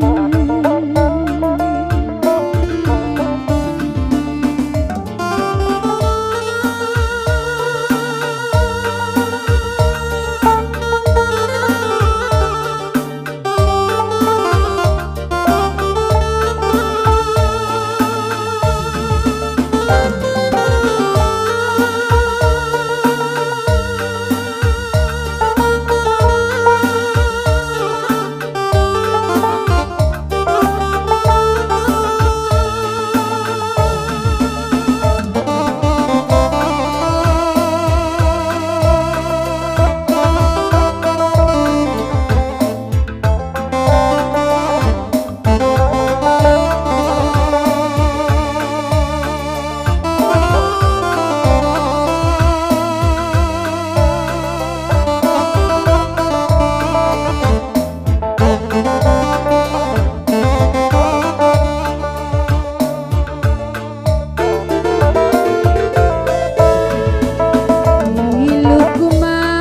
Iluhku mambur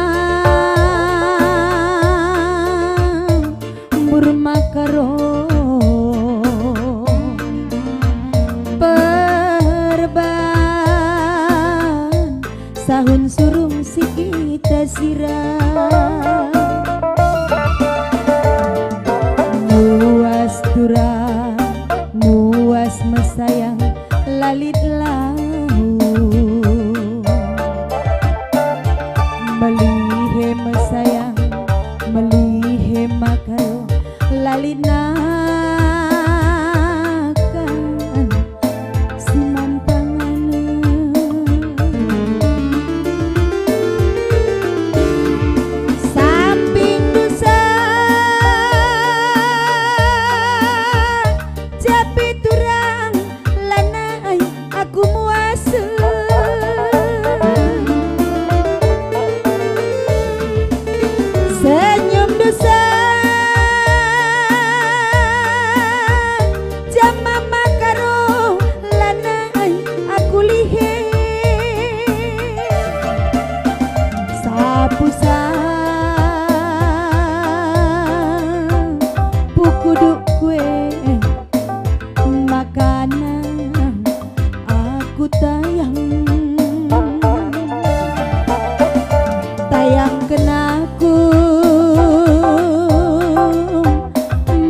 makaro perban sahun surung si kita sira. Muas turang, muas mesayang, la lit lau. Melihe mesayang, melihe makaro, la lit nakan si man panganen. Samping dosa, japi turang, lanai aku muasa. Senyum dosa, jam Mama Karo, lanai aku lihe. Sapu sa pukuduk kue makana aku tayang. Tayang kena ku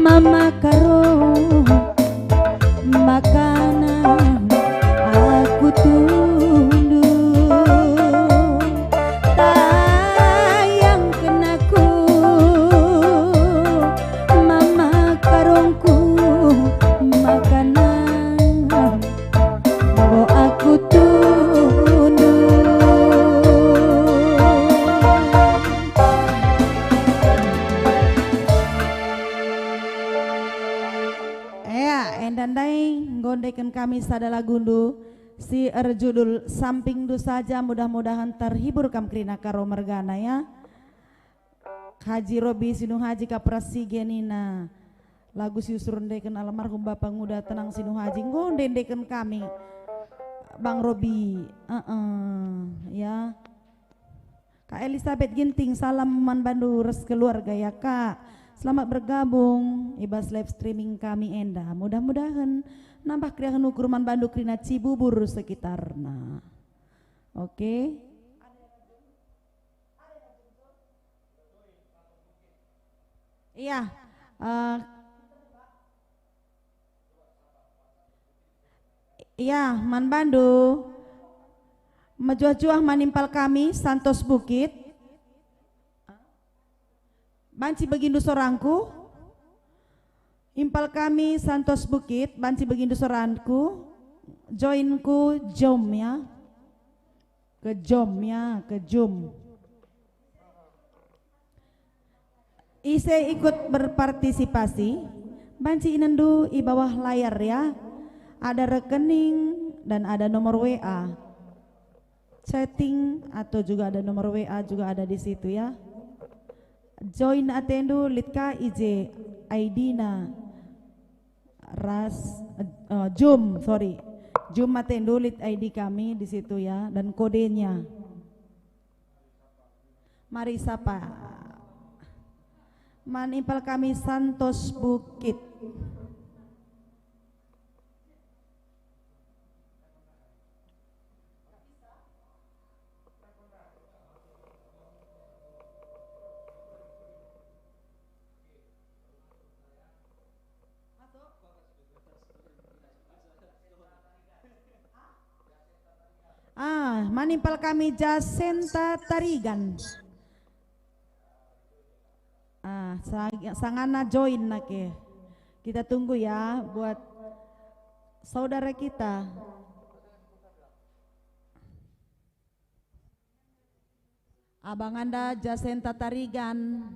Mama Karo, makana aku tunduh. Tayang kena ku Mama Karongku, makana enggo aku tunduh. Ea, enda ndai enggo ndeken kami sada lagundu si erjudul Sampingndu Saja, mudah-mudahan terhibur kam kerina Karo mergana, ya. Haji Robi Sinuhaji Kaprasige nina, lagu si usur ndeken almarhum Bapa Nguda Tenang Sinuhaji, enggo nde ndeken kami, Bang Robi. Heeh, ya. Kak Elizabeth Ginting, salam man bandu ras keluarga ya, Kak. Selamat bergabung i bas live streaming kami enda. Mudah-mudahan nambah keriahen ukur man bandu kerina Cibubur sekitarna. Oke. Iya, eh, iya, man bandu. Mejuah-juah man impal kami, Santos Bukit. Banci begindu sorangku. Impal kami, Santos Bukit, banci begindu sorangku. Joinku, jom ya. Kejom ya, kejom. Ise ikut berpartisipasi, banci inenndu i bawah layar ya. Ada rekening dan ada nomor W A. Chatting atau juga ada nomor W A juga ada di situ ya. Join atendu lit ka I J I D-na. Ras, eh, Zoom, sorry. Zoom atendu lit I D kami di situ ya, dan kodenya. Mari sapa. Man impal kami Santos Bukit. Ah, man impal kami Jasenta Tarigan. Ah, sa-, sangana join nake. Kita tunggu ya buat saudara kita. Abang enda Jasenta Tarigan.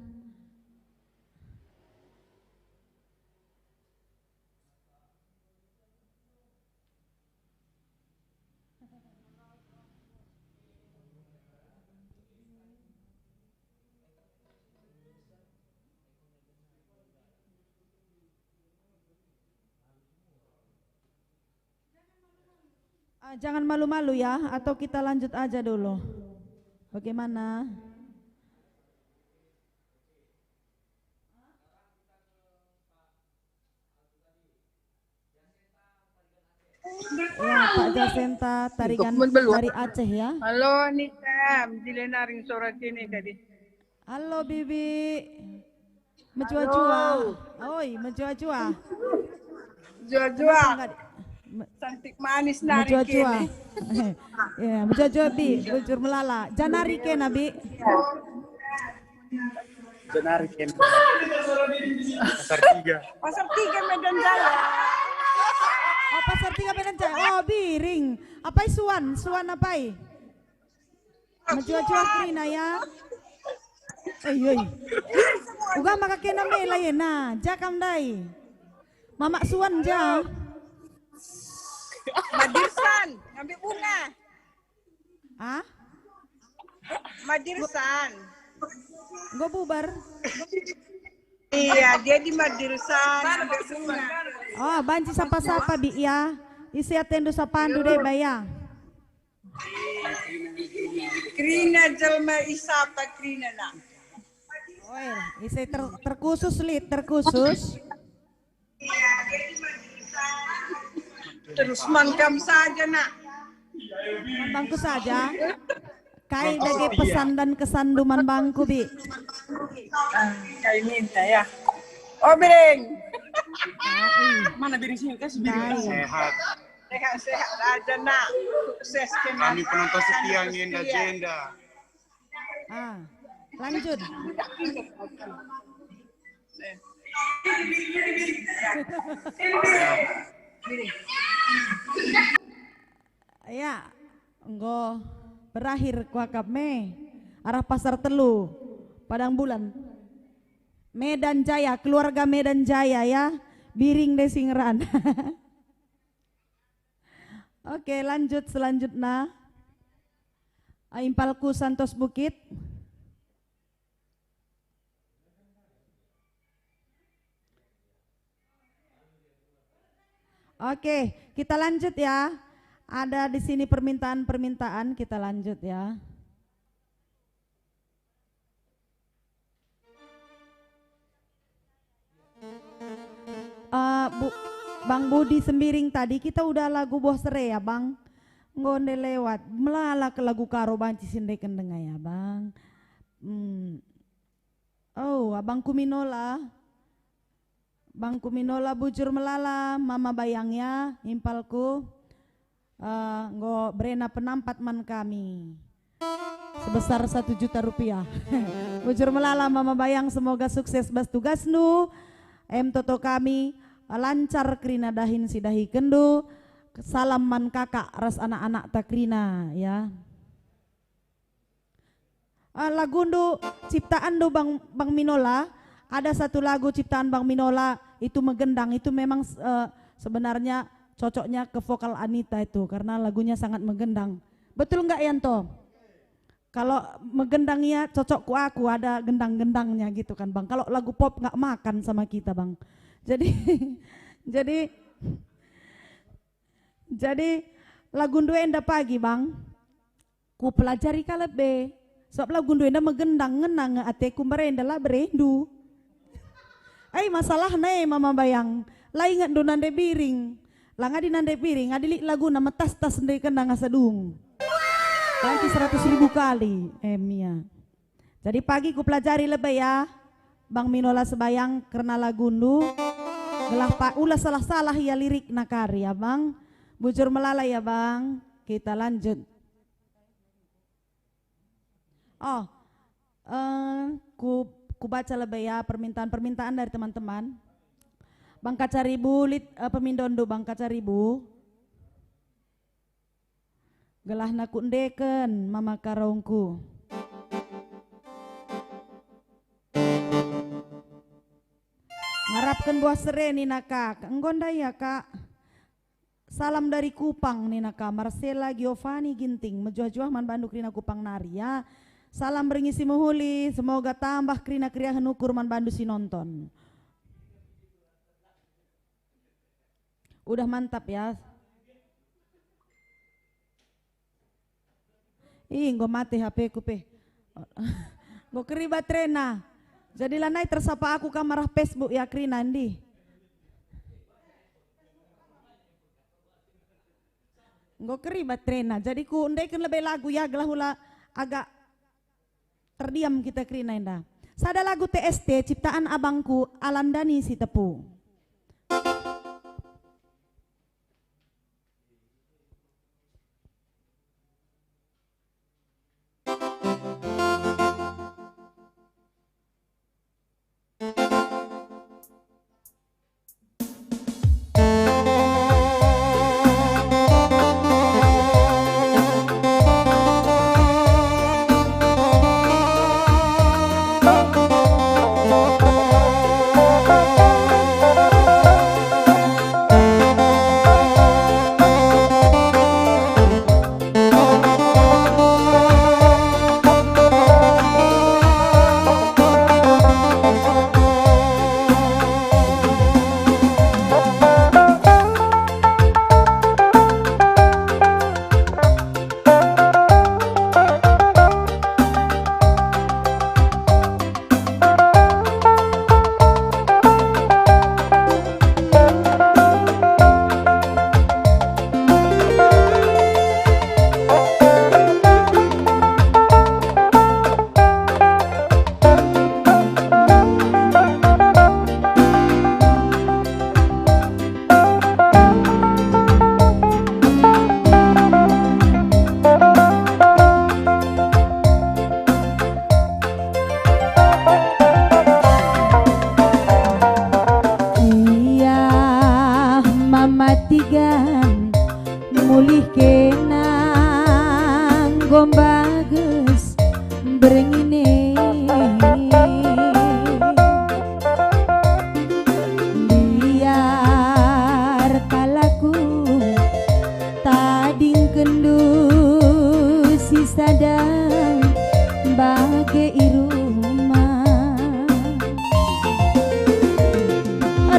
Ah, jangan malu-malu ya, atau kita lanjut aja dulu. Bagaimana? Ya, Pak Jasenta Tarigan dari Aceh ya. Halo Nita, Jile Naring sora kini tadi. Halo Bibi. Mejua-jua. Oi, mejua-jua. Jua-jua. Cantik manis nari kini. Ya, mejua-jua Bi, bujur melala. Janari kena Bi. Janari kena. Pasar Tiga. Pasar Tiga Medan Jaya. Oh, Pasar Tiga Medan Jaya. Oh, Biring. Apai Suan? Suan apai? Mejua-jua kerina ya. Oi, oi. Uga maka kena mela yena, ja kam ndai. Mamak Suan ja. Madirsan, ngambil bunga. Ah? Madirsan. Enggo bubar. Iya, dia di Madirsan, ngambil bunga. Oh, banci sapa-sapa Bi ya. Isi atendu sapandu deba ya. Kerina jelma isapa kerina nak. Oi, ise ter-, terkhusus lit, terkhusus. Terus man kam saja nak. Man bangku saja. Kai dage pesan dan kesandu man bangku Bi. Ah, kai minta ya. Oh Biring. Mana Biring sini kasih Biring. Sehat. Sehat-sehat aja nak. Sukses kena. Kami penonton setia ngenda jenda. Ah, lanjut. Ya, enggo berakhir kuakap me arah Pasar Telu, Padang Bulan. Medan Jaya, keluarga Medan Jaya ya, Biring Desingeran. Oke, lanjut selanjutnya. Impalku Santos Bukit. Oke, kita lanjut ya. Ada di sini permintaan-permintaan, kita lanjut ya. Eh, Bu-, Bang Budi Sembiring tadi kita udah lagu Boh Sere ya, Bang. Enggo nde lewat. Melala ke lagu Karo banci sindeken denga ya, Bang. Hmm. Oh, Abangku Minola. Bangku Minola bujur melala, Mama Bayang ya, impalku. Eh, enggo berena penampat man kami sebesar satu juta rupiah. Bujur melala Mama Bayang, semoga sukses bas tugasndu. Em toto kami, eh, lancar kerina dahin si dahikenndu. Salam man kakak ras anak-anakta kerina, ya. Eh, lagundu, ciptaanndu Bang, Bang Minola, ada satu lagu ciptaan Bang Minola, itu megendang, itu memang, eh, sebenarnya cocoknya ke vokal Anita itu, karena lagunya sangat menggendang. Betul nggak, Yanto? Kalau menggendang ia cocok ku aku, ada gendang-gendangnya gitu kan, Bang. Kalau lagu pop nggak makan sama kita, Bang. Jadi, jadi, jadi lagundu enda pagi, Bang. Kupelajari ka lebe, sabap lagundu enda megendang ngena nge ateku, mbarenda la berehndu. Ai, masalahna e, Mama Bayang, la ingetndu nande biring. La ngadi nande biring, adi lit laguna metas-tas ndekenna ngasa dung. Banci seratus ribu kali, em, ia. Jadi pagi kupelajari lebe ya, Bang Minola Sebayang kerna lagundu, gelah pa-, ula salah-salah ia lirikna kari ya, Bang. Bujur melala ya, Bang. Kita lanjut. Oh, eh, ku, kubaca lebe ya permintaan-permintaan dari teman-teman. Bang Kacaribu, lit, eh, pemindondu Bang Kacaribu. Gelahna kuendeken mama karongku. Ngarapken buah sere nina ka, enggo ndai ya, Kak. Salam dari Kupang, nina ka Marcella Giovanni Ginting, mejuah-juah man bandu kerina Kupang nari, ya. Salam berngi si mehuli, semoga tambah kerina keriahen ukur man bandu si nonton. Udah mantap, ya. Ih, enggo mate H P-ku pe. Enggo keri baterena. Jadi lanai tersapa aku kam arah Facebook ya kerina ndi. Enggo keri baterena. Jadi ku endeken lebe lagu ya gelah ula agak terdiam kita kerina enda. Sada lagu T S T ciptaan abangku Alan Dani Sitepu. Ia mamatigan mulih kena enggo mbages berngi ne. Biar kal aku tadingkenndu si sada bage i rumah.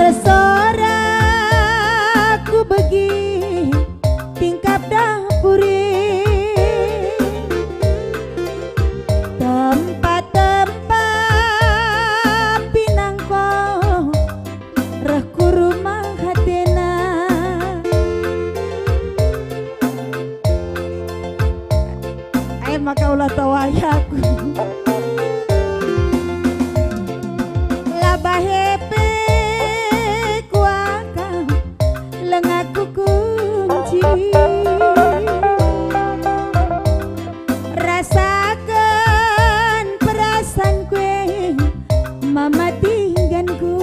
Ersora kubegi tingkap dapuri, tempat-tempat pinangko reh ku rumah atena. Ai maka ula tawai aku. La bahe pe kuakap lengaku kunci. Rasaken perasanku e mamatiganku.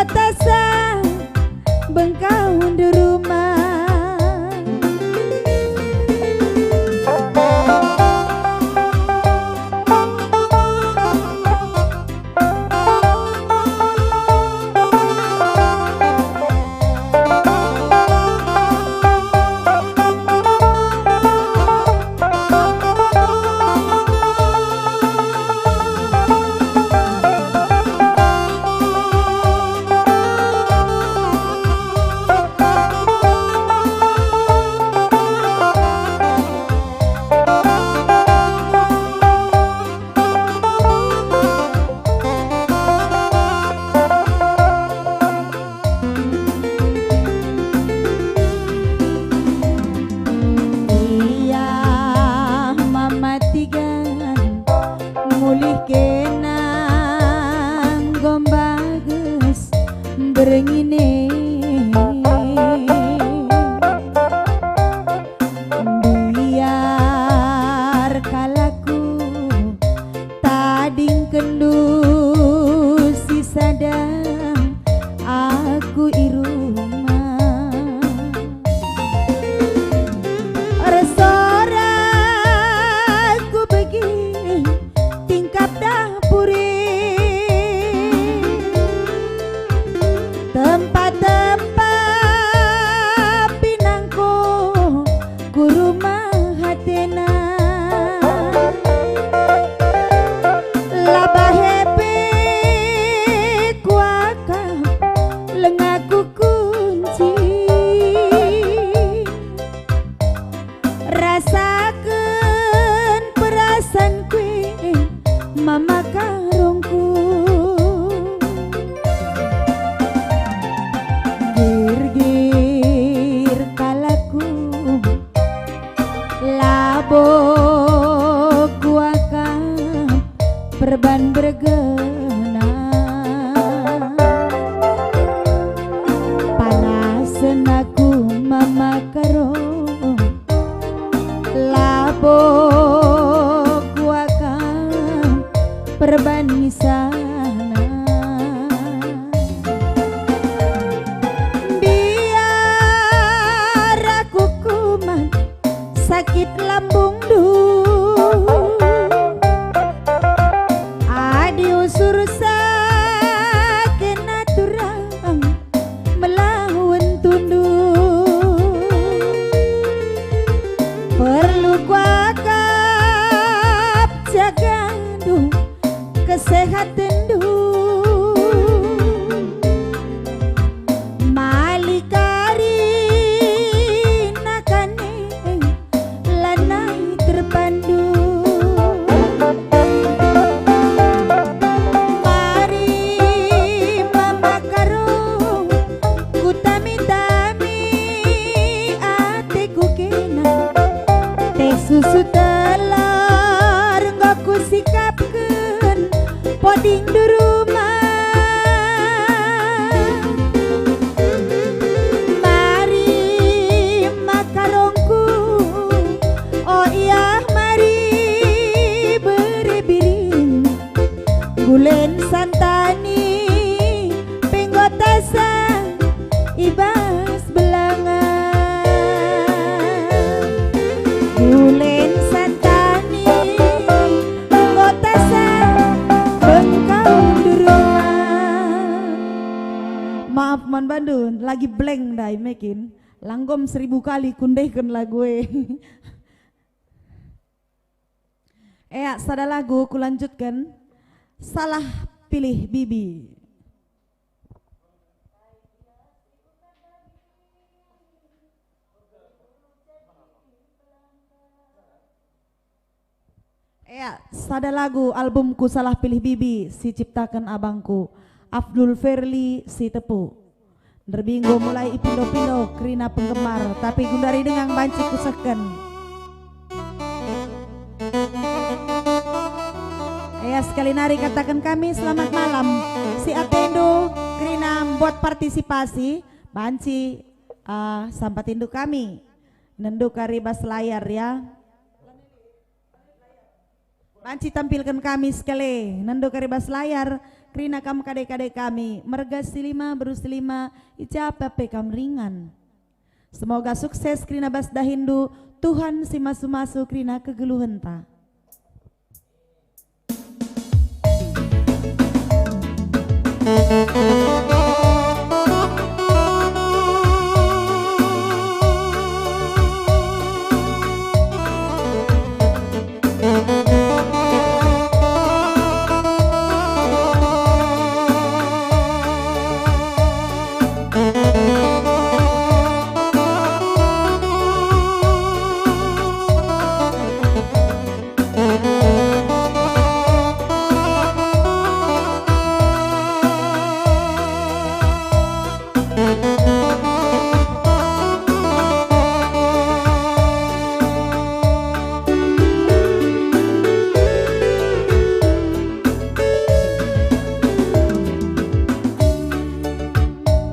Tasa bengkau ndu rumah. Ia mamatikan mulih kena enggo mbages berngine. Mbiar kalakku tadingkenndu si sada aku i rumah. Ersorak kubegi tingkap dapuri, tempat-tempat pinangku ku rumah atena. La bahe pe kuakap lengaku kunci. Rasaken perasanku e, mama karungku. Girgir kalakku, labo kuakap perban bergena. Panasen aku mama karung, labo kuakap perban isana. Mbiar aku kuman sakit lambungndu. Adi usur sakena turang melawen tundu. Perlu kuakap jagandu, kesehatenndu. Mali kari nakane lanai terpandu. Mari mama karung, kutami-tami ateku kena. Teh susu telor enggo kusikapken, poding du rumah. Mari makarongku, o iyah mari bere biring. Gulen santani pe enggo tasa i bas belanga. Gulen santani enggo tasa bengkau ndu rumah. Maaf man bandu, lagi blank ndai mekin. Langgom seribu kali kundehken lagu e. Ea, sada lagu kulanjutken, Salah Pilih Bibi. Ea, sada lagu albumku Salah Pilih Bibi si ciptaken abangku, Abdul Ferli Sitepu. Nderbinggo mulai ipindo-pindo kerina penggemar, tapi gundari denga banci kusehken. Ya, sekali nari kataken kami selamat malam. Si atendu kerina mbuat partisipasi, banci, ah, sampatindu kami. Nendo kari bas layar, ya. Banci tampilken kami sekali, nendo kari bas layar, kerina kam kade-kade kami, merga si lima, beru si lima, i ja pe kam ringan. Semoga sukses kerina bas dahinndu, Tuhan si masu-masu kerina kegeluhenta.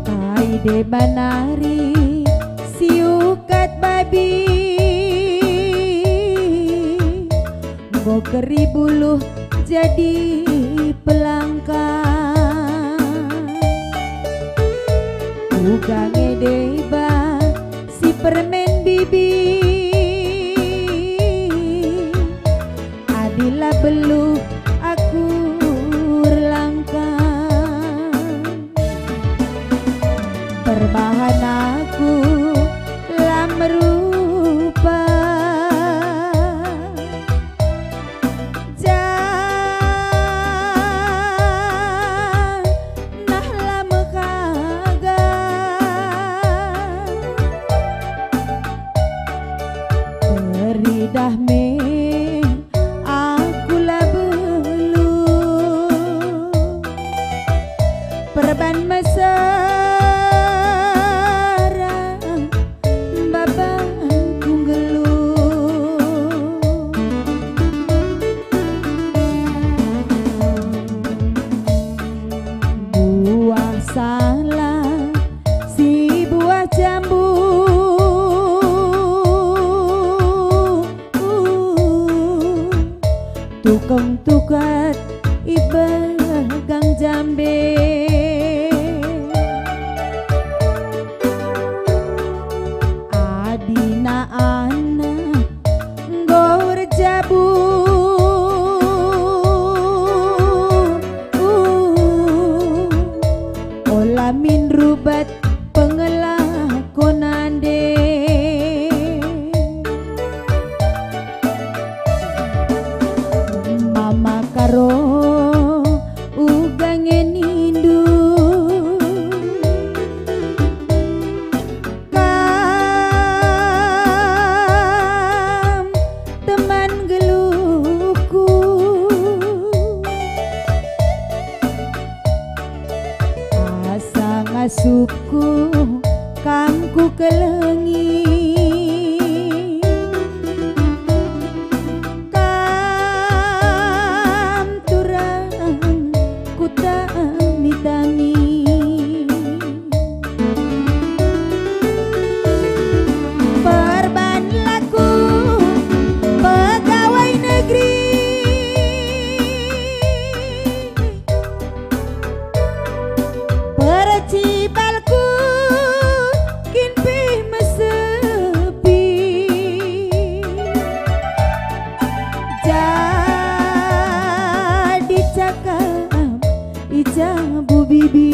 Kai deba nari si ukat babi, enggo keri buluh jadi pelangka. Uga nge deba si permen bibi, adi la beluh aku erlangka. Perbahan aku la merupa, janah la mehaga. Teridah me aku la beluh, perban mesera babanku nggeluh. Buah salah si buah jambu, tukeng tukat i begang jambe. Adina anak enggo erjabu, ola min rubat pengelako nande. Mama Karo uga nge nindu, kam teman geluhku. Asa ngasup ku kam kukelengi, kam turang kutami-tami. Perban laku pegawai negeri, percibalku kin pe mesepi. Jadi cakap i jabu bibi.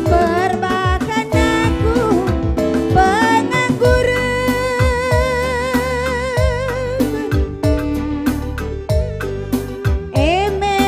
Perbahan aku pengangguren, e me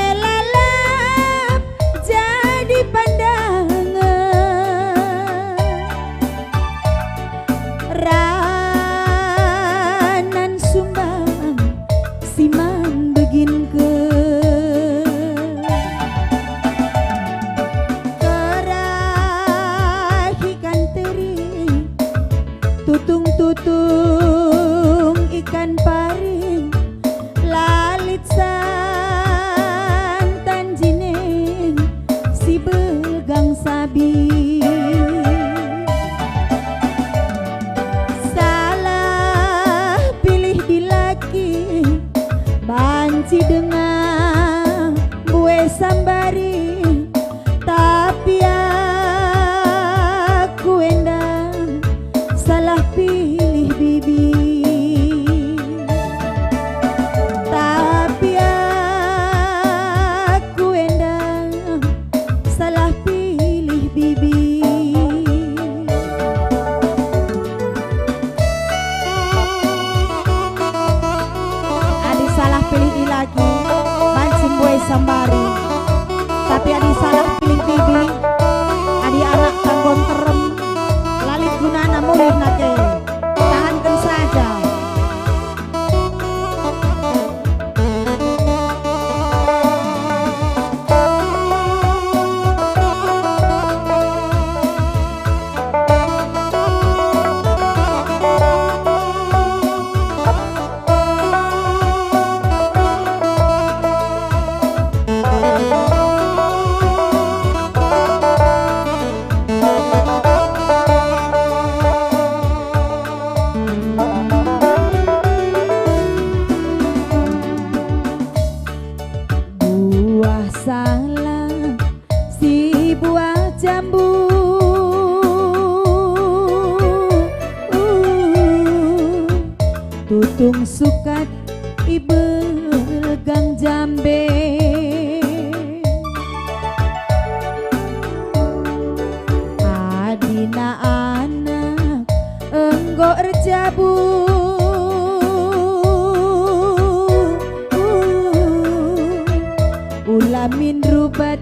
Sambari. Tapi adi salah pilih bibi, adi anak tanggon terem, la lit gunana mulih nake. Tahanken saja. Buah salah si buah jambu, tutung sukat ibelgang jambe. Adina anak enggo erjabu, ula min rubat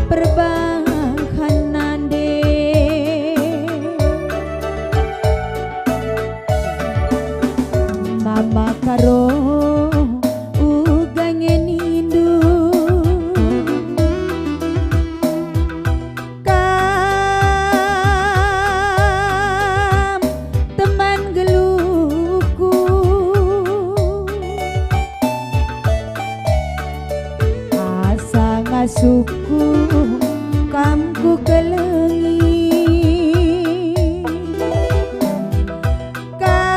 perbahan nande. Mama Karo uga nge nindu, kam teman geluhku. Asa ngasuhku kam kukelengi. Kam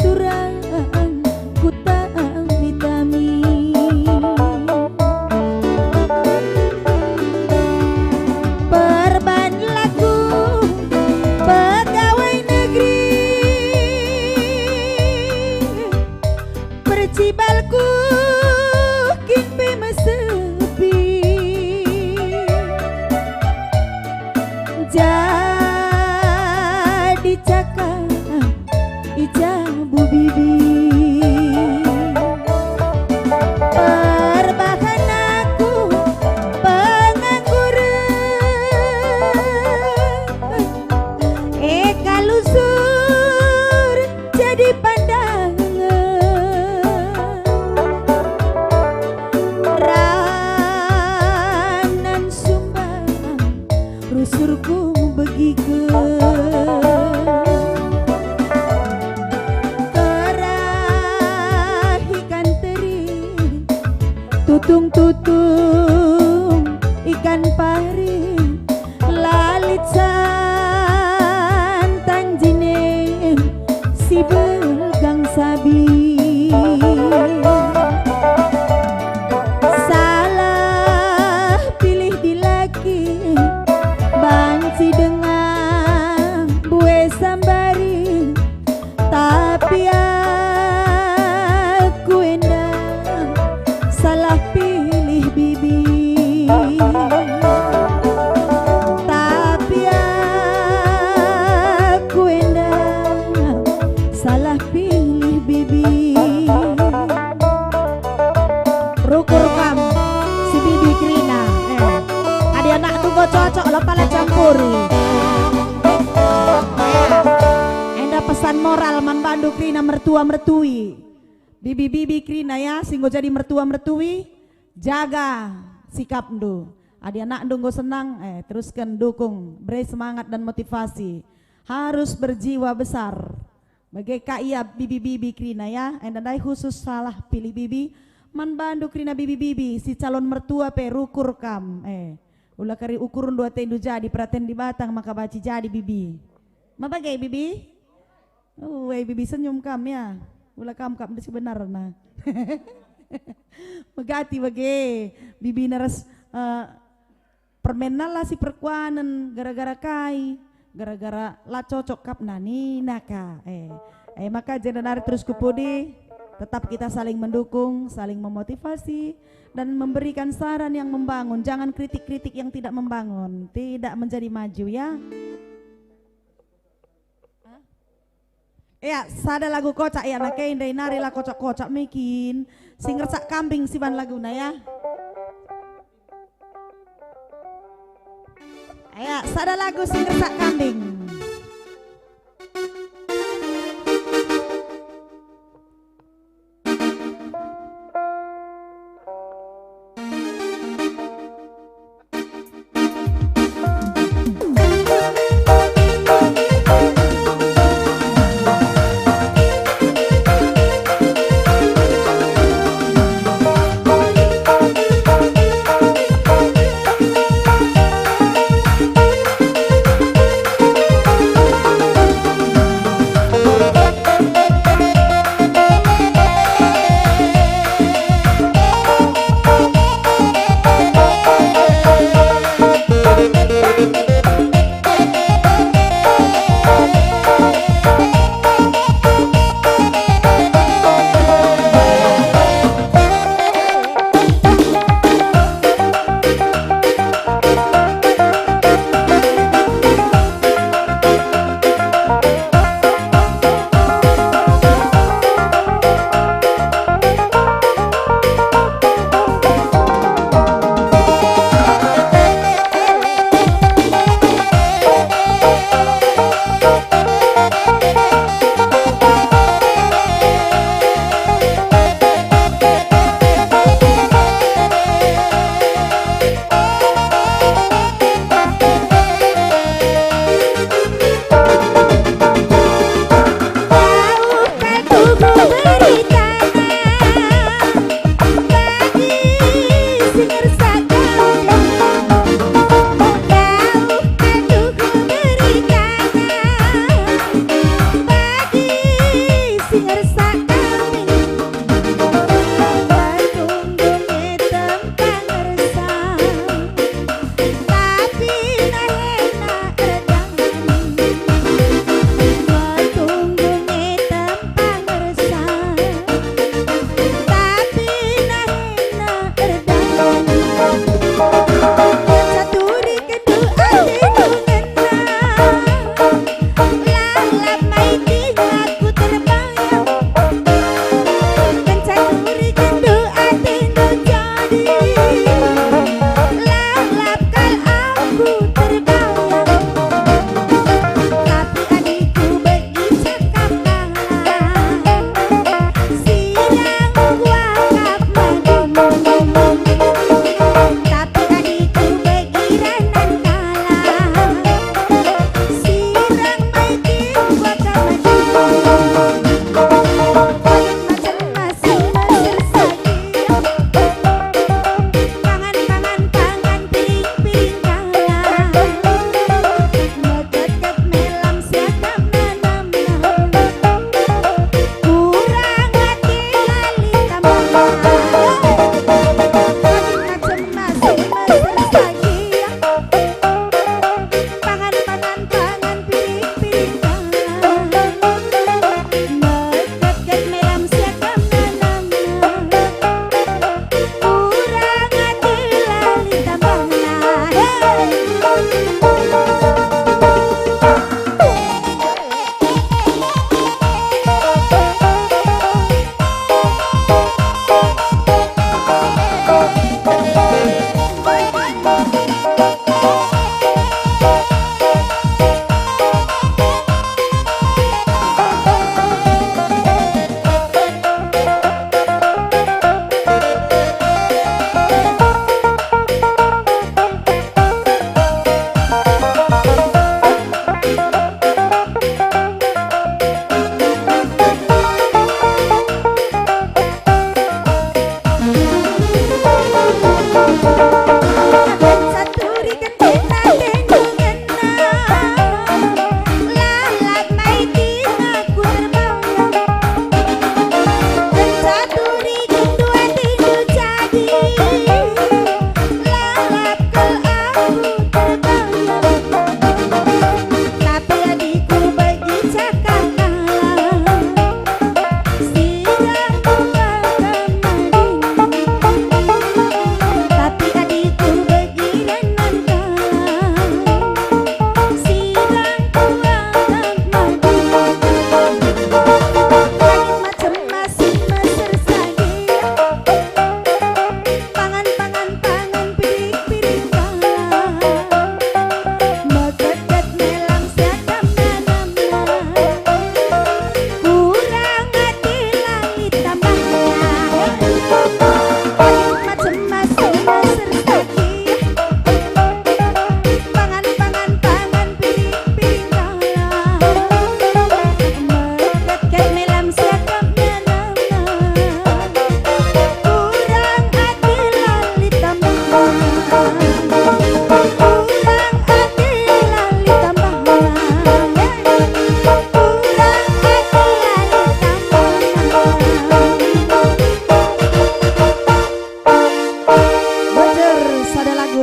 turang kutami-tami. Perban laku pegawai negeri, percibalku kin pe mesepi. Jadi cakap ijabu bibi. Perbahan aku pengangguren, e ka lusur jadi pandangen. Ranan sumbang rusurku begiken. Kerah ikan teri, tutung-tutung ikan pari, la lit santang jine si belgang sabi. Salah pilih dilaki banci denga mbue sambari. Tapi aku enda salah pilih bibi. Tapi aku enda salah pilih bibi. Rukur kam si bibi kerina. Eh, adi anak tunggo cocok lo pala campuri. Eh, enda pesan moral man bandu kerina mertua mertui. Bibi-bibi kerina ya, si enggo jadi mertua mertui, jaga sikapndu. Adi anakndu enggo senang, eh, terusken dukung, bere semangat dan motivasi. Harus berjiwa besar. Bage ka ia bibi-bibi kerina ya, enda ndai khusus salah pilih bibi, man bandu kerina bibi-bibi, si calon mertua pe rukur kam, eh, ula kari ukurndu atendu jadi, peraten Dibata maka banci jadi bibi. Ma bage bibi? Ue bibi senyum kam ya, ula kam kap si benar na. Megati bage, bibi neres, eh, permenna la si perkuanen, gara-gara kai? Gara-gara la cocok kap nina ka. Eh, eh, maka jenda nari terus ku pudi, tetap kita saling mendukung, saling memotivasi, dan memberikan saran yang membangun. Jangan kritik-kritik yang tidak membangun, tidak menjadi maju ya. Hah? Ya, sada lagu kocak ya, nake ndai nari la kocak-kocak mekin. Si ngersak kambing siban laguna ya. Ya, sada lagu si ngersak kambing.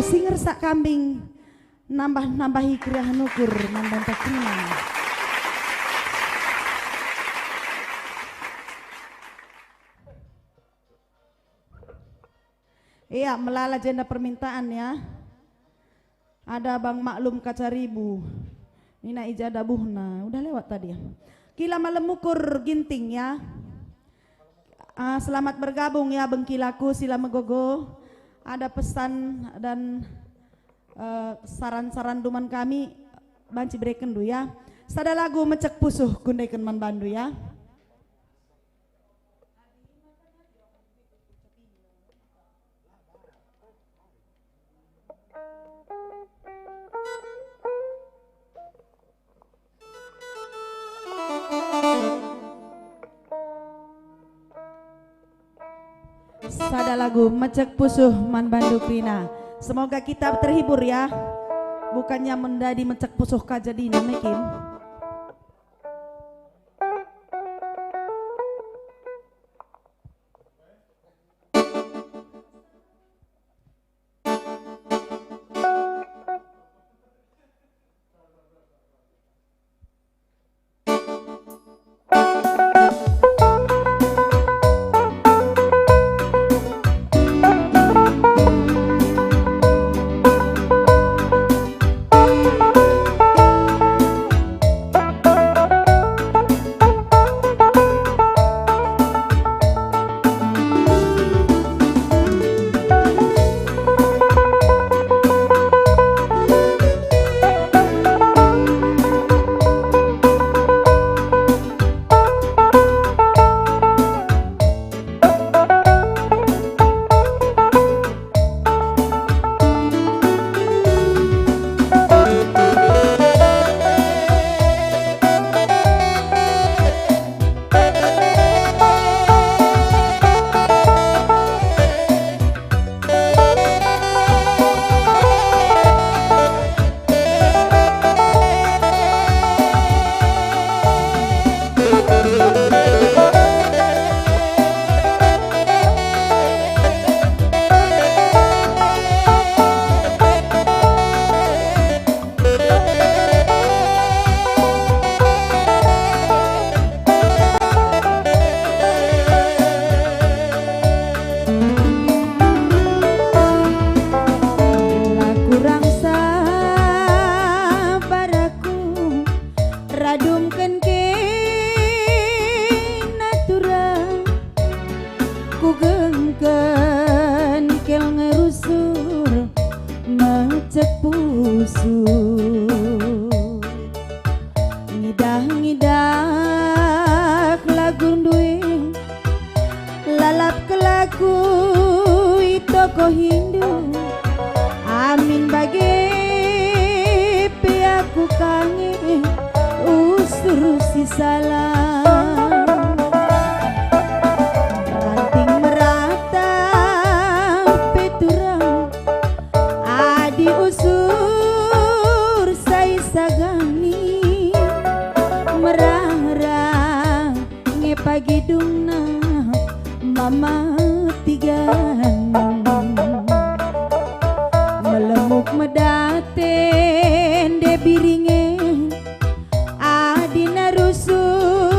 Si ngersak kambing nambah-nambahi keriahen ukur man banta kerina. Ia, melala jenda permintaan, ya. Ada Bang Maklum Kacaribu. Nina i ja dabuhna. Udah lewat tadi, ya. Kila Malem Ukur Ginting, ya. Ah, selamat bergabung, ya, bengkilaku si la megogo. Ada pesan dan, eh, saran-saran duman kami banci berekenndu, ya. Sada lagu Mecek Pusuh kundeken man bandu, ya. Sada lagu Mecek Pusuh man bandu kerina. Semoga kita terhibur, ya. Bukannya menjadi mecek pusuh ka jadina, me kin. La kurang sabar aku radumken kena turang. Kugengken kel ngerusur mecek pusuh. Ngidah-ngidah lagu ndue, lalap kelaku i toko Hindu. Amin bage pe aku kange usur si salah. Ranting merata pe turang adi usur sai sagani merara nge pagi dungna mama tigan. Melemuk medate nde biringe adina rusur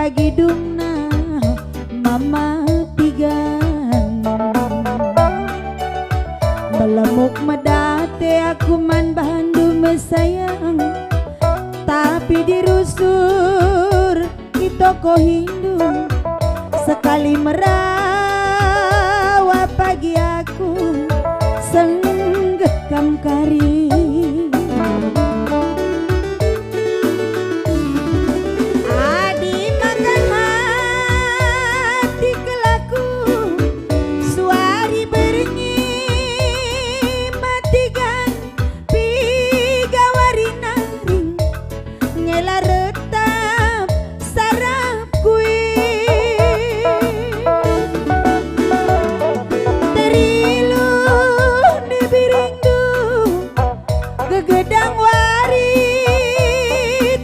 Bagi dungna Mama Tigan. Melemuk medate aku man bandu mesayang, tapi dirusur i toko hindu. Sekali merawa pagi aku sengget kam kari. Adi makan hati kelaku, suari berngi matigan, piga wari naring ngela retap sarapku i. Teriluh ni biringndu, gegedang wari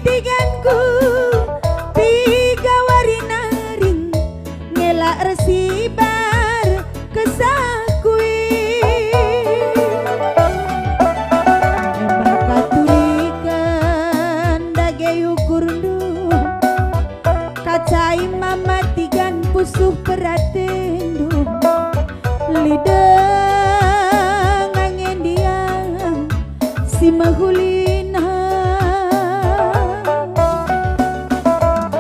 tiganku, piga wari naring ngela ersibar kesahku i. Emaka turiken dage ukurndu, kacai Mama Tigan pusuh peratendu. Lideng angen diang si mehulina.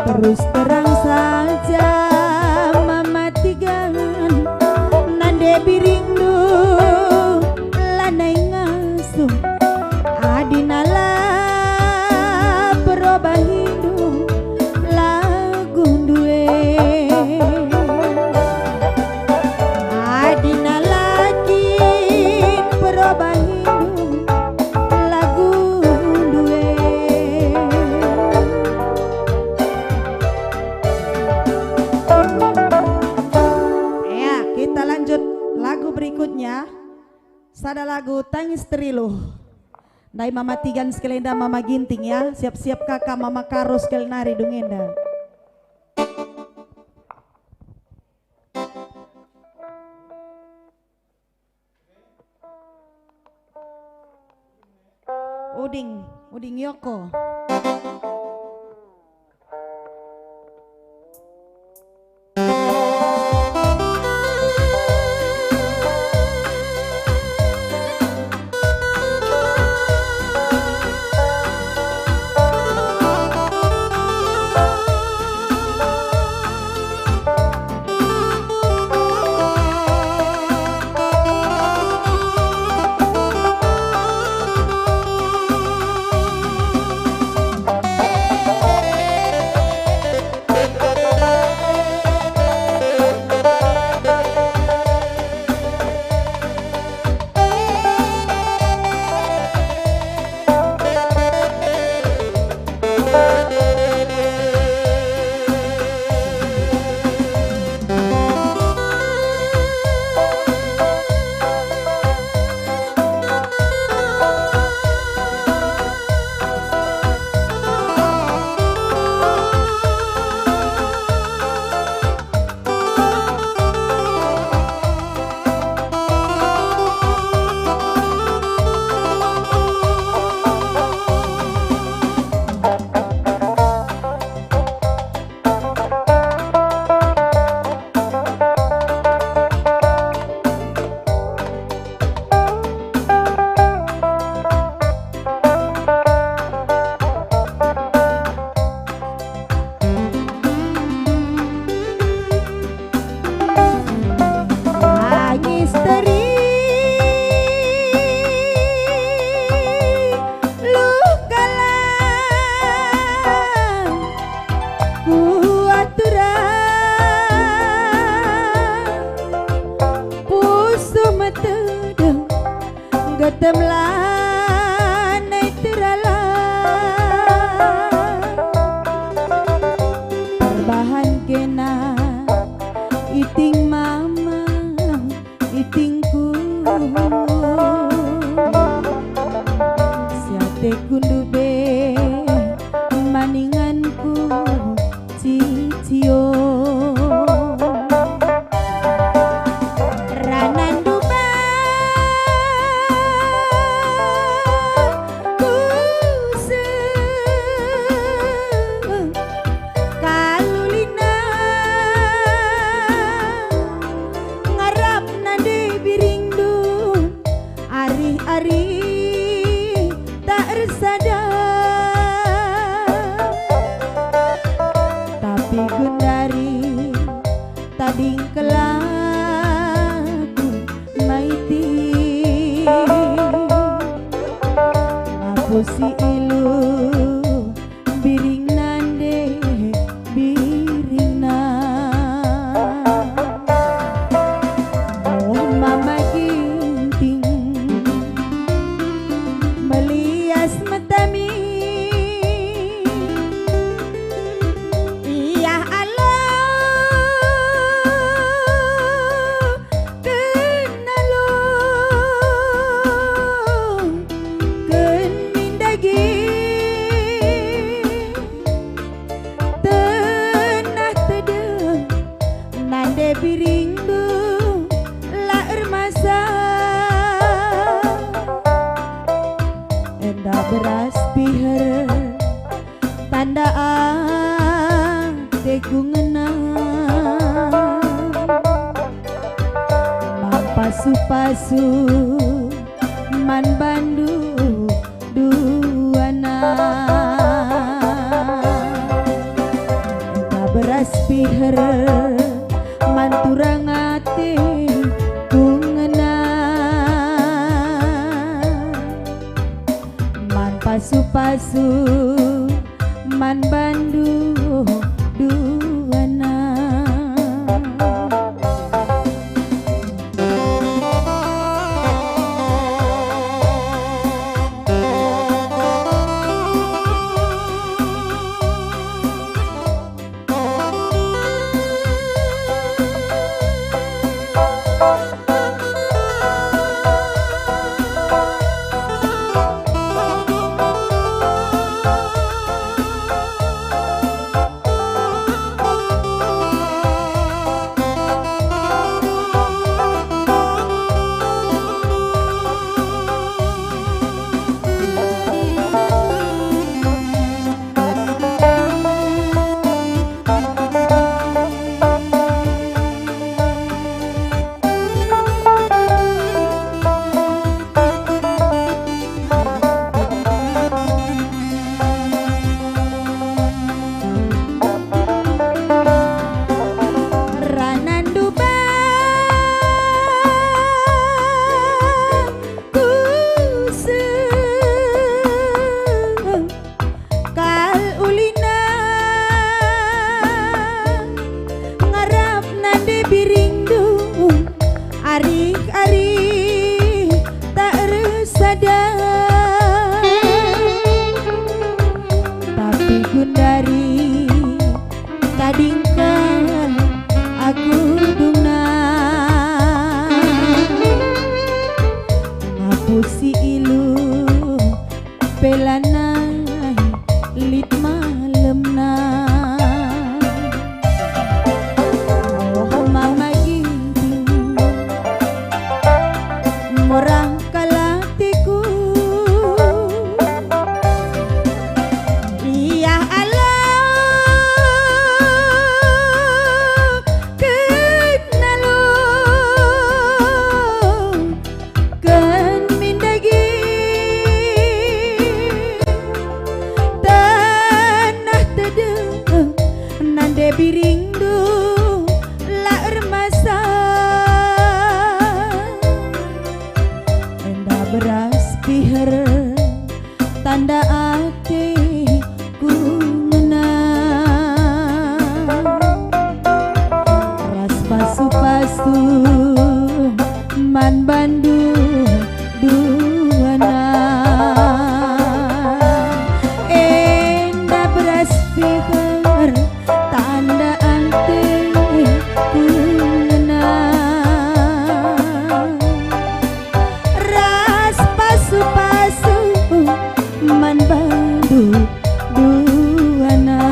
Terus terang saja Mama Tigan, nande biringndu lanai ngasup. Adi nala perobahindu lagundu e. Adi nala kin perobahindu lagundu e. Ya, kita lanjut lagu berikutnya. Sada lagu Tangis Teriluh. Ndai Mama Tigan sekali enda Mama Ginting ya. Siap-siap kaka Mama Karo sekali nari dung enda. Uding, uding yoko. Tanda ateku ngena, man pasu-pasu man bandu duana. Enda beras piher man turang ateku ngena, man pasu-pasu man bandu duana. Ranandu bang kuseh kal ulina, ngarap nande biringndu, arih-arih tak ersada. Tapi gundari tadingken aku dungna, ngapusi ilu pe lanai lit malemna. Oh, Mama Ginting, murah kal ateku. Ia Allah, kenalo ken min dage tanah tedeng, nande biringndu la ermasa. Enda beras piher tanda ateku ngena, ras pasu-pasu man bandu duana. Enda beras piher tanda ateku ngena, ras pasu-pasu man bandu duana.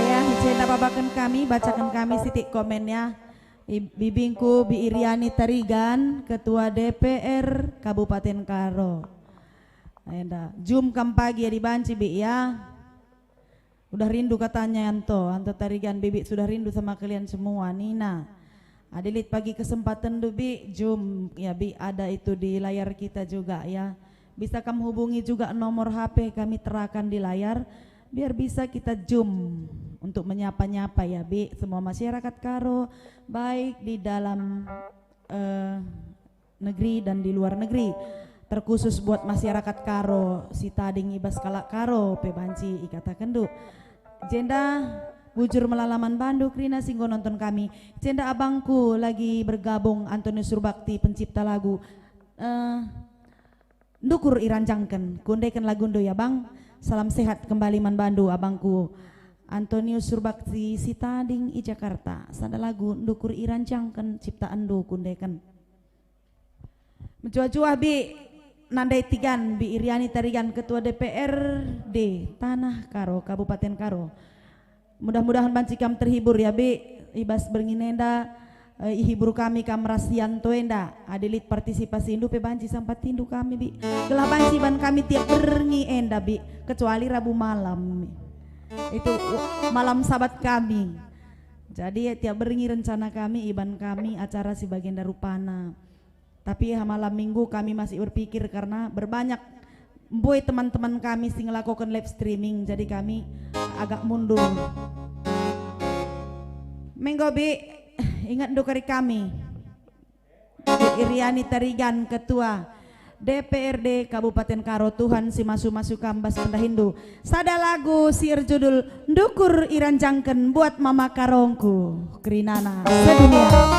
Ya, icenta babaken kami, bacaken kami sitik komennya. I-, bibingku Bi Iriani Tarigan, Ketua D P R Kabupaten Karo. Enda, jum kam pagi adi banci, Bi, ya. Udah rindu katanya anto, anto Tarigan, Bibi sudah rindu sama kalian semua, nina. Adi lit pagi kesempatenndu, Bi, jum, ya, Bi, ada itu di layar kita juga, ya. Bisa kam hubungi juga nomor H P kami terakan di layar, biar bisa kita jum untuk menyapa-nyapa, ya, Bi, semua masyarakat Karo, baik di dalam, eh, negeri dan di luar negeri, terkhusus buat masyarakat Karo si tading i bas kalak Karo pe banci ikatakenndu. Jenda bujur melala man bandu kerina si enggo nonton kami. Jenda abangku lagi bergabung, Antonius Surbakti, pencipta lagu, eh, Ndukur Irancangken. Kundeken lagundu ya, Bang. Salam sehat kembali man bandu, abangku Antonius Surbakti si tading i Jakarta. Sada lagu Ndukur Irancangken ciptaanndu, kundeken. Mejuah-juah, Bi. Nandai Tigan, Bi Iriani Tarigan, Ketua D P R D Tanah Karo, Kabupaten Karo. Mudah-mudahan banci kam terhibur ya, Bi, i bas berngi enda, eh, ihibur kami kam ras Yanto enda. Adi lit partisipasindu pe banci sampatindu kami, Bi. Gelah banci iban kami tiap berngi enda, Bi, kecuali Rabu malam. Itu, uh, malam Sabat kami. Jadi, tiap berngi rencana kami, iban kami acara si bagenda rupana. Tapi ha malam Minggu kami masih berpikir karena berbanyak mbue teman-teman kami si ngelakoken live streaming, jadi kami agak mundur. Menggo, Bi, ingetndu kari kami. Bi Iriani Tarigan, Ketua D P R D Kabupaten Karo, Tuhan si masu-masu kam bas pendahinndu. Sada lagu si erjudul Ndukur Iranjangken buat Mama Karongku, kerinana sedunia.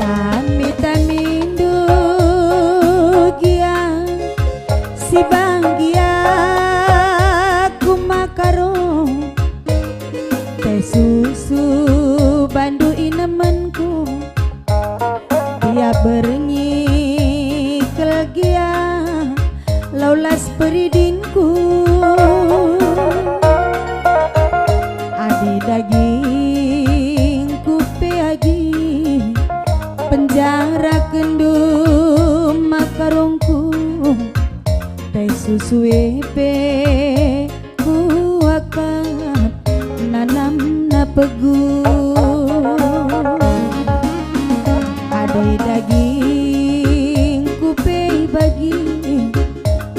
Tami-tamindu gia si bagia ku Makarong, teh susu bandu inemenku. Tiap berngi kal gia laulas peridinku. Adi dagingku pe agi penjarakenndu Makarongku, teh susu e pe kuakap nanamna pegu. Adi dagingku pe bagi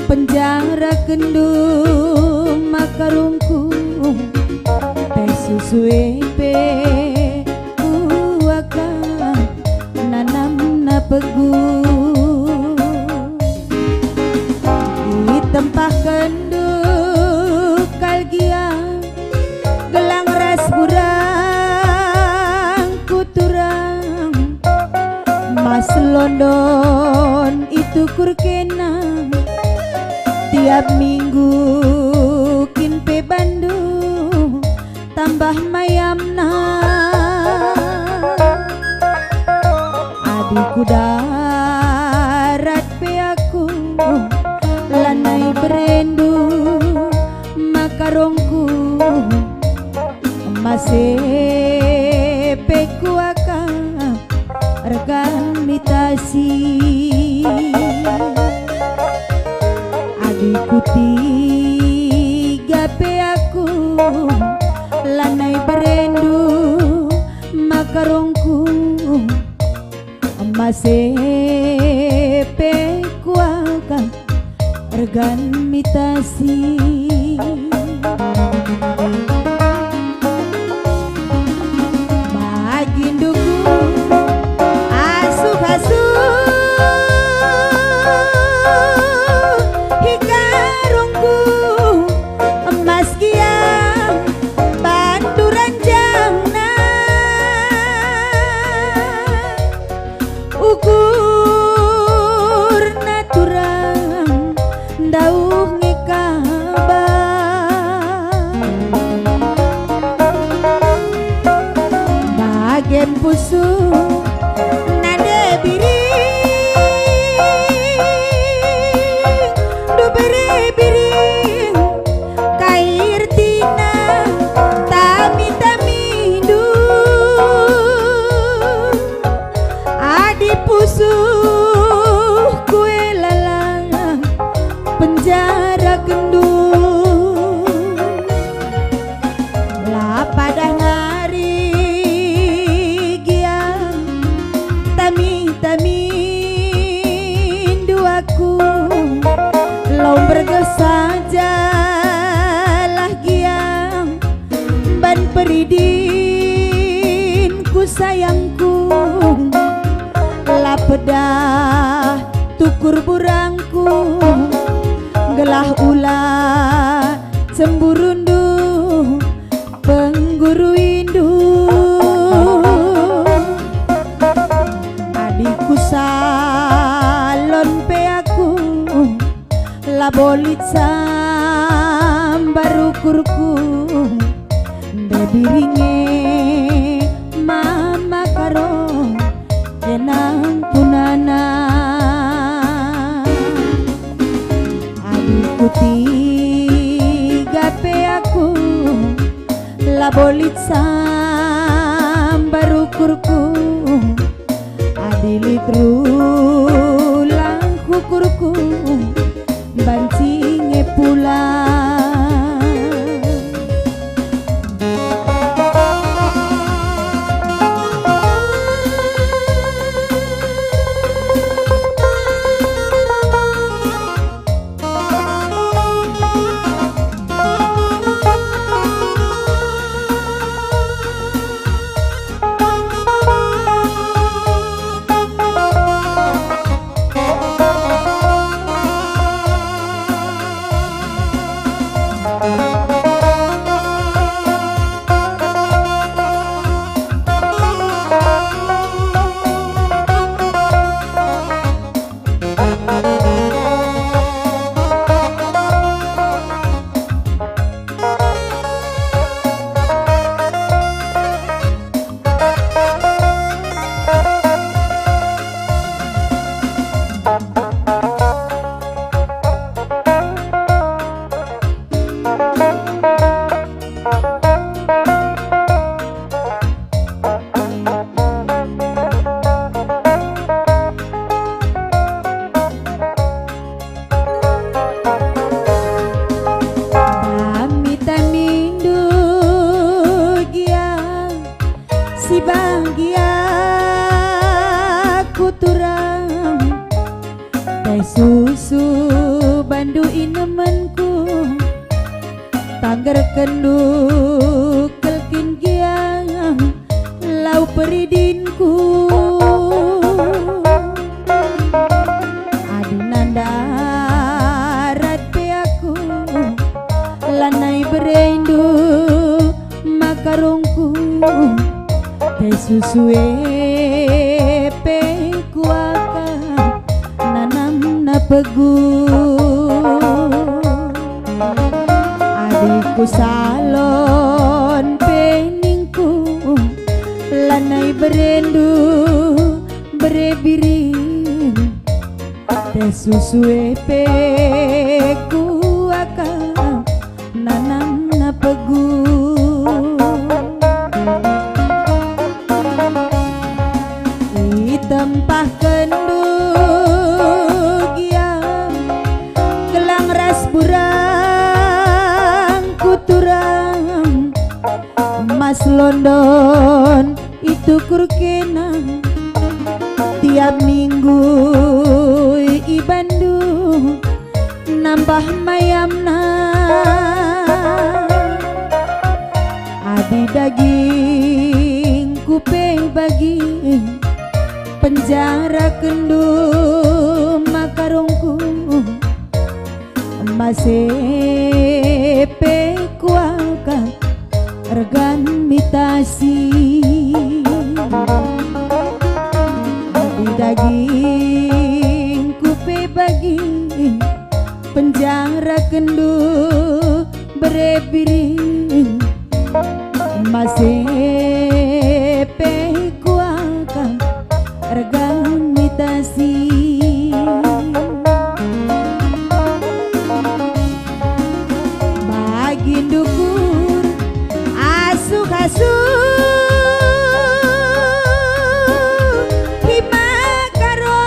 penjarakenndu Makarongku, teh susu e pe kuakap nanamna pegu. Itempahkenndu kal gia gelang ras gurang ku turang, mas London itukur kena. Tiap minggu kin pe bandu tambah mayamna. Adi ku darat pe aku lanai berendu Makarongku, emas e pe kuakap ergan mitasi. Adi ku tiga pe aku lanai berendu Makarongku, emas e pe kuakap ergan mitasi. Bagi ndukur asuh-asuh, hi Karongku, emas gia bandu ranjangna. Ukurna turang ndauh nge kaba. Bage pusuh nande biring, ndubere biring, kai ertina tami-tami Idinku sayangku, la pedah tukur burangku, gelah ula cemburundu penggurundu. Adikku salon pe aku, labo lit sambar ukurku, ndai biring e mama karo jenang punana. Adikku tiga pe aku, labo lit sambar ukurku, adi lit rulang ukurku, banci nge pulang. Tami-tamindu gia si bagia kuturang, teh susu bandu inemenku. Tanggerkenndu kelkin gia lau peridinku. Adi nandarat pe aku, lanai berendu makarungku, teh susu e pe kuakap nanamna pegu. Adikku salon pe ningku, lanai berendu bere biring, teh susu e pe kuakap nanamna pegu. Itempahkenndu gia gelang ras burang kuturang, emas London itukur kena, tiap minggu ibandu nambah mayamna. Adi dagingku pe bagi, penjarakenndu makarungku, emas e pe kuakap ergan mitasi. Adi dagingku pe bagi, penjarakenndu bere biring, emas e pe kuakap ergan mitasi. Bagi ndukur asuh-asuh, hima karo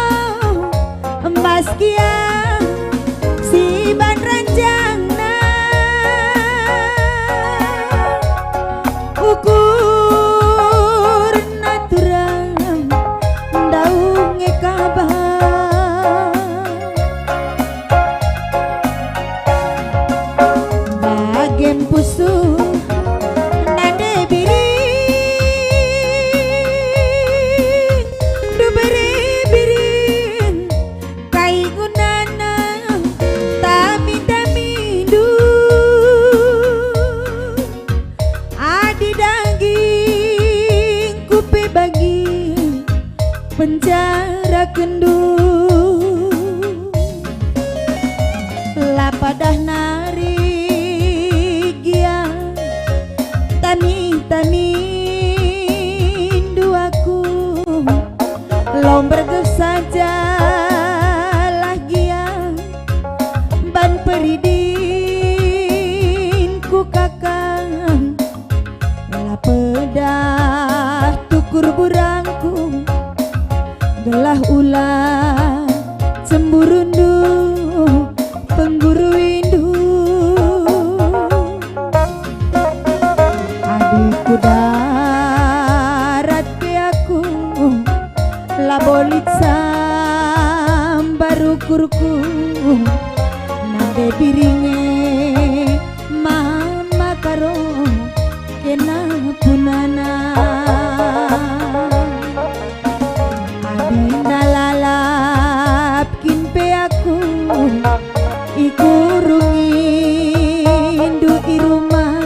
emas gia si ban ranjangna, ukurna turang ndauh nge kabar. Bagem pusuh nande Tanindu aku, lo mbergeh sajalah gia ban peridinku kakang. La pedah tukur burangku, gelah ula cemburundu pengguruindu. Adi ku darat pe aku, labo lit sambar ukurku, nande biringe mama karo kena punana. Adi nalalap kin pe aku, ikurungindu i rumah.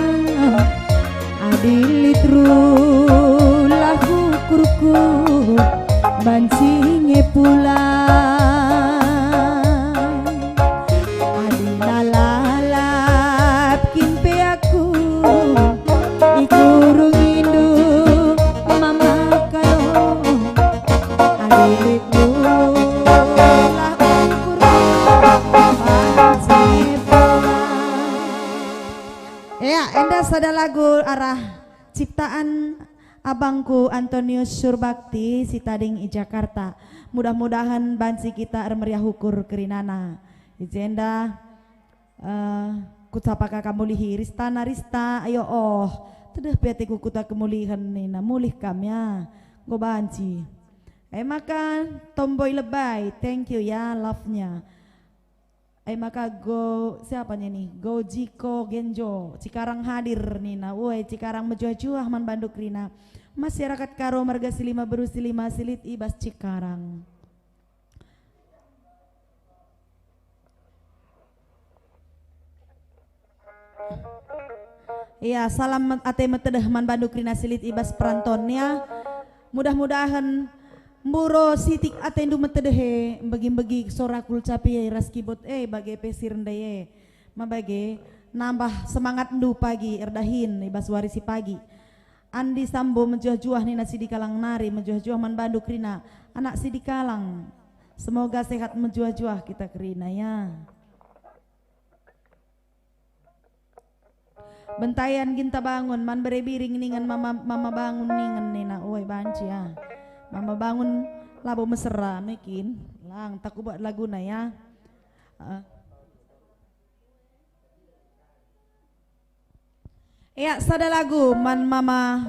Adi lit rulah ukurku, banci nge pulang. Adi nalalap kin pe aku, ikurungindu mama kalo. Adi lit rulah ukurku, banci nge pulang. Ya, enda sada lagu arah ciptaan abangku Antonius Surbakti si tading i Jakarta. Mudah-mudahen banci kita ermeriah ukur kerinana. I jenda, eh, kutapa ka kamu lihi, Ristana, Rista, ayo oh. Tedeh pe ateku kuta kemulihen nina, mulih kam ya. Enggo banci. E maka Tomboy Lebai, thank you ya love-nya. E maka Go, siapa nya ni? Go Jiko Genjo, Cikarang hadir nina. Uai, Cikarang mejuah-juah man bandu kerina. Masyarakat Karo marga Silima Beru Silima si lit i bas Cikarang. Iya, salam met-, ate metedeh man bandu kerina si lit i bas peranton, ya. Mudah-mudahen mburo sitik atendu metedeh e, mbegi-mbegi sora kulcapi e ras kibot e, bage pe si rende e. Ma bage, nambah semangatndu pagi erdahin i bas wari si pagi. Andi Sambo mejuah-juah nina Sidikalang nari, mejuah-juah man bandu kerina, anak Sidikalang. Semoga sehat mejuah-juah kita kerina, ya. Bentayan ginta bangun, man bere biring ningen mama, mama bangun ningen nina, uai banci ah. Mama bangun labo mesera mekin, lang takubat laguna ya. Eh. Ya, sada lagu man mama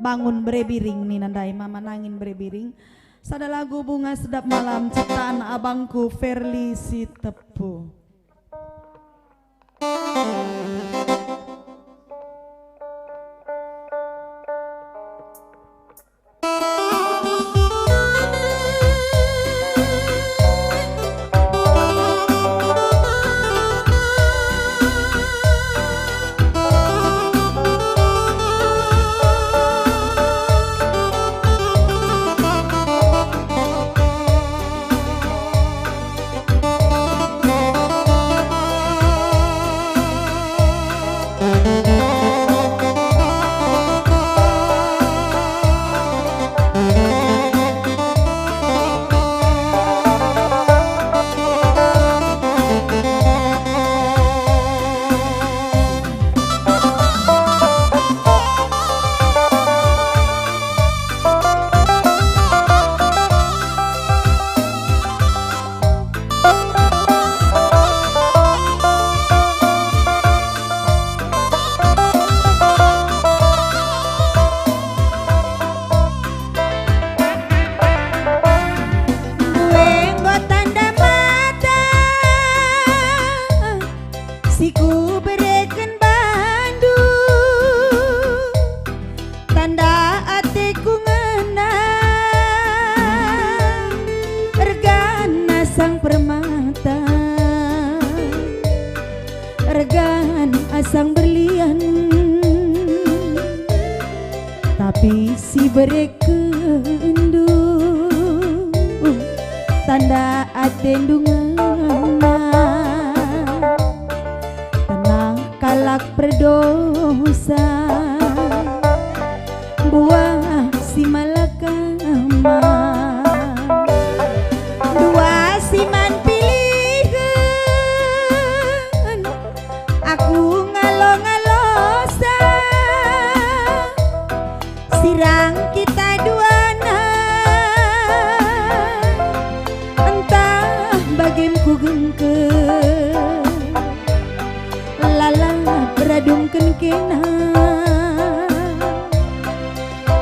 bangun bere biring nina ndai, mama nangin bere biring. Sada lagu Bunga Sedap Malam ciptaan abangku Ferli Sitepu. Enggo tanda mata si kubereken bandu, tanda ateku ngena ergan asang permata, ergan asang berlian. Tapi si berekenndu tanda atendu ngena, tenah kalak perdosa.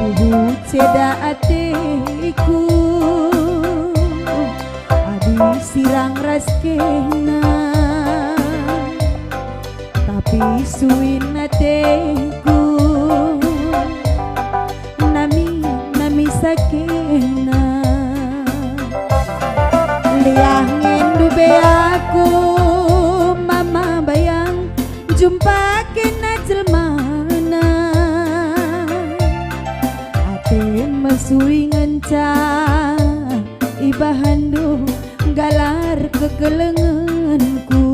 Tuhu ceda ateku adi sirang ras kena, tapi suin ateku nami, nami sakena. Liah ngendu be aku, Mama Bayang, jumpa kena jelmana. Ate mesui ngenca ibahanndu galar kekelengenku.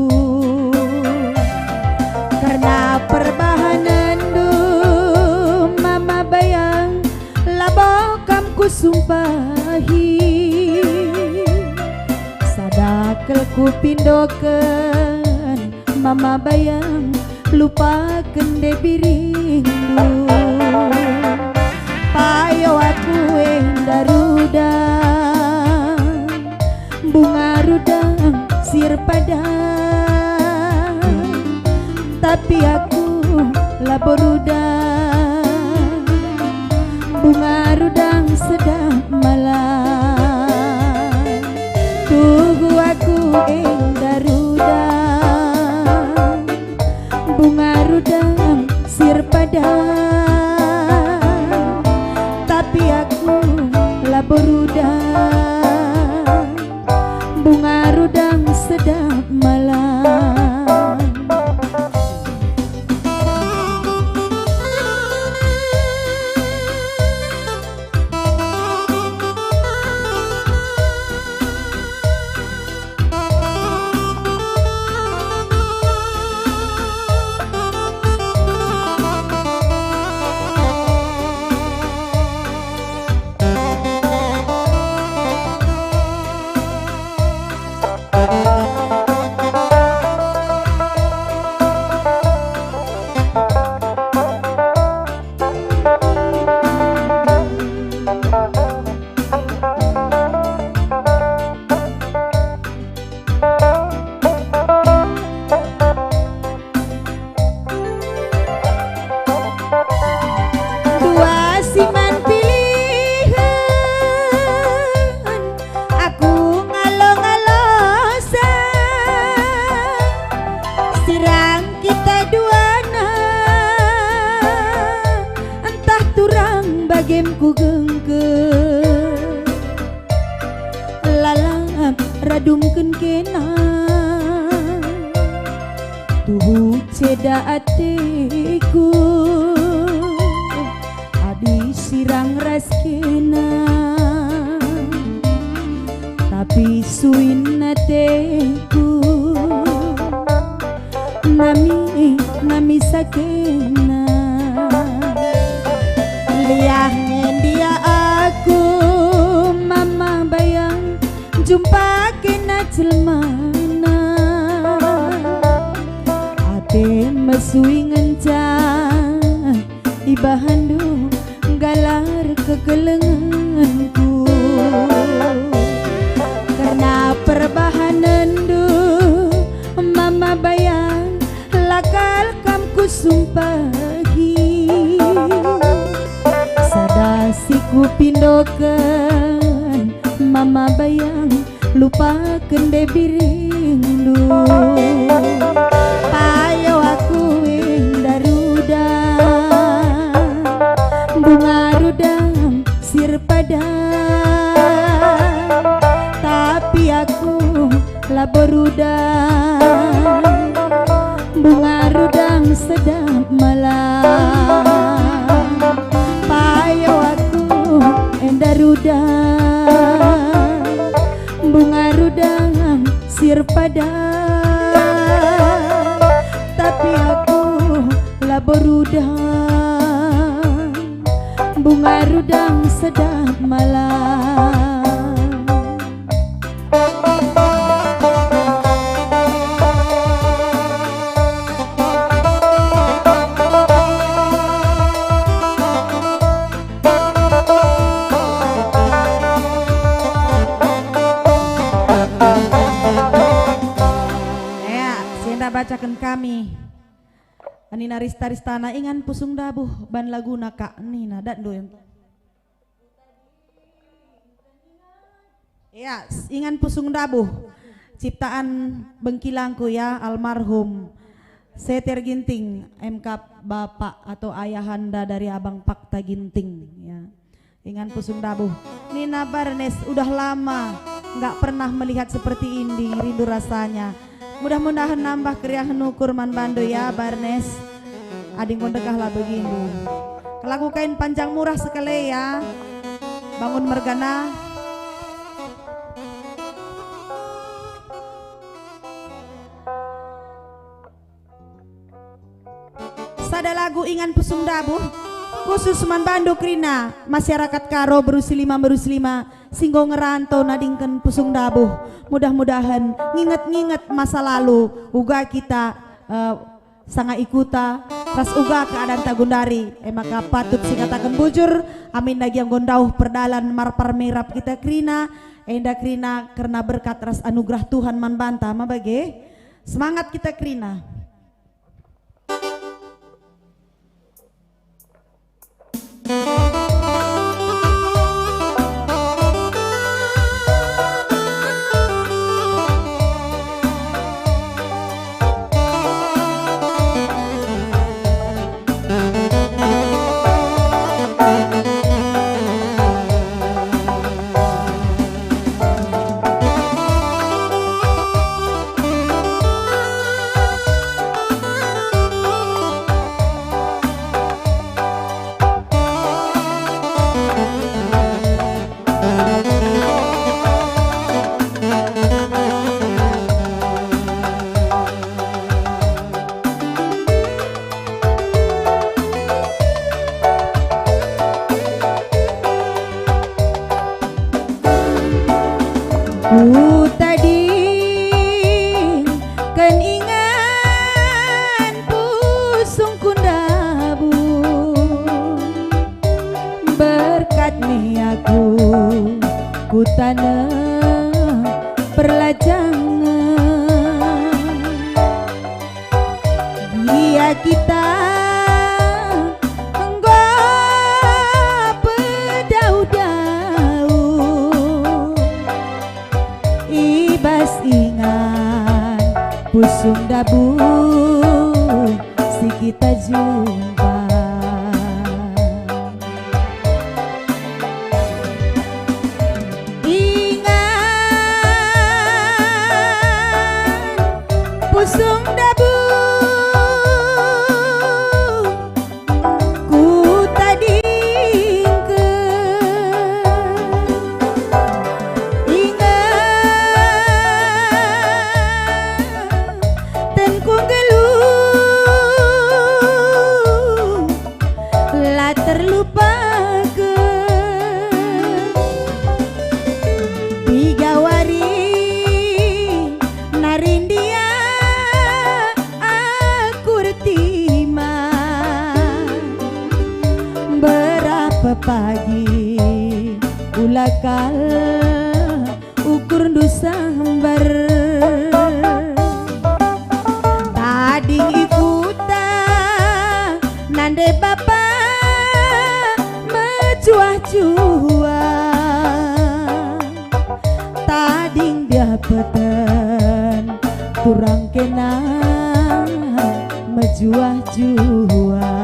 Kerna perbahanenndu, Mama Bayang, labo kam kusumpahi. Sada kal kupindoken, Mama Bayang, lupaken deh biringndu. Payo aku enda rudang, bunga rudang sirpada, tapi aku labo rudang, bunga rudang sedap malam. Tuhu aku enda rudang, bunga rudang sirpada, tapi aku labo rudang, bunga rudang sedap malam. Dua si man pilihen, aku ngalo-ngalosa. Sirang kita duana, ntah turang bagem kugengke. Lalap radumken kena, tuhu ceda ateku adi sirang ras kena, tapi suin ateku nami, nami sakena. Liah ngendia aku, Mama Bayang, jumpa kena jelmana. Ate mesui ngenca ibahanndu galar kekelengenku. Kerna perbahanenndu, Mama Bayang, la kal kam kusumpahi. Sada si kupindoken, Mama Bayang, lupaken deh biringndu. Payo aku enda rudang, bunga rudang sirpada, tapi aku labo rudang, bunga rudang sedap malam. Payo aku enda rudang, bunga rudang sirpada, tapi aku labo rudang, bunga rudang sedap malam. Ya, si enda bacaken kami. Nina rista-ristana, ingan pusung dabuh ban laguna kak nina, datndu em. Ya, s-, ingan pusung dabuh. Ciptaan bengkilangku ya, almarhum Seter Ginting, M K Bapak atau Ayahanda dari Abang Pakta Ginting, ya. Ingan pusung dabuh. Nina Barnes, udah lama nggak pernah melihat seperti ini, rindu rasanya. Mudah-mudahan nambah keriahen ukur man bandu ya, Barnes. Adi enggo ndekahlah begindu. Kelagu kain panjang murah sekali ya. Bangun mergana. Sada lagu ingan pusung dabuh, khusus man bandu kerina, masyarakat Karo Beru Silima, Beru Silima, si enggo ngerantau nadingken pusung dabuh. Mudah-mudahan nginget-nginget masa lalu, uga kita, eh, sanga i kuta, ras uga keadaan tagundari. E maka patut sikataken bujur, amin dage enggo ndauh perdalan marpar mirap kita kerina, enda kerina kerna berkat ras anugerah Tuhan man banta, ma bage? Semangat kita kerina. Kutadingken ingan pusungku ndabuh, berkat nia ku, ku taneh perlajangen. Gia kita enggo pedauh-dauh i bas ingan pusung ndabuh si kita jumpa. Ingan pusung ndabuh kutadingken. Ingan tenku nggeluh la terlupaken. Piga wari nari ndia aku ertima, berapa pagi ula kal ukurndu sambar. Tading i kuta nande bapa mejuah-juah. Tading diapeten turang kena mejuah-juah.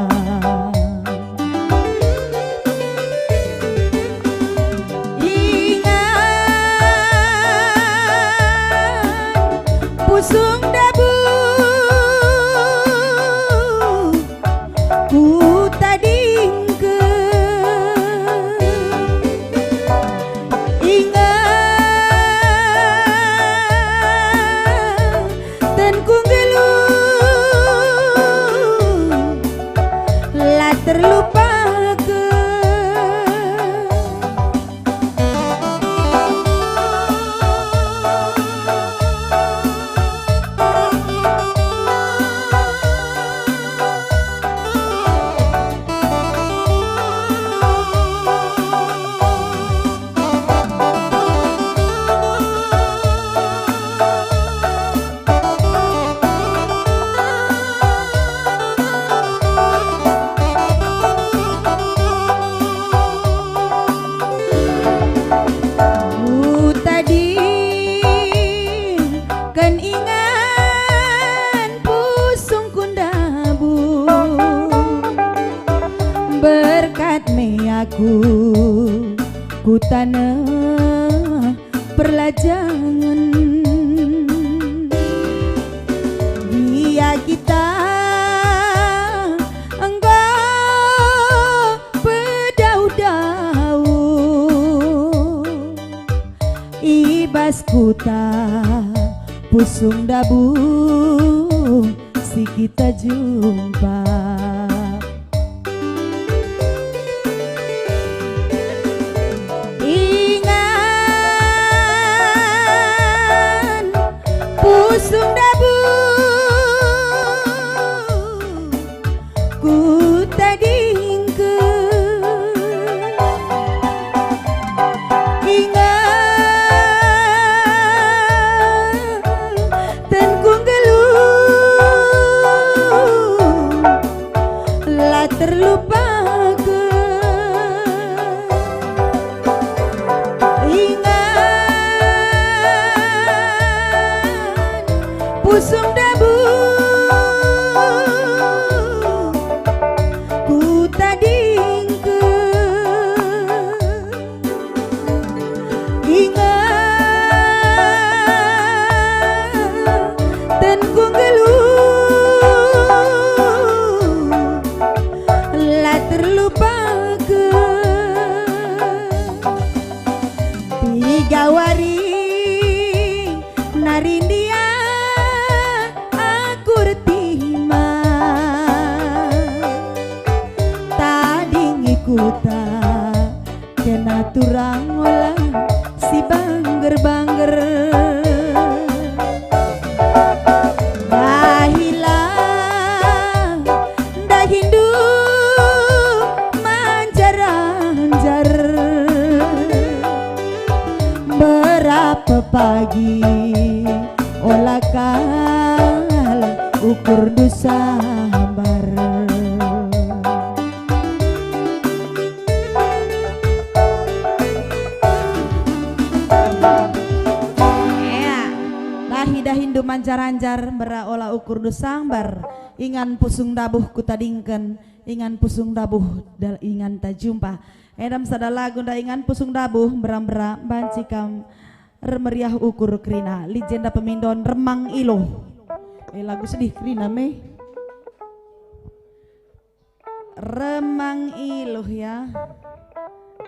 Ingan pusung ndabuh kutadingken. Ingan tenku nggeluh Ku, ku taneh perlajangen. Gia kita enggo pedauh-dauh i bas kuta Pusung Dabuh si kita jumpa. Ingan Pusung Dabuh kutadingken. Ingan tenku nggeluh la terlupaken. Ingan Pusung Dabuh kutadingken. Ingan tenku nggeluh la terlupaken. Piga wari nari ndia aku ertima, tading i kuta kena turang ola si bangger-bangger. Dahilah dahindu manjar-anjar. Berapa pagi ola kal ukurndu sambar. Ea, dahi-dahindu manjar-anjar, mbera ola ukurndu sambar. Ingan Pusung Dabuh kutadingken, ingan Pusung Dabuh dal-, ingan ta jumpa. Enda me sada lagu nda ingan Pusung Dabuh, mbera-mbera banci kam ermeriah ukur kerina. Lit jenda pemindon Remang Iluh. Eh, lagu sedih kerina me. Remang Iluh ya.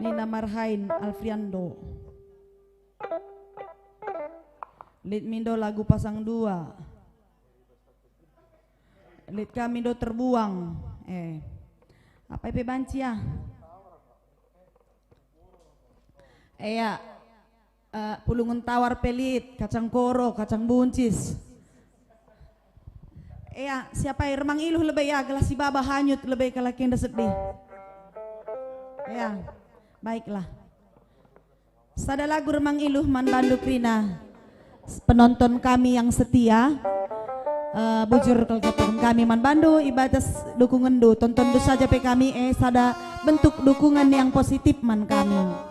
Nina Marhain Alfriando. Lit mindo lagu pasang dua. Lit kami ndo terbuang. Eh. Apa ipe banci ya? Ea, eh, pulungen tawar pe lit, kacang koro, kacang buncis. Ea, siapa e Remang Iluh lebe ya, gelah si baba hanyut lebe kalak enda sedih. Ea, baiklah. Sada lagu Remang Iluh man bandu kerina. Penonton kami yang setia, eh, bujur kal kataken kami man bandu i batas dukungenndu. Tontonndu saja pe kami, eh, sada bentuk dukungan yang positif man kami.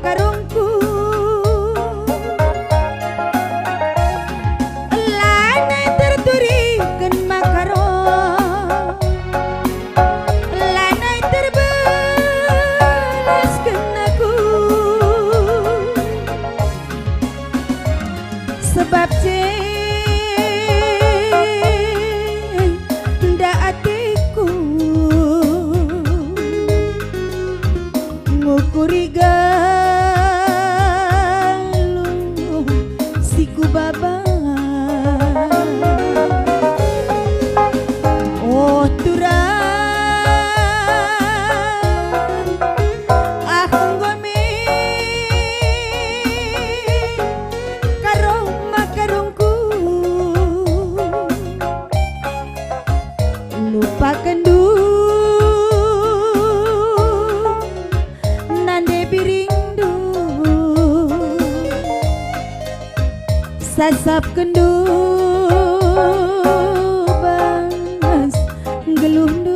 makarungku. Lanai terturiken makarung, lanai terbelasken aku. Sebab cenda ateku ngukuri galuh si kubaba. Oh, turang, ah, enggo me karo makarungku. Lupakenndu nande biringndu, sasapkenndu bas geluhndu.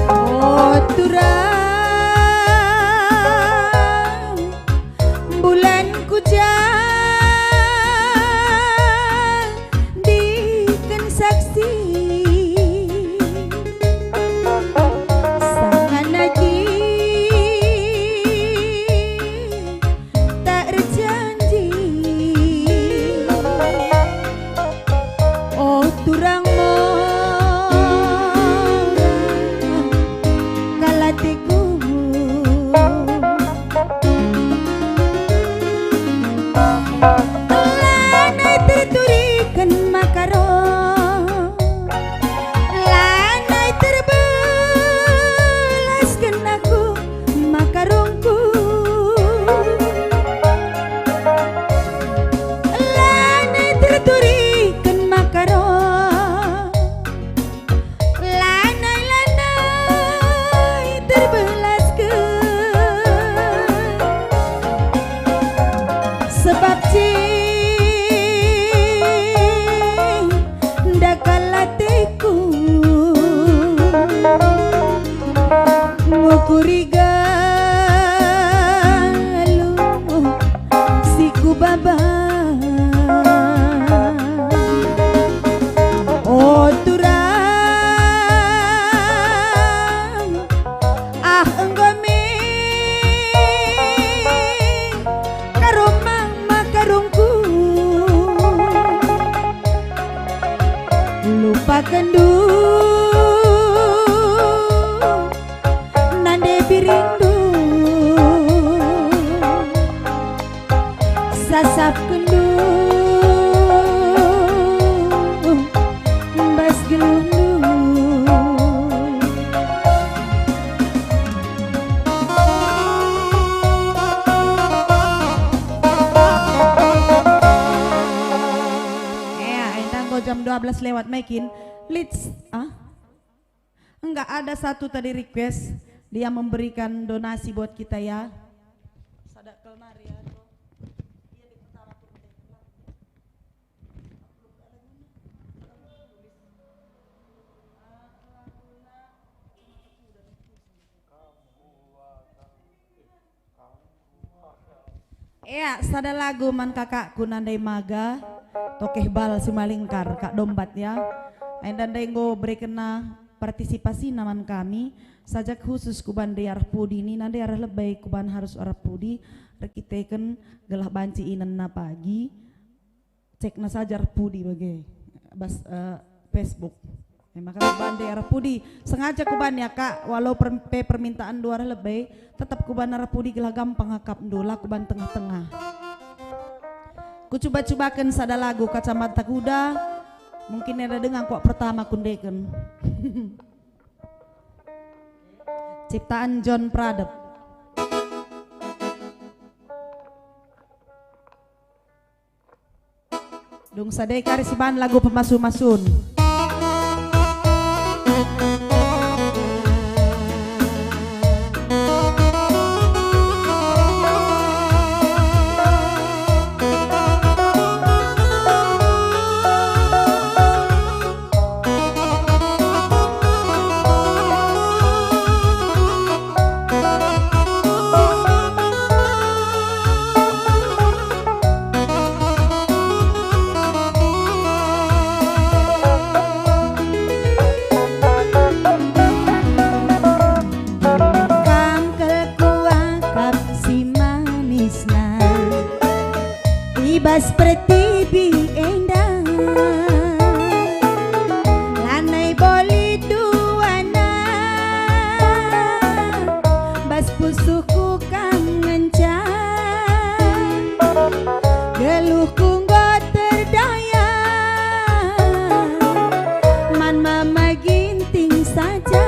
Oh, turang, bulan ku jadiken saksi. Sangana kita erjanji. Oh, turang, mora kal ateku. Lanai terturiken makarung, lanai terbelasken aku makarungku. Lanai terturiken makarung, lanai-lanai terbelasken. Sebab cenda kal ateku ngukuri galuh si kubaba. Oh, turang, ah, enggo me karo makarungku. Lupakenndu nande biringndu, sasapkenndu bas geluhndu. Ya, entah enggo jam dua belas lewat mekin. Leeds, ah? Enggak ada satu tadi request, dia memberikan donasi buat kita, ya. Sada kal nari, ya. Ea, sada lagu man kakakku nandai Maga, Tokeh Bal Simalingkar, Kak Dombat, ya. Enda ndai enggo berekenna partisipasina man kami, sajak khusus kuban ndai arah pudi nina ndai arah lebe, kuban harus arah pudi, erkiteken gelah banci inenna pagi, cekna saja arah pudi bage, bas, eh, Facebook. E maka kuban ndai arah pudi, sengaja kuban ya, Kak, walau per-, pe permintaan ndu arah lebe, tetap kuban arah pudi gelah gampang akapndu, la kuban tengah-tengah. Kucuba-cubaken sada lagu Kacamata Kuda, mungkin enda denga kuak pertama kundeken. Ciptaan John Pradep. Dung sada kari siban lagu pemasu-masun. Kam kal kuakap si manisna i bas pertibi enda. Lanai boli duana bas pusuhku kam ngenca. Geluhku enggo terdaya man Mama Ginting saja.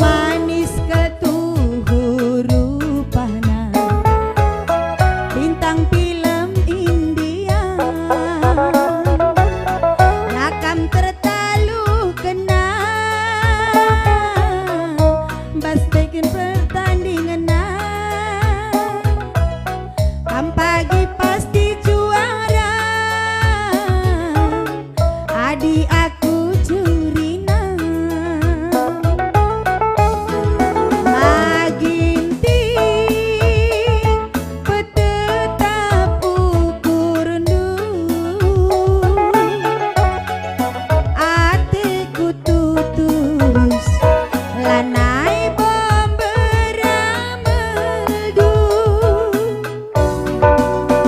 Manis ketuhu rupana bintang film India. La kam tertalu kena bas begen pertandingenna. Kam pagi pasti juara. Adi aku jurina. Maginting petetap ukurndu. Ateku tutus, lanai bo mberameldu.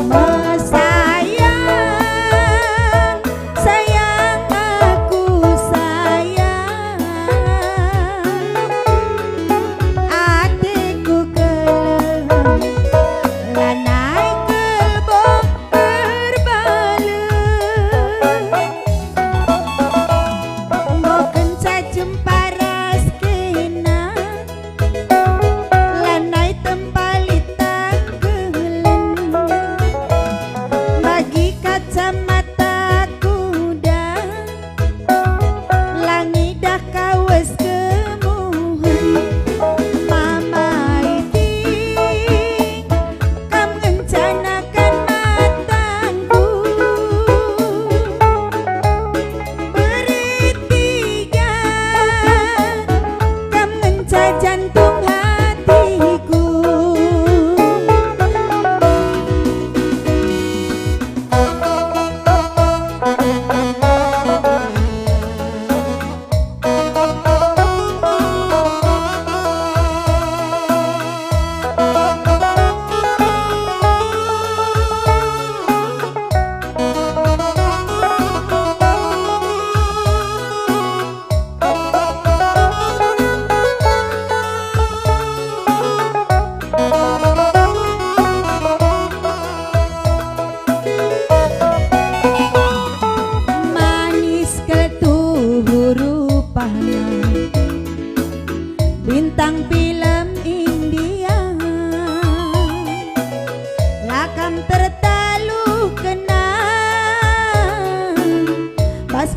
Mesayang, sayang aku sayang. Ateku keleng, lanai kebo erbalu. Enggo kenca jemparas kena, lanai tempalit tangkelen. Bagi kacamata kuda, la ngidah kawes kemuhen. Mama Iti, kam ngencanaken matangku. Beritiga, kam ngenca jantung hatiku. Manis ketuhu rupana bintang film India. La kam tertalu kena bas